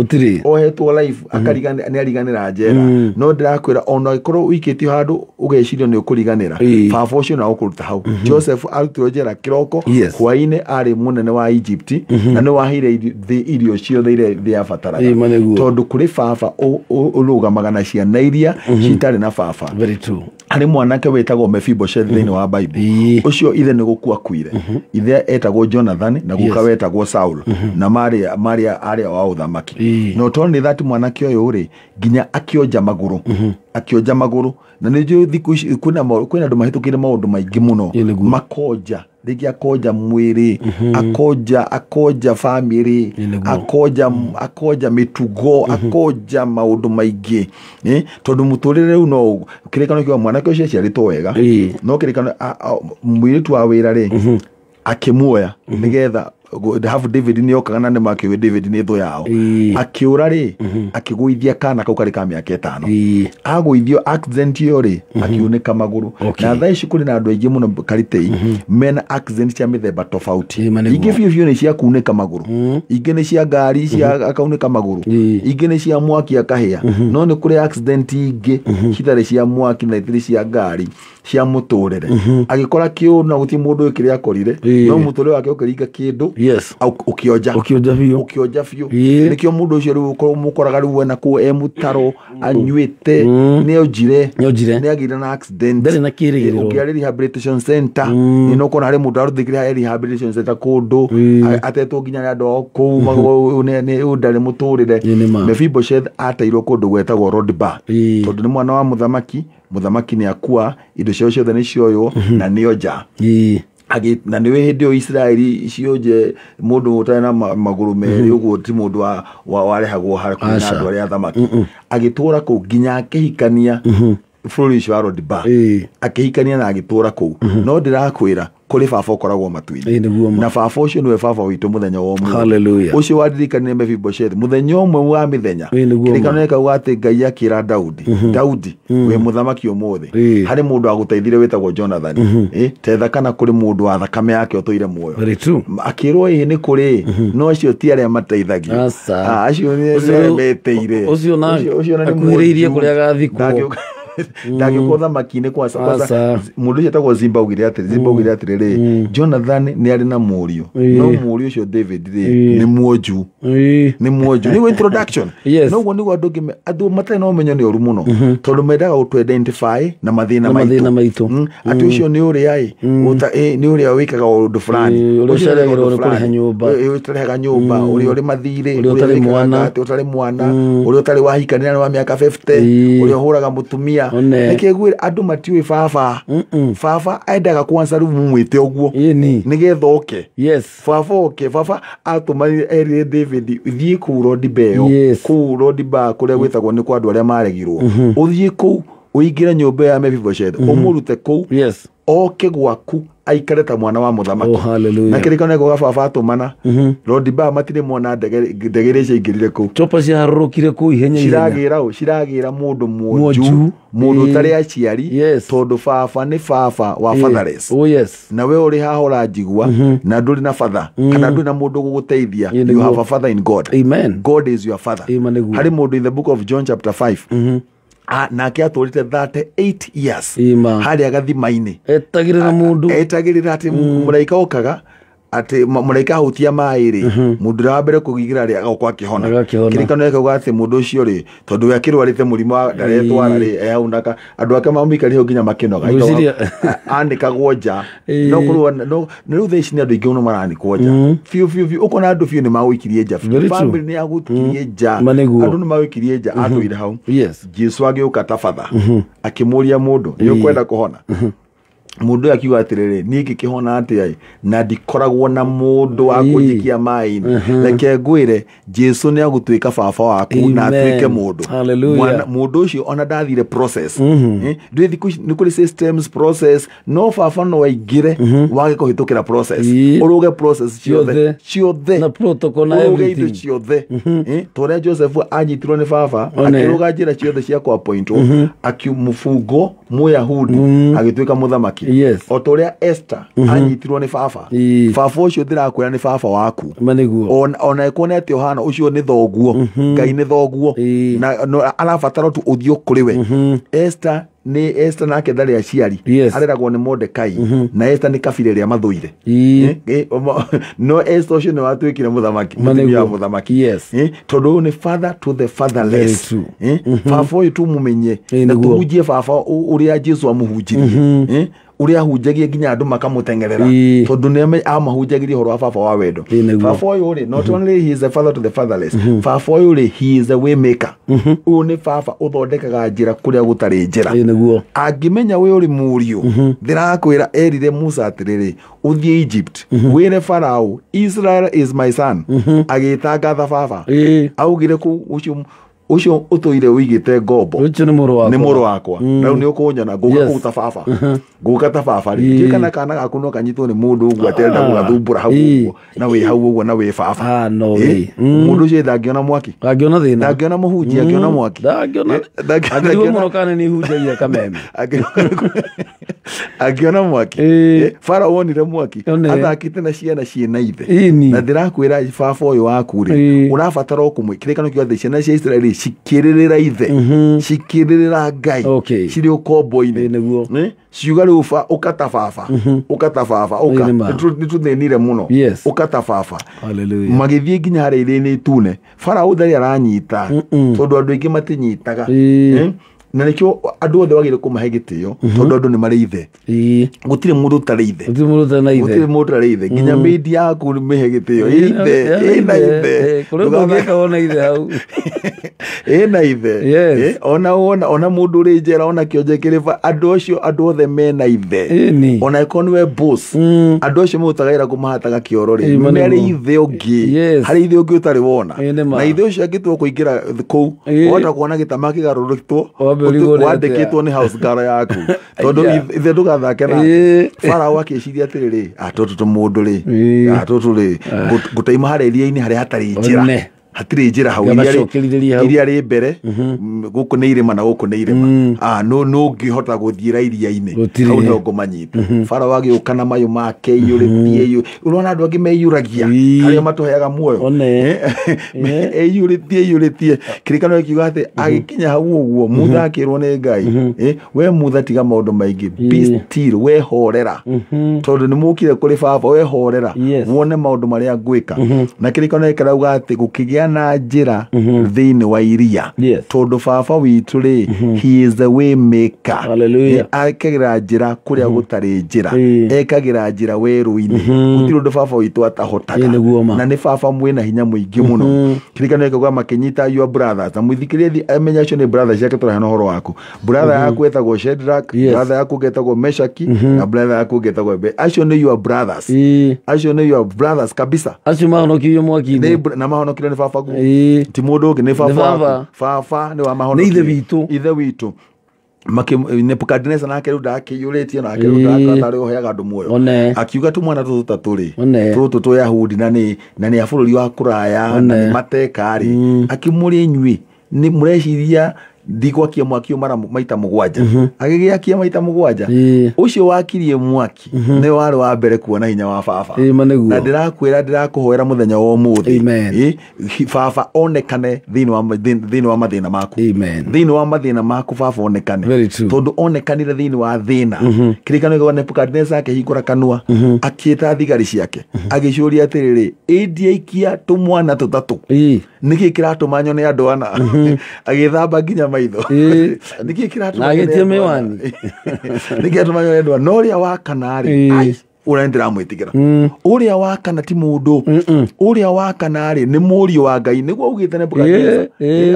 ohetwo life, nĩ ariganĩra njera. No ndĩrakwĩra ona ĩkorwo ũikĩtio handũ ũgeciria nĩ ũkũriganĩra, baba ũcio no agũkũruta hau. Joseph arutirwo njera kĩroko, hwaĩ-inĩ arĩ mũnene wa Egypt, na nĩ waheire thĩ irio ciothe iria thĩ yabataraga, tondũ kũrĩ baba ũrũgamaga na ciana iria citarĩ na baba. Very true. Harĩ mwanake wĩtagwo Mephibosheth thĩinĩ wa Bible, ũcio ithe nĩ gũkua akuire, ithe etagwo Jonathan na guka wetagwo Saul, na marĩ arĩa wa ũthamaki. No tondũ nĩ that mwanake ũyũ rĩ nginya akĩonja magũrũ, akĩonja magũrũ, na nĩ njũĩ thikũ ici kwĩna andũ mahĩtũkĩire maũndũ maingĩ mũno, makonja rĩngĩ, akonja mwĩrĩ, akonja family, akonja mĩtugo, akonja maũndũ maingĩ, tondũ mũtũrĩre rĩu no kĩrĩkano kĩa mwanake ũcio aciarĩtwo wega, no kĩrĩkano mũirĩtu wa wĩra rĩ akĩmuoya nĩgetha have David nĩ okaga na nĩ makĩũĩ David nĩ thũ yao, akĩũra rĩ akĩgũithia kana kau karĩ ka mĩaka 5, agũithio accident ĩyo rĩ akiunĩka magũrũ. Na thaa ici kũrĩ na andũ aingĩ mũno Karitei mena accident cia mĩthemba tofauti, ingĩ biũ biũ nĩ cia kunĩka magũrũ, ingĩ nĩ cia ngari cia akaunĩka magũrũ, ingĩ nĩ cia mwaki akahĩa, no nĩ kũrĩ accident ingĩ citarĩ cia mwaki na itarĩ cia ngari, cia mũtũrĩre. Agĩkora kĩũndũ na gũtirĩ mũndũ ũĩ kĩrĩa akorire, no mũtũrĩre wake ũkĩringa kĩndũ, ũkĩonja biũ. Nĩkĩo mũndũ ũcio rĩu mũkoraga rĩu ena kũu e mũtaro anyuĩte, nĩonjire, nĩagĩire na accident, ndarĩ na kĩrĩgĩrĩro. Ũngĩarĩ rehabilitation center, nĩ ũkona harĩ mũndũ arũthĩkire rehabilitation center kũndũ atetwo nginya nĩ andũ ao kũu, ũyũ ndarĩ mũtũrĩre. Mephibosheth ateirwo kũndũ gwetagwo Lodibar, tondũ nĩ mwana wa mũthamaki, mũthamaki nĩ akua, indo ciao ciothe nĩ cioywo na nĩonja. Na nĩwe hĩndĩ ĩyo Isiraeli cionje mũndũ ũtarĩ na magũrũ merĩ ũguo ti mũndũ warehagwo hakuhĩ na andũ arĩa athamaki. Agĩtũũra kũu nginya akĩhikania bũrũri ũcio wa Lodibar, akĩhikania na agĩtũũra kũu. No ndĩrakwĩra kũrĩ baba ũkoragwo matu-inĩ, na baba ũcio nĩwe baba witũ mũthenya wa ũmũthĩ. Ũcio waririkanirie Mephibosheth mũthenya ũmwe wa mĩthenya. Kĩrĩkanĩro gĩkauga atĩ Ngai akĩra Daudi, Daudi wĩ mũthamaki ũmũthĩ, harĩ mũndũ agũteithire wĩtagwo Jonathan, tetha kana kũrĩ mũndũ wa thakame yake ũtũire muoyo. Akĩrwo ĩĩ nĩ kũrĩ, no acio ti arĩa mateithagio, acio nĩ arĩa meteire, ũcio na akuhĩrĩirie kũrĩa agathikwo, ndagĩũka ũthamaki-inĩ kwanza. Mũndũ ũcio etagwo Zimba augire atĩrĩ, Zimba augire atĩrĩrĩ, Jonathan nĩ arĩ na mũriũ, no mũriũ ũcio David rĩ nĩ mwonju, nĩ mwonju. Nĩguo introduction. Noguo nĩguo andũ andũ matarĩ na ũmenyo nĩ ũru mũno, tondũ mendaga gũtũ identify na mathĩna maitũ, atĩ ũcio nĩ ũrĩa ĩ nĩ ũrĩa wĩkaga ũndũ fulani, ũrĩa ũceragĩrwo nĩ kũrĩha nyũmba, ũrĩa ũtarĩhaga nyũmba, ũrĩa ũrĩ mathirĩ, ũrĩa ũtarĩ mwana, ũtarĩ mwana, ũrĩa ũtarĩ wahikanĩra nĩ wa mĩaka 50, ũrĩa ũhũraga mũtumia. Nĩkĩo ngwĩra andũ matiũĩ baba. Baba endaga kwanza rĩu mũmwĩte ũguo nĩgetha oke. Baba oke, baba atũmanire erire David thiĩ kũu Lodibar ĩyo, kũu Lodibar kũrĩa gwĩtagwo nĩ kwa andũ arĩa maregirwo, ũthiĩ kũu ũingĩre nyũmba ya Mephibosheth, ũmũrute kũu, oke gwaku aikare ta mwana wa mũthamaki. Na kĩrĩkanĩro gĩa baba atũmana Lodibar matirĩ mona ndege iria ciaingĩrire kũu, chopa ciaharũrũkire kũu ihenya ihenya, ciragĩra ũ, ciragĩra mũndũ mwonju, mũndũ ũtarĩ aciari, tondũ baba nĩ baba wa fatherless. Na we ũrĩ haha ũranjigua na ndũrĩ na father, kana ndũrĩ na mũndũ ũgũgũteithia, you have a father in God. Amen. God is your father. Harĩ mũndũ in the book of John chapter 5, nake atũrĩte 38 years harĩa gathima-inĩ, etagĩrĩra mũndũ, etagĩrĩra atĩ mũraika okaga, atĩ mũraika ahutia maĩ rĩ, mũndũ ũrĩa wa mbere kũgigĩra rĩ agoka akĩhona. Kĩrĩkanĩro gĩkauga atĩ mũndũ ũcio rĩ, tondũ we akĩrwarĩte mũrimũ wa ndaretwara rĩ, ehaunaka andũ ake mamũikarire hau nginya makĩnoga, anĩkagwo nja. No kũrĩ no rĩu thaa ici nĩ andũ aingĩ mũno maranĩkwo nja biũ biũ biũ, ũkona andũ biũ nĩ magũikirie nja, family nĩ yagũikirie nja, andũ nĩ magũikirie nja, atũire hau. Jesu agĩũka ta batha akĩmũria mũndũ, nĩ ũkwenda kũhona? Mundu akiuga atiriri niĩ ngĩkĩhona atĩa na ndikoragwo na mũndũ wa kũnjikia maĩ-inĩ. Reke ngwĩre Jesu nĩ agũtuĩka baba waku na atuĩke mũndũ. Mũndũ ũcio ona ndathire process. Ndũĩ thikũ ici nĩ kũrĩ systems process, no baba no aingĩre wage kũhĩtũkĩra process. Ũrũge process ciothe ciothe na protocol na everything, indo ciothe. Ta ũrĩa Joseph anyitirwo nĩ baba akĩrũga njĩra ciothe cia kũappointwo, akĩmũbungo Mũyahudi agĩtuĩka mũthamaki. Yes. O ta ũrĩa Esther anyitirwo nĩ baba, baba ũcio ndĩrakwĩra nĩ baba waku. Ona ekuone atĩ ũhana ũcio nĩ thoguo, Ngai nĩ thoguo, na arabatara tu ũthiũ kũrĩ we. Esther nĩ Esther nake ndarĩ aciari, areragwo nĩ Mordekai, na Esther nĩ kabira ĩrĩa mathũire. No Esther ũcio nĩ watuĩkire mũthamaki, mũtumia wa mũthamaki. Tondũ ũyũ nĩ father to the fatherless. Baba ũyũ tũmũmenye na tũhunjie baba ũrĩa Jesu amũhunjirie, ũrĩa ahunjagia nginya andũ makamũteng'erera, tondũ nĩ amahunjagĩria ũhoro wa baba wa wendo. Baba ũyũ rĩ, not only he is a father to the fatherless, baba ũyũ rĩ, he is a way maker. Ũyũ nĩ baba ũthondekaga njĩra kũrĩa gũtarĩ njĩra. Angĩmenya wĩ ũrĩ mũriũ, ndĩrakwĩra erire Musa atĩrĩrĩ, ũthiĩ Egypt wĩre Farao, Israel is my son. Agĩtangatha baba, augire kũu ũcio ũcio ũtũire ũigĩte ngombo ũcio nĩ mũrũ wakwa, nĩ mũrũ wakwa, na rĩu nĩ ũkũnyona ngũka kũu ta baba, ngũka ta baba rĩ. Ndiũĩ kana kana gaku no kanyitwo nĩ mũndũ ũguo atenda gũgathumbũra hau ũguo, na wĩ hau ũguo na wĩ baba. Mũndũ ũcio ndangĩona mwaki, ndangĩona thĩna, ndangĩona mũhunjia, angĩona mwaki, ndangĩona mũno kana nĩ hunjagia kameme, angĩona mwaki. Farao wonire mwaki athakĩte na ciana ciĩna ithe. Na ndĩrakwĩra baba ũyũ waku rĩ, ũrabatara o kũmwĩ kĩrĩkano kĩa ciana cia Israeli cikĩrĩrĩra ithe, cikĩrĩrĩra Ngai, cirĩ ũkombo-inĩ, ciuga rĩu ũkata baba, ũkata baba, ũka nĩtũthĩnire mũno, ũkata baba. Magĩthiĩ nginya harĩa iria-inĩ itune. Farao ndarĩ aranyita, tondũ andũ aingĩ matinyitaga. Na nĩkĩo andũ othe wagĩrĩirwo kũmahe gĩtĩo, tondũ andũ nĩ marĩ ithe. Gũtirĩ mũndũ ũtarĩ ithe, gũtirĩ mũndũ ũtarĩ ithe. Nginya maid yaku mĩhe gĩtĩo, ithe ĩna ithe, ĩna ithe. Ona mũndũ ũrĩ njera, ona kĩonje kĩrĩ, andũ acio andũ othe mena ithe. Ona ĩkorwo nĩwe boss, andũ acio marutaga wĩra kũmahataga kĩoro rĩ, nĩ ithe ũngĩ, harĩ ithe ũngĩ ũtarĩ wona. Na ithe ũcio angĩtua kũingĩra kũu, wahota kuona gĩtama kĩgarũrũkĩtwo, wandĩkĩtwo nĩ house girl yaku, tondũ ithe ndũgathake nake. Farao akĩciria atĩrĩrĩ, tũtũ tũmũndũ rĩ, tũtũ rĩ, ngũtaima harĩa iria-inĩ harĩa hatarĩ njĩra, hatirĩ njĩra hau, iria rĩ mbere, gũkũ nĩ irĩma na gũkũ nĩ irĩma, no ngĩhota gũthiĩra iria-inĩ hau nĩho ngũmanyita. Farao agĩũka na mayũ make aiyũrĩtie, ũrona andũ angĩ meiyũragia arĩa matũheaga muoyo, eiyũrĩtie eiyũrĩtie. Kĩrĩkanĩro gĩkiuga atĩ agĩkinya hau ũguo, Mutha akĩrwo nĩ Ngai, we Mutha tiga maũndũ maingĩ, be still, we horera, tondũ nĩ mũkire kũrĩ baba, we horera wone maũndũ marĩa ngwĩka. Na kĩrĩkanĩro kĩrauga atĩ gũkĩgĩa na njĩra thĩinĩ wa iria, tondũ baba witũ rĩ, he is the way maker. Ekagĩra njĩra kũrĩa gũtarĩ njĩra, ekagĩra njĩra werũ-inĩ. Gũtirĩ ũndũ baba witũ atahotaga, na nĩ baba mwĩna hinya mũingĩ mũno. Kĩrĩkanĩro gĩkauga makĩnyita your brothers, na mũthikĩrĩrie amenya acio nĩ brothers ciake, tũraheana ũhoro waku. Brother yaku ĩtagwo Shadrach, brother yaku ĩtagwo Meshaki, na brother yaku ĩtagwo Abednego. Acio nĩ your brothers, acio nĩ your brothers kabisa. Acio mahonokirio mwaki-inĩ, na mahonokirio nĩ baba ti mũndũ ũngĩ, nĩ baba. Baba nĩ wamahonokirie, nĩ ithe witũ, ithe witũ. Nebukadneza nake rĩu ndakĩiyũrĩtie, nake rĩu ndakatarĩ ũheaga andũ muoyo, akiuga tũmwana tũtũ tũtatũ rĩ, tũtũ tũ Yahudi na nĩ a bũrũri wa kũraya, na nĩ mateka rĩ, akĩmũria inyuĩ nĩ mũreciria ndigwakia mwaki ũyũ mara maita 7? Agĩgĩakia maita 7. Ũcio wakirie mwaki nĩ warĩ wa mbere kuona hinya wa baba. Na ndĩrakwĩra, ndĩrakũhoera mũthenya wa ũmũthĩ, baba onekane thĩinĩ wa mathĩna maku, thĩinĩ wa mathĩna maku baba onekane, tondũ onekanire thĩinĩ wa thĩna. Kĩrĩkanĩro gĩa Nebukadneza akĩhingũra kanua, akĩĩta thigari ciake, agĩciũria atĩrĩrĩ, ĩndiaikia tũmwana tũtatũ, nĩkĩ kĩratũma nyone andũ ana? Agĩthamba nginya maitho, nĩkĩ kĩratũma nyone miwani? Nĩkĩ kĩratũma nyone andũ ana? No ũrĩa wa kana rĩ, Ũrĩa nĩndĩramwĩtigĩra. Ũrĩa wa kana ti mũndũ. Ũrĩa wa kana rĩ nĩ mũriũ wa Ngai, nĩguo augĩte Nebukadneza.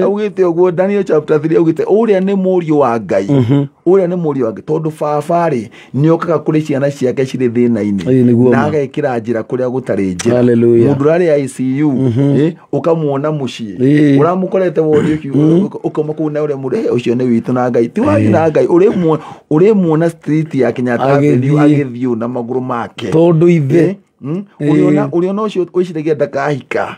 Augĩte ũguo Daniel chapter 3, augĩte ũrĩa nĩ mũriũ wa Ngai. Ũrĩa nĩ mũriũ wa Ngai tondũ baba rĩ nĩokaga kũrĩ ciana ciake cirĩ thĩna-inĩ na agekĩra njĩra kũrĩa gũtarĩ njĩra. Mũndũ ũrarĩ ICU ũkamuona mũciĩ ũramũkorete wodi ũkauma kũu na ũrĩa mũndũ ũcio nĩ witũ na Ngai ti wanyu na Ngai, ũrĩmuona street ya Kenyatta Avenue agĩthiĩ na magũrũ make tondũ ithe ũrĩona ũcio wĩciragia ndakahika,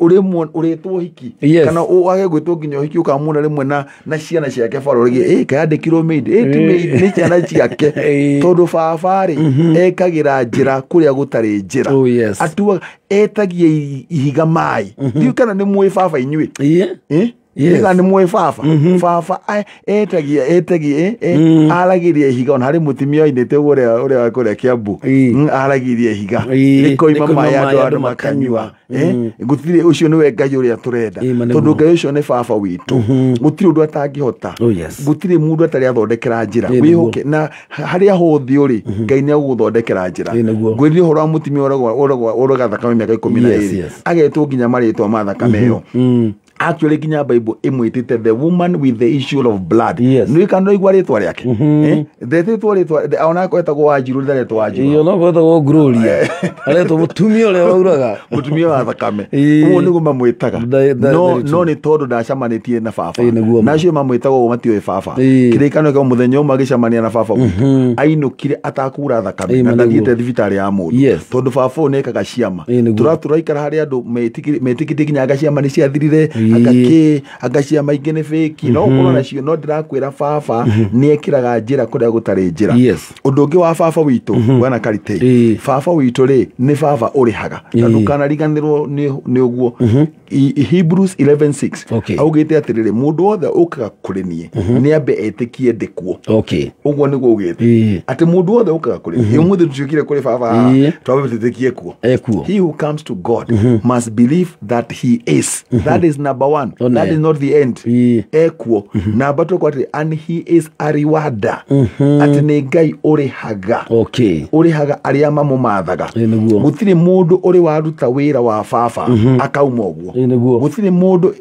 ũrĩtwo hiki kana wage gwĩtwo nginya ũhiki, ũkamuona rĩmwe na ciana ciake bara ũrĩgie kayandĩkirwo maid, ti maid nĩ ciana ciake tondũ baba rĩ ekagĩra njĩra kũrĩa gũtarĩ njĩra. Atuaga etagia ihiga maĩ. Ndiũĩ kana nĩ mũĩ baba inyuĩ. Kana nĩ mũĩ baba. Baba etagia aragĩria ihiga, ona harĩ mũtumia oinĩte ũguo ũrĩa wa kũrĩa Kiambu, aragĩria ihiga rĩkoima maĩ andũ makanyua. Gũtirĩ, ũcio nĩwe Ngai ũrĩa tũrenda tondũ Ngai ũcio nĩ baba witũ. Gũtirĩ ũndũ atangĩhota, gũtirĩ mũndũ atarĩ athondekera njĩra. Wĩhoke na harĩa hothe ũrĩ Ngai nĩ agũgũthondekera njĩra. Ngwĩrire ũhoro wa mũtumia ũroga thakame mĩaka 12, agetwo nginya marĩtwa ma thakame ĩyo. Actually nginya Bible ĩmwĩtĩte the woman with the issue of blood. Nĩ kana ũigua rĩtwa rĩake ndetĩtwo rĩtwa ona etagwo Wanjiru, ndaretwo Wanjiru. Ona etagwo Gloria, aretwo mũtumia ũrĩa wauraga, mũtumia wa thakame. Ũguo nĩguo mamwĩtaga, no nĩ tondũ ndacemanĩtie na baba, na acio mamwĩtaga ũguo matiũĩ baba. Kĩrĩkanĩro kĩa mũthenya ũmwe agĩcemania na baba witũ, ainũkire atakura thakame na ndathiĩte thibitarĩ ya mũndũ tondũ baba ũyũ nĩekaga ciama. Tũraikara harĩa andũ metĩkĩtie nginya anga ciama nĩ ciathirire, anga ciama ingĩ nĩ fake, no ũkorwo nacio, no ndĩrakwĩra baba nĩekĩraga njĩra kũrĩa gũtarĩ njĩra. Ũndũ ũngĩ wa baba witũ bwana Karitei, baba witũ rĩ nĩ baba ũrĩhaga, na ndũkanariganĩrwo nĩ ũguo. Hebrews 11:6 augĩte atĩrĩrĩ, mũndũ wothe ũkaga kũrĩ niĩ nĩambe etĩkie ndĩ kuo. Ũguo nĩguo augĩte atĩ mũndũ wothe ũkaga kũrĩ niĩ. Ũmũthĩ tũtiũkire kũrĩ baba twambe twĩtĩkie kuo. He who comes to God must believe that he is. That is number one. That is not the end. Ekuo. Number two, and he is a rewarder. Atĩ nĩ Ngai ũrĩhaga. Ũrĩhaga arĩa mamũmathaga. Gũtirĩ mũndũ ũrĩ waruta wĩra wa baba akauma ũguo. Gũtirĩ mũndũ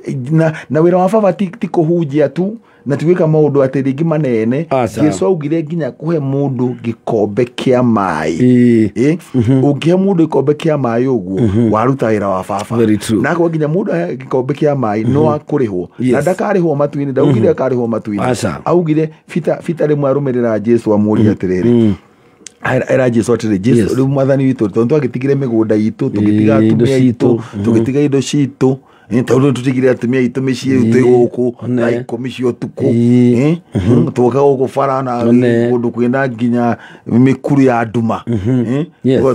na wĩra wa baba ti kũhunjia tu na ti gwĩka maũndũ atĩ rĩngĩ manene. Jesũ augire nginya kũhe mũndũ gĩkombe kĩa maĩ. Ũngĩhe mũndũ gĩkombe kĩa maĩ ũguo waruta wĩra wa baba. Na akorwo nginya mũndũ ahe gĩkombe kĩa maĩ no akũrĩhwo, na ndakarĩhwo matu-inĩ, ndaugire akarĩhwo matu-inĩ. Augire Bita rĩmwe arũmĩrĩra Jesũ amũũria atĩrĩrĩ, era Jesũ atĩrĩ, Jesũ rĩu mwathani witũ tondũ twagĩtigire mĩgũnda itũ, tũgĩtiga atumia aitũ, tũgĩtiga indo citũ, tondũ tũtigire atumia aitũ mĩciĩ twĩ gũkũ thaa 10 cia ũtukũ, twoka gũkũ bara na kũndũ kwĩna nginya mĩkuru ya nduma,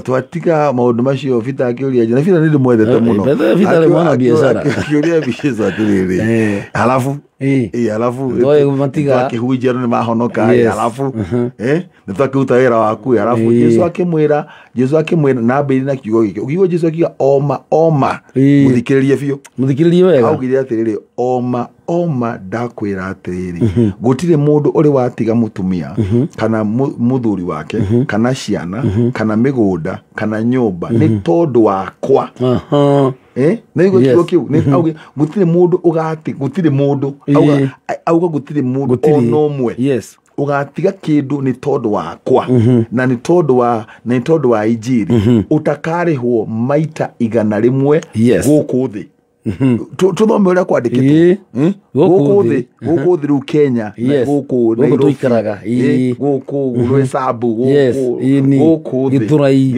twatiga maũndũ macio. Bita akĩũria, na Bita nĩ ndĩmwendete mũno, akĩũria Jesũ atĩrĩrĩ, halafu halafu twakĩhunjia andũ nĩmahonoka, halafu nĩtwakĩruta wĩra waku, halafu Jesũ akĩmwĩra na ambĩrĩrie na kiugo gĩkĩ. Ũkĩigua Jesũ akiuga oma oma, mũthikĩrĩrie biũ, mũthikĩrĩrie wega. Augire atĩrĩrĩ, oma oma ndakwĩra atĩrĩrĩ, gũtirĩ mũndũ ũrĩ watiga mũtumia kana mũthuri wake kana ciana kana mĩgũnda kana nyũmba nĩ tondũ wakwa. Nĩguo kiugo kĩu gũtirĩ mũndũ ũgati, gũtirĩ mũndũ auga gũtirĩ mũndũ ona ũmwe ũgatiga kĩndũ nĩ tondũ wakwa na nĩ tondũ wa injiri ũtakarĩhwo maita 100 gũkũ thĩ. Tũthome ũrĩa kwandĩkĩtwo gũkũ thĩ, gũkũ thĩ rĩu Kenya, gũkũ Nairobi, gũkũ Rwĩsambu, gũkũ thĩ Gĩthũrai,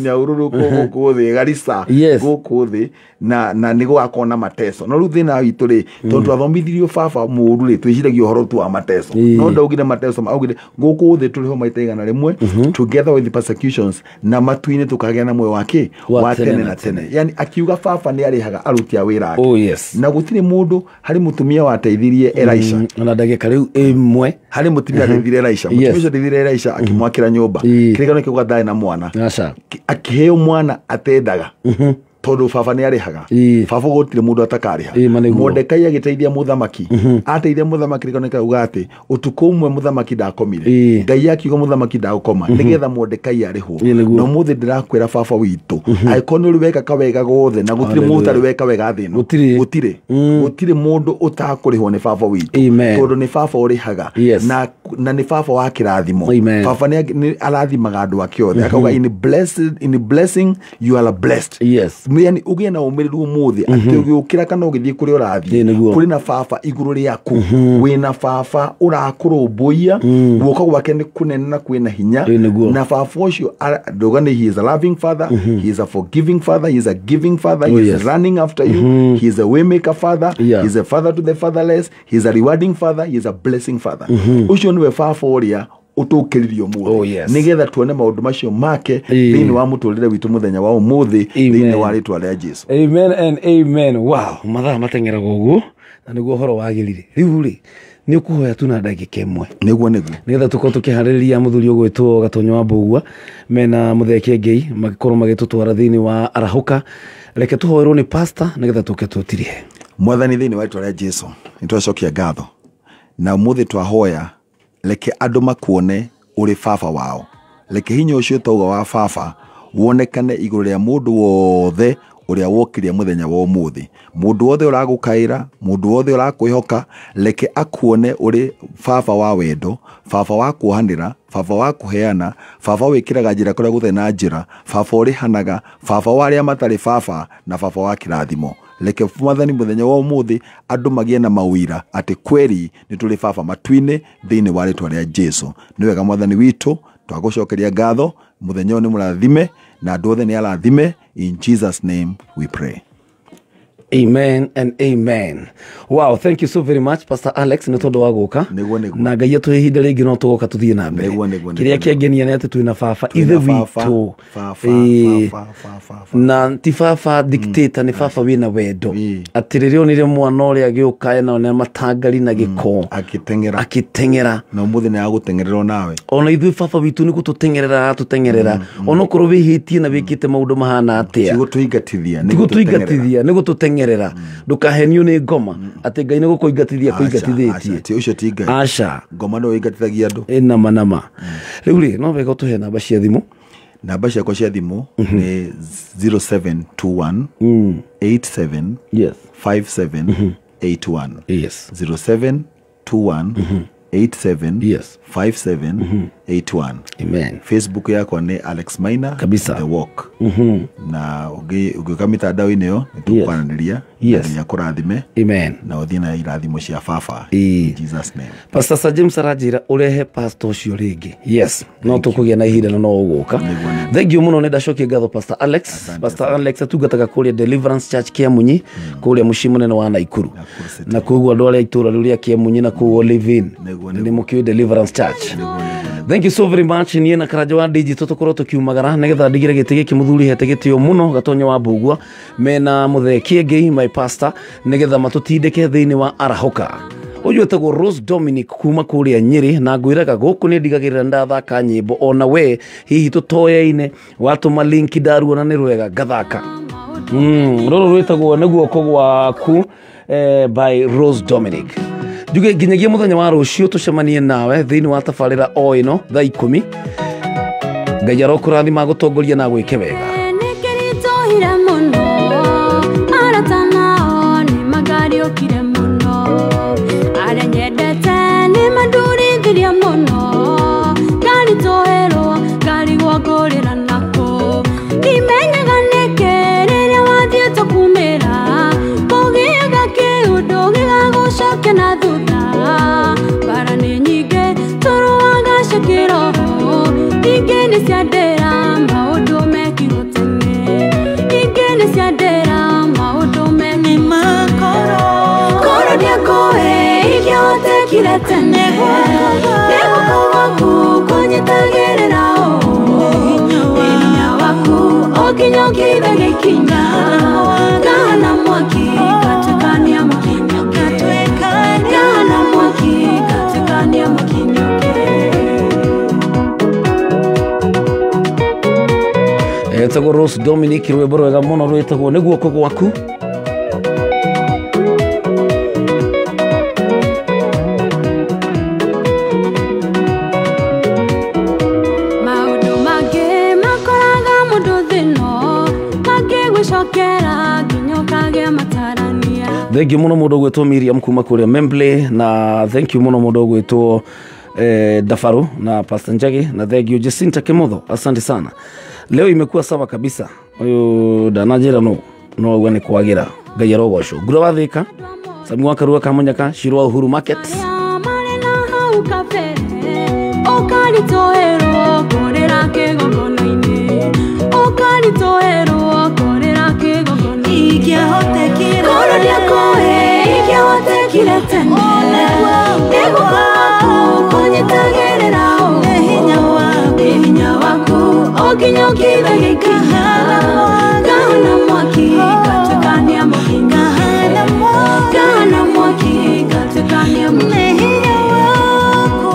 Nyahururu, gũkũ thĩ Garissa, gũkũ thĩ na nĩ gũgakorwo na mateso. No rĩu thĩna witũ rĩ, tondũ twathomithirio baba mũũru rĩ, twĩciragia ũhoro tu wa mateso, no ndaugire mateso, augire gũkũ thĩ tũrĩhwo maita 100 together with the persecutions, na matu-inĩ tũkagĩa na muoyo wake wa tene na tene. Yani akiuga baba nĩ arĩhaga aruti a wĩra ake. Na gũtirĩ mũndũ, harĩ mũtumia wateithirie Elisha ona ndagĩka rĩu ĩmwe, harĩ mũtumia wateithirie Elisha, mũtumia ũcio ateithirie Elisha akĩmwakĩra nyũmba, kĩrĩkanĩro kĩu ndarĩ na mwana, akĩheo mwana atendaga. Tondũ baba nĩ arĩhaga. Baba gũtirĩ mũndũ atakarĩha. Mordekai agĩteithia mũthamaki. Ateithia mũthamaki rĩkoneka uga atĩ ũtukũ ũmwe mũthamaki ndakomire. Ngai akiuga mũthamaki ndagũkoma nĩgetha Mordekai arĩhwo. Na ũmũthĩ ndĩrakwĩra baba witũ, angĩkorwo nĩ ũrĩ weka kawega gothe na gũtirĩ mũndũ ũtarĩ weka wega thĩ ĩno. Gũtirĩ. Gũtirĩ mũndũ ũtakũrĩhwo nĩ baba witũ. Tondũ nĩ baba ũrĩhaga. Na nĩ baba wa kĩrathimo. Baba nĩ arathimaga andũ ake othe. Akauga in blessing you are blessed. Yes. Yani ũgĩe na ũmĩrĩru ũmũthĩ atĩ ũgĩũkĩra kana ũgĩthiĩ kũrĩa ũrathiĩ kũrĩ na baba igũrũ rĩaku, wĩna baba ũrakũrũmbũiya, guoko gwake nĩ kũnene na kwĩna hinya, na baba ũcio ndauga nĩ he is a loving father, he is a forgiving father, he is a giving father, he is running after you, he is a waymaker father, he is a father to the fatherless, he is a rewarding father, he is a blessing father. Ũcio nĩwe baba ũrĩa ũtũkĩririe ũmũthĩ nĩgetha tuone maũndũ macio make thĩinĩ wa mũtũrĩre witũ mũthenya wa ũmũthĩ thĩinĩ wa rĩtwa rĩa Jesu. Amen and amen. Wow, mathaa mateng'eraga ũguo na nĩguo ũhoro wagĩrire. Rĩu rĩ nĩ ũkũhoya tu na ndagĩka ĩmwe nĩguo nĩgetha tũkorwo tũkĩharĩrĩria mũthuri ũgwĩtwo Gatonyo wa Mbũgua mena Mũthee Kĩengei magĩkorwo magĩtũtwara thĩinĩ wa arahũka. Reke tũhoerwo nĩ pastor nĩgetha tũke tũtirihe. Mwathani, thĩinĩ wa rĩtwa rĩa Jesu nĩtwacokia ngatho na ũmũthĩ twahoya reke andũ makuone ũrĩ baba wao, reke hinya ũcio tauga wa baba wonekane igũrũ rĩa mũndũ wothe ũrĩa wokĩria mũthenya wa ũmũthĩ. Mũndũ wothe ũragũkaĩra, mũndũ wothe ũrakwĩhoka, reke akuone ũrĩ baba wa wendo, baba wa kuohanĩra, baba wa kũheana, baba wĩkĩraga njĩra kũrĩa gũtarĩ na njĩra, baba ũrĩhanaga, baba wa arĩa matarĩ baba, na baba wa kĩrathimo. Reke Mwathani mũthenya wa ũmũthĩ andũ magĩe na mawĩra atĩ kweri nĩ tũrĩ baba matu-inĩ thĩinĩ wa rĩtwa rĩa Jesu. Nĩ wega Mwathani witũ, twagũcokeria ngatho, mũthenya ũyũ nĩ mũrathime na andũ othe nĩ arathime. In Jesus name we pray. Amen and amen. Wow, thank you so very much Pastor Alex nĩ tondũ wa gũka. Na Ngai atũhe ihinda rĩngĩ no tũgoka tũthiĩ na mbere. Kĩrĩa kĩangenia nĩ atĩ twĩna baba ithe witũ. Na ti baba dictator, nĩ baba wĩna wendo. Atĩ rĩrĩa onire mwana ũrĩa agĩũka ena ona matangari na gĩko akĩteng'era. Na ũmũthĩ nĩ agũteng'ererwo nawe. Ona ithuĩ baba witũ nĩ gũtũteng'erera aratũteng'erera. Onokorwo wĩhĩtie na wĩkĩte maũndũ mahana atĩa. Ti gũtũingatithia, nĩ gũtũteng'erera. Ndũkahenio nĩ ngoma atĩ Ngai nĩ gũkũingatithia kũingatithĩtie. Ũcio ti Ngai. Aca. Ngoma no ĩingatithagia andũ. Ĩ nama. Rĩu rĩ no wega ũtũhe namba cia thimũ. Namba ciakwa cia thimũ nĩ 0721 87 57 81. Yes. 0721 87 57 81. Amen. Facebook yakwa nĩ Alex Maina kabisa. The Walk. Na ũgĩũka mitandao-inĩ ĩyo nĩ tũkwaranĩria. Yes. Na kũrathime. Amen. Na ũthiĩ na irathimo cia baba. In Jesus name. Pastor Sir James aranjĩra ũrehe pastor ũcio rĩngĩ. Yes. No tũkũgĩa na ihinda na no ũgũka. Thank you mũno, nĩ ndacokia ngatho Pastor Alex. Pastor Alex atungataga kũrĩa Deliverance Church Kĩamunyi, kũrĩa mũciĩ mũnene wa Naikuru. Na koguo andũ arĩa itũũra rĩu rĩa Kĩamunyi na kũu Olivine nĩ mũkĩũĩ Deliverance Church. Thank you so very much. Niĩ na Karanja wa Digital tũkorwo tũkiumagara nĩgetha ndigire gĩtĩ gĩkĩ mũthuri hete gĩtĩo mũno Gatonyo wa Mbũgua mena Mũthee Kĩengei my pastor nĩgetha matũtindĩke thĩinĩ wa arahũka. Ũyũ etagwo Rose Dominic kuma kũrĩa Nyĩrĩ, na ngwĩraga gũkũ nĩ ndigagĩrĩra ndathaka nyĩmbo ona we hihi tũtoyaine watũma link ndaruona nĩ rwega ngathaka. Rũrũ rwĩtagwo nĩ guoko gwaku by Rose Dominic. Njuge nginyagia mũthenya wa rũciũ tũcemanie nawe thĩinĩ wa tabarĩra o ĩno thaa 10. Ngai arokũrathima agũtongoria na agwĩke wega. Etagwo Rose Dominic, rwĩmbo rwega mũno rwĩtagwo nĩ guoko gwaku. Maũndũ mangĩ makoraga mũndũ thĩno mangĩgũcokera nginya ũkagĩa matarania. Thank you muno mũndũ ũgwĩtwo Miriam kuma kũrĩa Membley, na thank you muno mũndũ ũgwĩtwo Dafaru na Pastor Njagi, na thank you Jacinta Kimotho, asante sana. Leo imekuwa sawa kabisa. Uyu ndanajĩra no no auga nĩ kwagira. Ngai arogocwo. Ngura wa Thika, Sami wa Karua Kamunyaka, Shiro wa Uhuru Market. Arĩa marĩ na hau kabere ũkaritũhĩrwo kũrĩra kĩgongona-inĩ, ũkaritũhĩrwo kũrĩra kĩgongona-inĩ. Ingĩahotekire. Korwo ndiakũĩ, ingĩahotekire tene. Nĩ guoko gwaku kũnyitagĩrĩra ũũ. Nĩ hinya waku. Nĩ hinya waku o nginya ũkithagia ikinya. Ngahana mwaki ngatuĩkania mũkingo. Ngahana mwaki. Ngahana mwaki ngatuĩkania mũkingo. Nĩ hinya waku.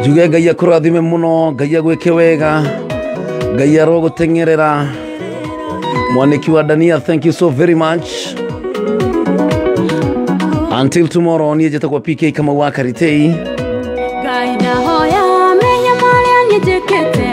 Njuge Ngai akũrathime mũno, Ngai agwĩke wega, Ngai arogũteng'erera. Mwaniki wa Dania, thank you so very much. Until tomorrow, niĩ njĩtagwo PK Kamau wa Karitei. Ngai ndahoya mehia marĩa niĩ njĩkĩte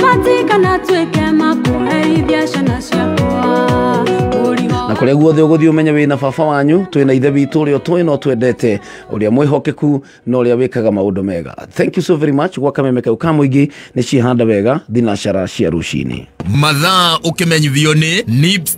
matikanatuĩke ma kũherithia ciana ciakwa. Mũrigo Na kũrĩa guothe ũgũthiĩ ũmenye wĩna baba wanyu, twĩna ithe witũ ũrĩa ũtũĩ na ũtwendete, ũrĩa mwĩhokeku na ũrĩa wĩkaga maũndũ mega. Thank you so very much. Gwa kameme kau ka mũingĩ nĩ ciĩhanda wega thinacara cia rũcinĩ. Mathaa ũkĩmenyithio nĩ Nibs.